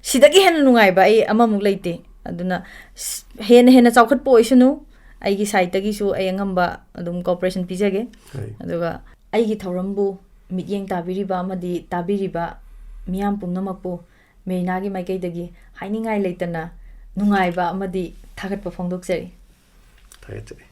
ꯁꯤꯗꯒꯤ ꯍꯦꯟꯅ ꯅꯨꯡꯉꯥꯏꯕ ꯑꯩ ꯑꯃꯃꯨꯛ ꯂꯩꯇꯦ꯫ ꯑꯗꯨꯅ ꯁ-, ꯍꯦꯟꯅ ꯍꯦꯟꯅ ꯆꯥꯎꯈꯠꯄ ꯑꯣꯏꯁꯅꯨ꯫ ꯑꯩꯒꯤ side ꯇꯒꯤꯁꯨ ꯑꯩ ꯑꯉꯝꯕ ꯑꯗꯨꯝ cooperation ꯄꯤꯖꯒꯦ꯫ ꯍꯣꯏ꯫ ꯑꯗꯨꯒ ꯑꯩꯒꯤ ꯊꯧꯔꯝꯕꯨ ꯃꯤꯠꯌꯦꯡ ꯇꯥꯕꯤꯔꯤꯕ ꯑꯃꯗꯤ ꯇꯥꯕꯤꯔꯤꯕ ꯃꯤꯌꯥꯝ ꯄꯨꯝꯅꯃꯛꯄꯨ ꯃꯦꯔꯤꯅꯥꯒꯤ ꯃꯥꯏꯀꯩꯗꯒꯤ ꯍꯥꯏꯅꯤꯡꯉꯥꯏ ꯂꯩꯇꯅ ꯅꯨꯡꯉꯥꯏꯕ ꯑꯃꯗꯤ ꯊꯥꯒꯠꯄ ꯐꯣꯡꯗꯣꯛꯆꯔꯤ꯫ ꯊꯥꯒꯠꯆꯔꯤ꯫